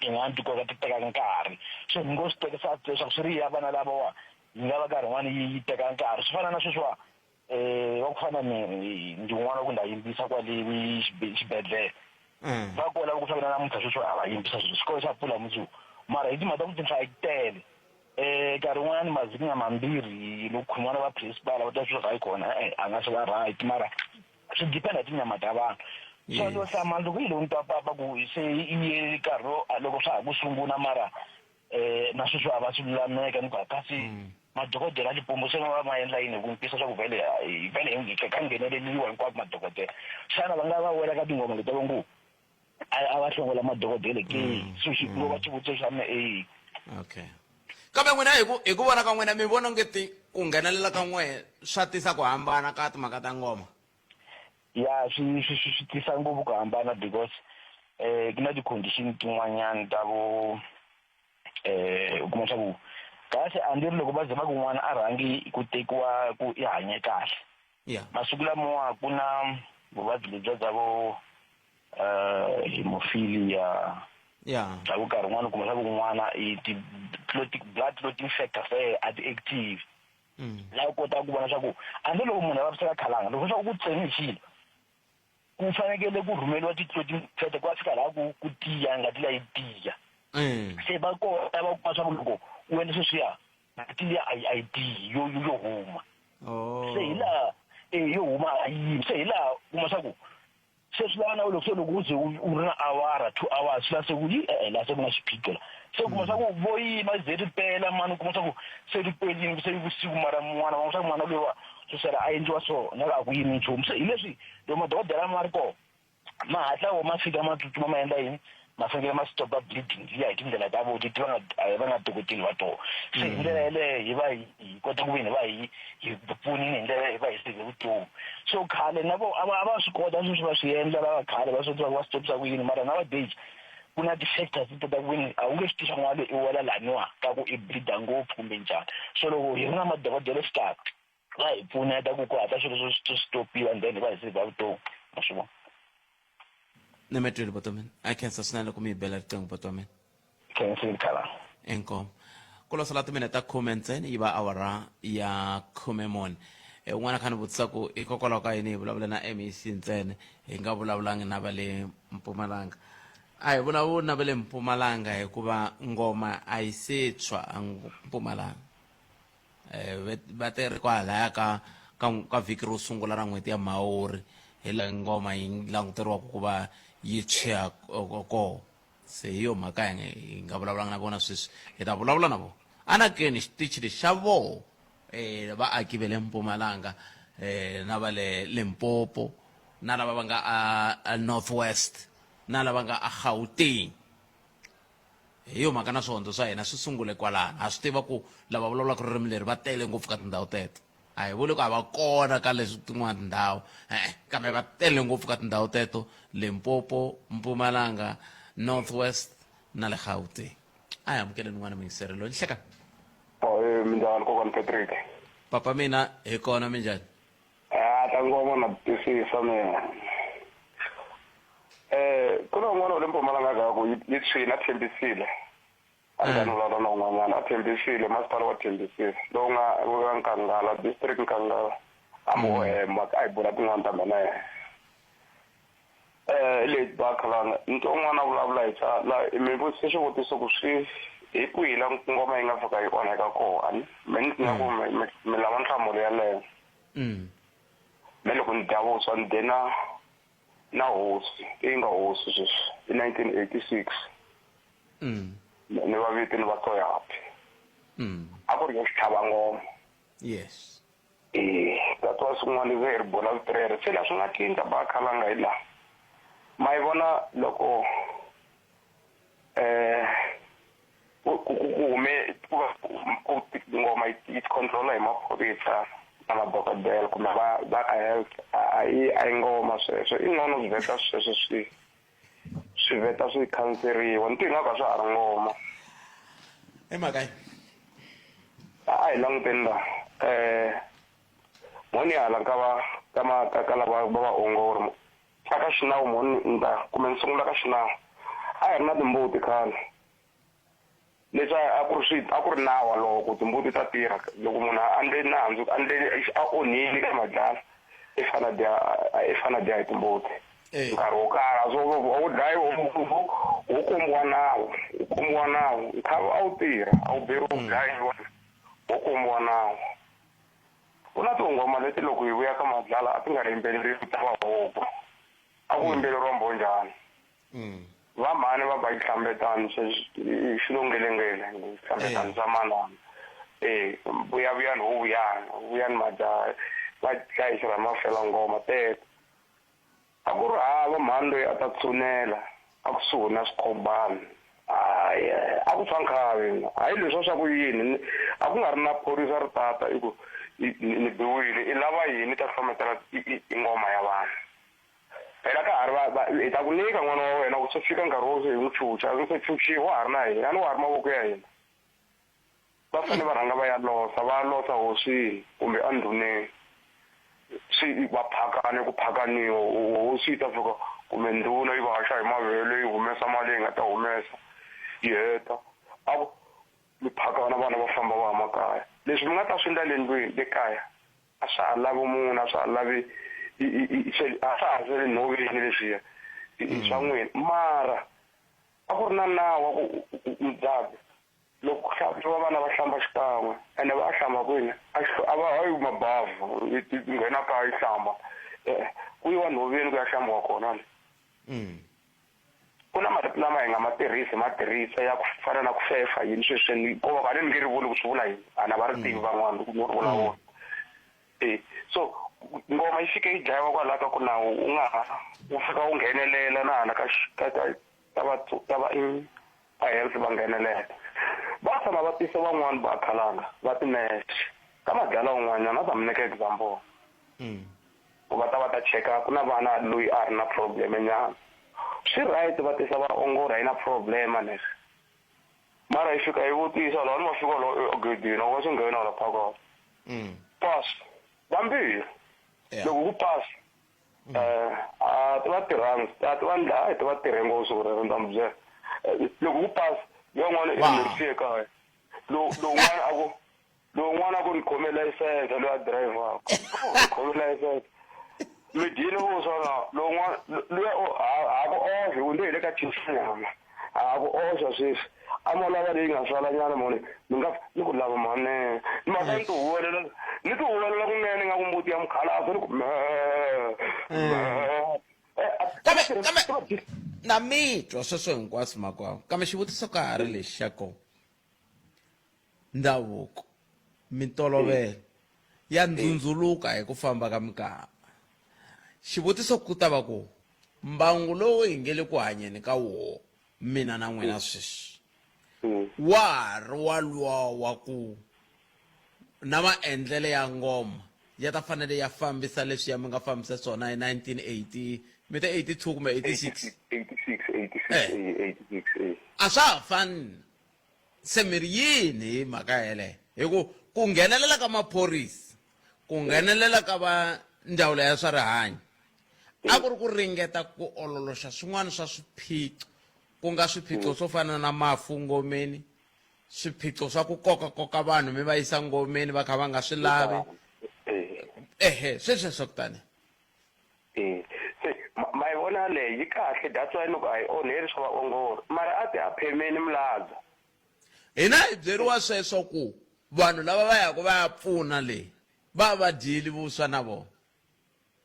tin'wani ti kota ti teka nkarhi so hi ngo swi tekisa leswaku swi ri ya vana lavawa yi nga va nkarhi wun'wani yi teka nkarhi swi fana na sweswiwa um wa ku fana ni ndi un'wana wa ku nda yimbisa kwale xibedhlele va kola ku swa na namuntlha sweswi a va yimbisa sweswi xikolo xa pfula mundzuku mara hi timhaka ta ku tinhlayo ti tele um nkarhi wun'wanyana mavhiki nga mambirhi loko khomiwa na va principal va ta swi hayi kona e a nga swi va right mara swi depend hi tinyama ta vanhu so no hlamala loko yi lo ni twa papa ku se yi ye nkarhi loko swa ha ku sungula mara eh na sweswi a va swi lulameka ni ku kasi mm. madokodela Limpopo se va ma endla yini hi ku mpisa swa ku vhele vhele ka ngheneleliwa hinkwako madokodela xana va nga va wela ka tingoma leti va ngo a va hlongola madokodela ke mm. so xi ngo va mm. xivutiso xa me e okay kambe n'wina hi ku hi ku vona ka n'wina mi vona nge ti ku nghenelela ka n'we swa tisa ku hambana ka timhaka ta ngoma ya swi swi swi tisa ngopfu ku hambana because eh ku na ti-condition tin'wanyana ta vo eh u kuma swa ku kahle a ndzi ri loko va ze va ku n'wana a rhangi ku tekiwa ku i hanye kahle yeah. masiku lamawa ku na vuvabyi lebyiya bya vo um hemophilia yeah. bya ku nkarhi wun'wana u kuma swa ku n'wana i ti blood clotting factors a ti active mm. laha u kotaka ku vona swa ku hambi loko munhu a vaviseka khalanga loko swa ku ku tsemi hi xilo ku fanekele ku rhumeliwa ti-clotting ku a fika laha ku ku tiya ngati liya yi tiya mm. se va kota va kuma swa ku loko u endla sweswiya ngati liya a yi a yi tiyi yo yo huma oh. se hi laha e yo huma a yimi se hi laha kuma swa ku se swi lava na loko se loko u ze u ri na awara 2 hours swi la se ku yi e-e laha se ku na xiphiqo la se u kuma swa ku vo yima ze ri pela mani u kuma swa ku se ri pelini se vusiku mara n'wana va swa ku n'wana loyiwa swi sala a endliwa so na a ku yimi nchumu se hi leswi loko madokodela ma ri kona ma hatla wo ma fika ma tsutsuma ma endla yini ma fanekele ma stopa bleeding liya hi tindlela ta vo leti va nga va nga tokoteli wa tona se hi ndlela yeleyo hi va hi kota ku veni va hi hi pfunile hi ndlela hi va hi save vutomi so khale na vo a va a va swi kota sweswi va swi endla lava khale va swi tiva va stopisa ku yini mara nowadays ku na ti-factors ti ta ku veni a wu nge swi tisa n'wana loyi i wela laniwa ka ku i bleeda ngopfu kumbe njhani so loko hi ri na madokodela exikarhi va hi pfuneta ku ku hatla swilo swi swi stopiwa and then hi va hi save vutomi ma swi vona ni mi twile buti wa mina a khensa swinene loko mi yi bela riqingho buti wa mina khensile khalanga inkomu ku lo sala timinete ta khume ntsena yi va awara ya 14 e un'wana kha ni vutisa ku hikokwalaho ka yini hi vulavula na mec ntsena hi nga vulavulangi na va le mpumalanga a hi vulavuli na va le mpumalanga hikuva ngoma a yi se tshwa mpumalanga eh, va te ri kwalaya ka ka ka vhiki ro sungula ra n'hweti ya mhawuri hi laha ngoma yi languteriwaka ku va yi tshwiya koho se hi yo mhaka hi nga vulavulanga na vona sweswi hi ta vulavula na vona anakeni xitichi lexi xa voho um vaaki va le mpumalanga um na va le limpopo na lava va nga a north west na lava nga a gauteng Hi yo mhaka na swihondzo swa hina swi sungule kwalano. Ha swi tiva ku lava vulavulaka ririmi leri va tele ngopfu ka tindhawu teto. A hi vuli ku a va kona ka leswi tin'wana tindhawu, e-e, kambe va tele ngopfu ka tindhawu teto, Limpopo, Mpumalanga, North West na le Gauteng. A hi amukeleni un'wana muyingiseri loyi. Nhlekani. Ahee, minjhani kokwani Patrick? Papa mina hi kona, minjhani? Ah, ta ngoma na twisisa mina. Eh, ku na un'wana wa le Mpumalanga ka ku yi tshwini a tshembisile. A ri karhi vulavula na un'wanyana a tshembisile, masipala wa tshembisile. Lowu nga wu nga Nkangala, district Nkangala. A mo hemba, a hi bula tin'wana ta mina yena. Eh, late ba khalanga. Ni twa un'wana a vulavula hi swa la mi vutise xivutiso ku swi hi kwihi la ngoma yi nga fika yi onheka kona. Me ni nga ku mi lava nhlamulo yaleyo. Me loko ni dya vuswa ni dye na na hosi leyi nga hosi sweswi hi 1986 ni va viti ni va toyapi a ku ri yo xitlhava ngoma yes eh ta twa swin'wana leswi hi ri bola vito rero se laha swi nga cinca ba khalanga hi laha ma yi vona loko eh ku ku ku hume ku va ku ngoma yi control hi maphorisa na madokodela kumbe va va ka health a yi a yi ngoma sweswo i ngcono swi vheta sweswo swi swi vheta swi khanseriwa ni twi ingaku a swa ha ri ngoma i mhaka yi a hi languteni la um mhoni hala ka va ka ma ka ka lava va vaongori a ka xinawu mhoni ni ta kumbe ni sungula ka xinawu a hi ri na timbuti khale leswi a ku ri swi a ku ri nawu walowo ku timbuti ta tirha loko munhu a endle nandzu a endle a onhile ka madlala i fane a dya i fane a dya hi timbuti nkarhi wo karhi a swo wo dlayiwa wo kombiwa nawu wu kombiwa nawu nkhavi a wu tirha a wu beriwa ku dlayiwa wo kombiwa nawu ku na tinghoma leti loko hi vuya ka madlala a ti nga yimbeleriwi ta vahoko a ku yimbeleriwa mbhonjhani Va mhani va ba xihlambetani xilongelengele xihlambetani xa manana e vuyavuyani ho vuyani vuyani majaha va dlaya hi xirhama fela ngoma teto a ku ri hava mhani loyi a ta tshunela a kusuhi na swikhobani hayi a ku tshwa nkhavi hayi leswa swa ku yini a ku nga ri na phorisa ri tata i ku ni biwile i lava yini ta hlometela i ngoma ya vanhu Phela ka ha ri va, va, hi ta ku nyika n'wana wa wena ku se fika nkarhi wo se hi n'wi chucha, a se chuchiwa wa ha ri na hina, a ni wa ha ri mavoko ya hina. Va fanele va rhanga va ya losa, va ya losa hosini kumbe endhuneni. Swi va phakana ku phakaniwa, hosi yi ta fika kumbe ndhuna yi va haxa hi mavele yi humesa mali leyi nga ta humesa yi heta. A ku mi phakana vana va famba va ya makaya. Leswi mi nga ta swi endla le ndlwini le kaya a swa ha lavi munhu a swa ha lavi a swa ha sele nhoveni leswiya i swa n'wina mara a ku ri na nawu wa ku mudzabye loko ku hlambiwa vana va hlamba xikan'we ene va hlamba kwini a va hayi mabavhu nghena kaya yi hlamba ku yiwa nhoveni ku ya hlambiwa kona le Ku na marito lama hi nga ma tirhisi hi ma tirhisa ya ku fana na ku fefa yini sweswi ko va ku a ni nge ri vuli ku swi vula yini a na va ri tivi van'wana loko no ri vula wona e so ngoma yi fike yi dlayiwa kwalaho ka ku nawu wu nga ha wu fika wu nghenelela na hala ka ka ka ka va ka va va health va nghenelela va tshama va tisa van'wani va khalanga va tinese ka madlala un'wanyana a ta mi nyika example Ku va ta va ta cheka ku na vana loyi a ri na problem nyana. Swi right va tisa vaongori a yi na problem leswi. Mara hi fika hi vutisa laha ni va fika la egedeni a wu nga se nghena la phakathi. Pass vambirhi loko ku pass a ti va tirhangi a ti va ndla a ti va tirhe ngopfu siku rero ni ta mi byela. Loko ku pass lowun'wana i ri ekaya lowu lowun'wana a ku Lowun'wana a ku ni khome layisense loyi a dirayivhaka ni khome layisense mi dyile vuswa na lowun'wana luya ha ku oxa u nde hi le ka chinyama ha ku oxa sweswi a mo lava leyi nga sala nyana moni mi nga ni ku lava mhani mhaka ni ti huwelela ni ti huwelela kunene nga ku mbuti ya mukhalabye ni ku me kambe kambe na mi twa sweswo hinkwaswo makwavo kambe xivutiso ka ha ri lexi xa kona Ndhavuko, mintolovelo ya ndzundzuluka hi ku famba ka minkarhi. Xivutiso ku ta va ku, mbangu lowu hi nge le ku hanyeni ka woho mina na n'wina sweswi, wa ha ri waluwa wa ku na maendlele ya ngoma ya ta fanele ya fambisa leswiya mi nga fambisa swona hi 1980, mi te 82 kumbe 86? 86, 86, 86, A swa ha fani Se mi ri yini hi mhaka yeleyo? Hi ku ku nghenelela ka maphorisa, ku nghenelela ka va ndzawulo ya swa rihanyo a ku ri ku ringeta ku ololoxa swin'wana swa swiphiqo, ku nga swiphiqo swo fana na mafu ngomeni, swiphiqo swa ku kokakoka vanhu mi va yisa ngomeni va kha va nga swi lavi, ehe sweswiya swa ku tani. E se ma yi vona leyi yi kahle that's why ni ku a yi onheli swa vaongori mara a ti a phemeni miladza. Hina hi byeriwa sweswo ku vanhu lava va yaka va ya pfuna le va va dyile vuswa na vona.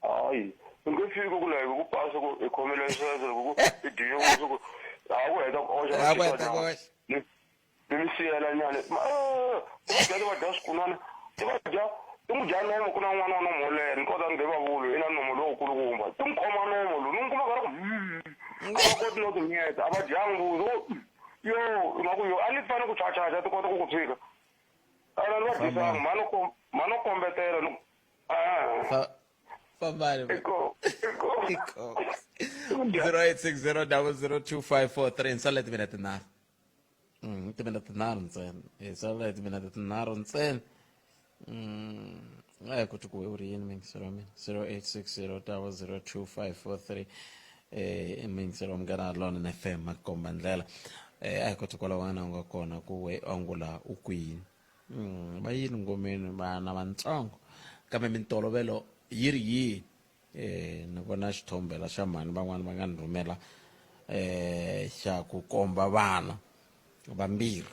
Hayi u nge fiki ku la ku pasa ku hi khomele sweswo loko ku i dyile vuswa ku ha ku heta ku oxa Ha ku heta ku oxa. Ni mi siyela nyana ti va dya ti va dya swikunwana ti va dya. Ti n'wi dya nomo ku na un'wana wa nomo wo leha ni kota ni nge va vuli i na nomo lowukulukumba. Ti n'wi khoma nomo lowu ni n'wi kuma karhi ku a va koti no timiyeta a va dyangi mbuzi wo yo ingaku yo a ni fane ku chachacha ti kota ku ku tshika. Ana ni va dyisanga mhani ko mhani o kombetela ni ku fambani Iko iko iko 0860 002543 nsala timinete tinharhu timinete tinharhu ntsena hi sala hi timinete tinharhu ntsena a hi koti ku u ri yini muyingiseri wa mina 0860 002543 eh i muyingiseri wa munghana lonene fm makomba ndlela eh a hi koti kwala wena u nga kona ku we angula u kwini va yini ngomeni vana vantsongo kambe mintolovelo yi ri yini eh ni vona xithombe la xa mhani van'wani va nga ni rhumela eh xa ku komba vana vambirhi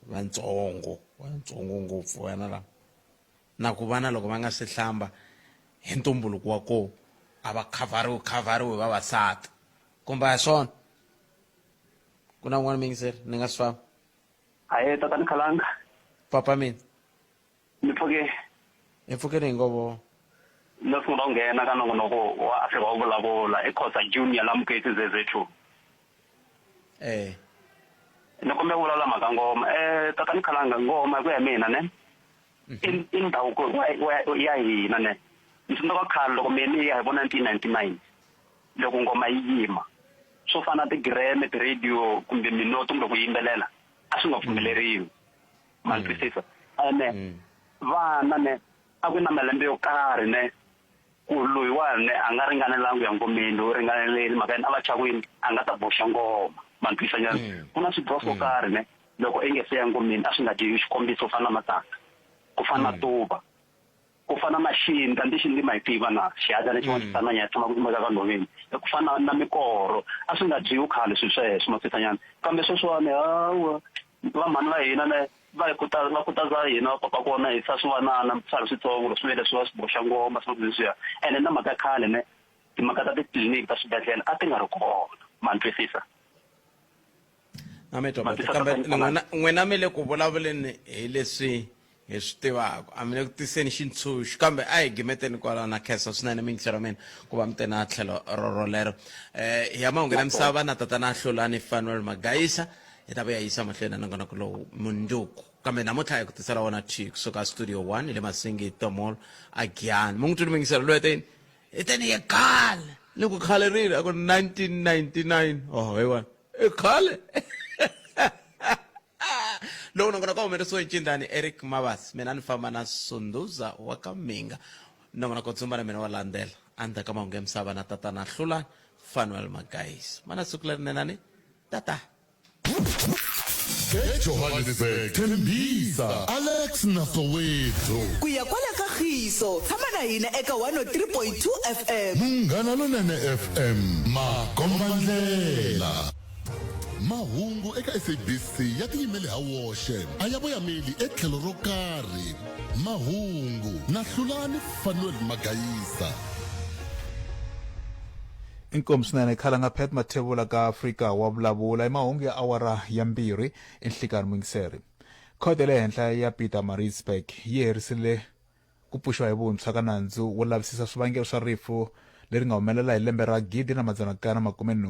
vantsongo vantsongo ngopfu vana lava na ku vana loko va nga se hlamba hi ntumbuluko wa kona a va khavhariwi khavhariwi vavasati kumbe a hi swona ku na un'wana muyingiseri ni nga swi famba Ahee tatani Khalanga. Papa mina. Mi pfuke? Hi pfukile hi ngovo. No sungula ku nghena ka nongonoko wa Afrika wa vulavula i Khosa Junior la Muketsi Zezethu. Eh. Ni kombela ku vulavula mhaka ngoma. Eh tatani Khalanga ngoma hi ku ya mina ne. I i ndhavuko wa ya hina ne. Ni tsundzuka khale loko mina ni ya hi vo 1999 loko ngoma yi yima swo fana na tigireme, ti-radio kumbe minoto kumbe ku yimbelela a swi nga pfumeleriwi. Ma ni twisisa? Ene vana ne a ku na malembe yo karhi ne ku loyiwani ne a nga ringanelanga ku ya ngomeni loyi u ringaneleni mhaka yini a va chava ku yini a nga ta boxa ngoma ma ni twisisa nyana ku na swidyiwa swo karhi ne loko i nge se ya ngomeni a swi nga dyiwi xikombiso ku fana na matsavu ku fana na tuva ku fana na xinta ndi xi ndima hi tiva na xihadyana xin'wana xi tsananya ya tshama ku kumeka ka nhoveni ku fana na mikoro a swi nga dyiwi khale swilo sweswo masisanyana kambe sweswiwani hawa vamhani va hina ne va hi khutaza va khutaza hina va papa kona hi sa swivanana swa ha ri switsongo swi vele swi va swi boxa ngoma swi leswiya ene na mhaka ya khale ne timhaka ta titliliniki ta swibedhlele a ti nga ri kona ma ni twisisa na mi twa kambe n'wina n'wina mi le ku vulavuleni hi leswi hi swi tivaka a mi le ku tiseni xintshunxo kambe a hi gimeteni kwalaho na khensa swinene miyingiselo wa mina ku va mi te na tlhelo rorolero um hi ya mahungu ya misava na tatana hlulani fanuel magayisa hi ta vuya yisa mahlweni na nongonoko lowu mundzuku kambe namuntlha hi ku tisela wona thi kusuka studio 1 hi le masingita mall a giyani mu n'wi twile muyingiselo loyi teni hi teni ye khale ni ku khale rini a ku 1999 oh hi wona i khale lowu nongonoko humelerisiwe hi cindani eric mabas mina ni famba na sunduza wa ka minga nongonoko dzumba na mina wa landzela endzhaku ka mahungu ya misava na tatana hlulani fanuel magayisi mana siku lerinenani tata eJohannesburg, Tembisa, Alex na Soweto. Ku ya kwala ka Khiso, tshama na hina eka 103.2 FM. Munghana Lonene FM, makombandlela. Mahungu eka SABC ya tiyimele ha woxe, a ya voyameli etlhelo ro karhi. Mahungu na Hlulani Fanuel Magayisa. Inkomu swinene khalanga Pat Mathebula ka Afrika wa vulavula i mahungu ya awara ya mbirhi enhlikani muyingiseri. Khoto ya le henhla ya Pietermaritzburg yi herisile ku pfuxiwa hi vuntshwa ka nandzu wo lavisisa swivangelo swa rifu leri nga humelela hi lembe ra 1980.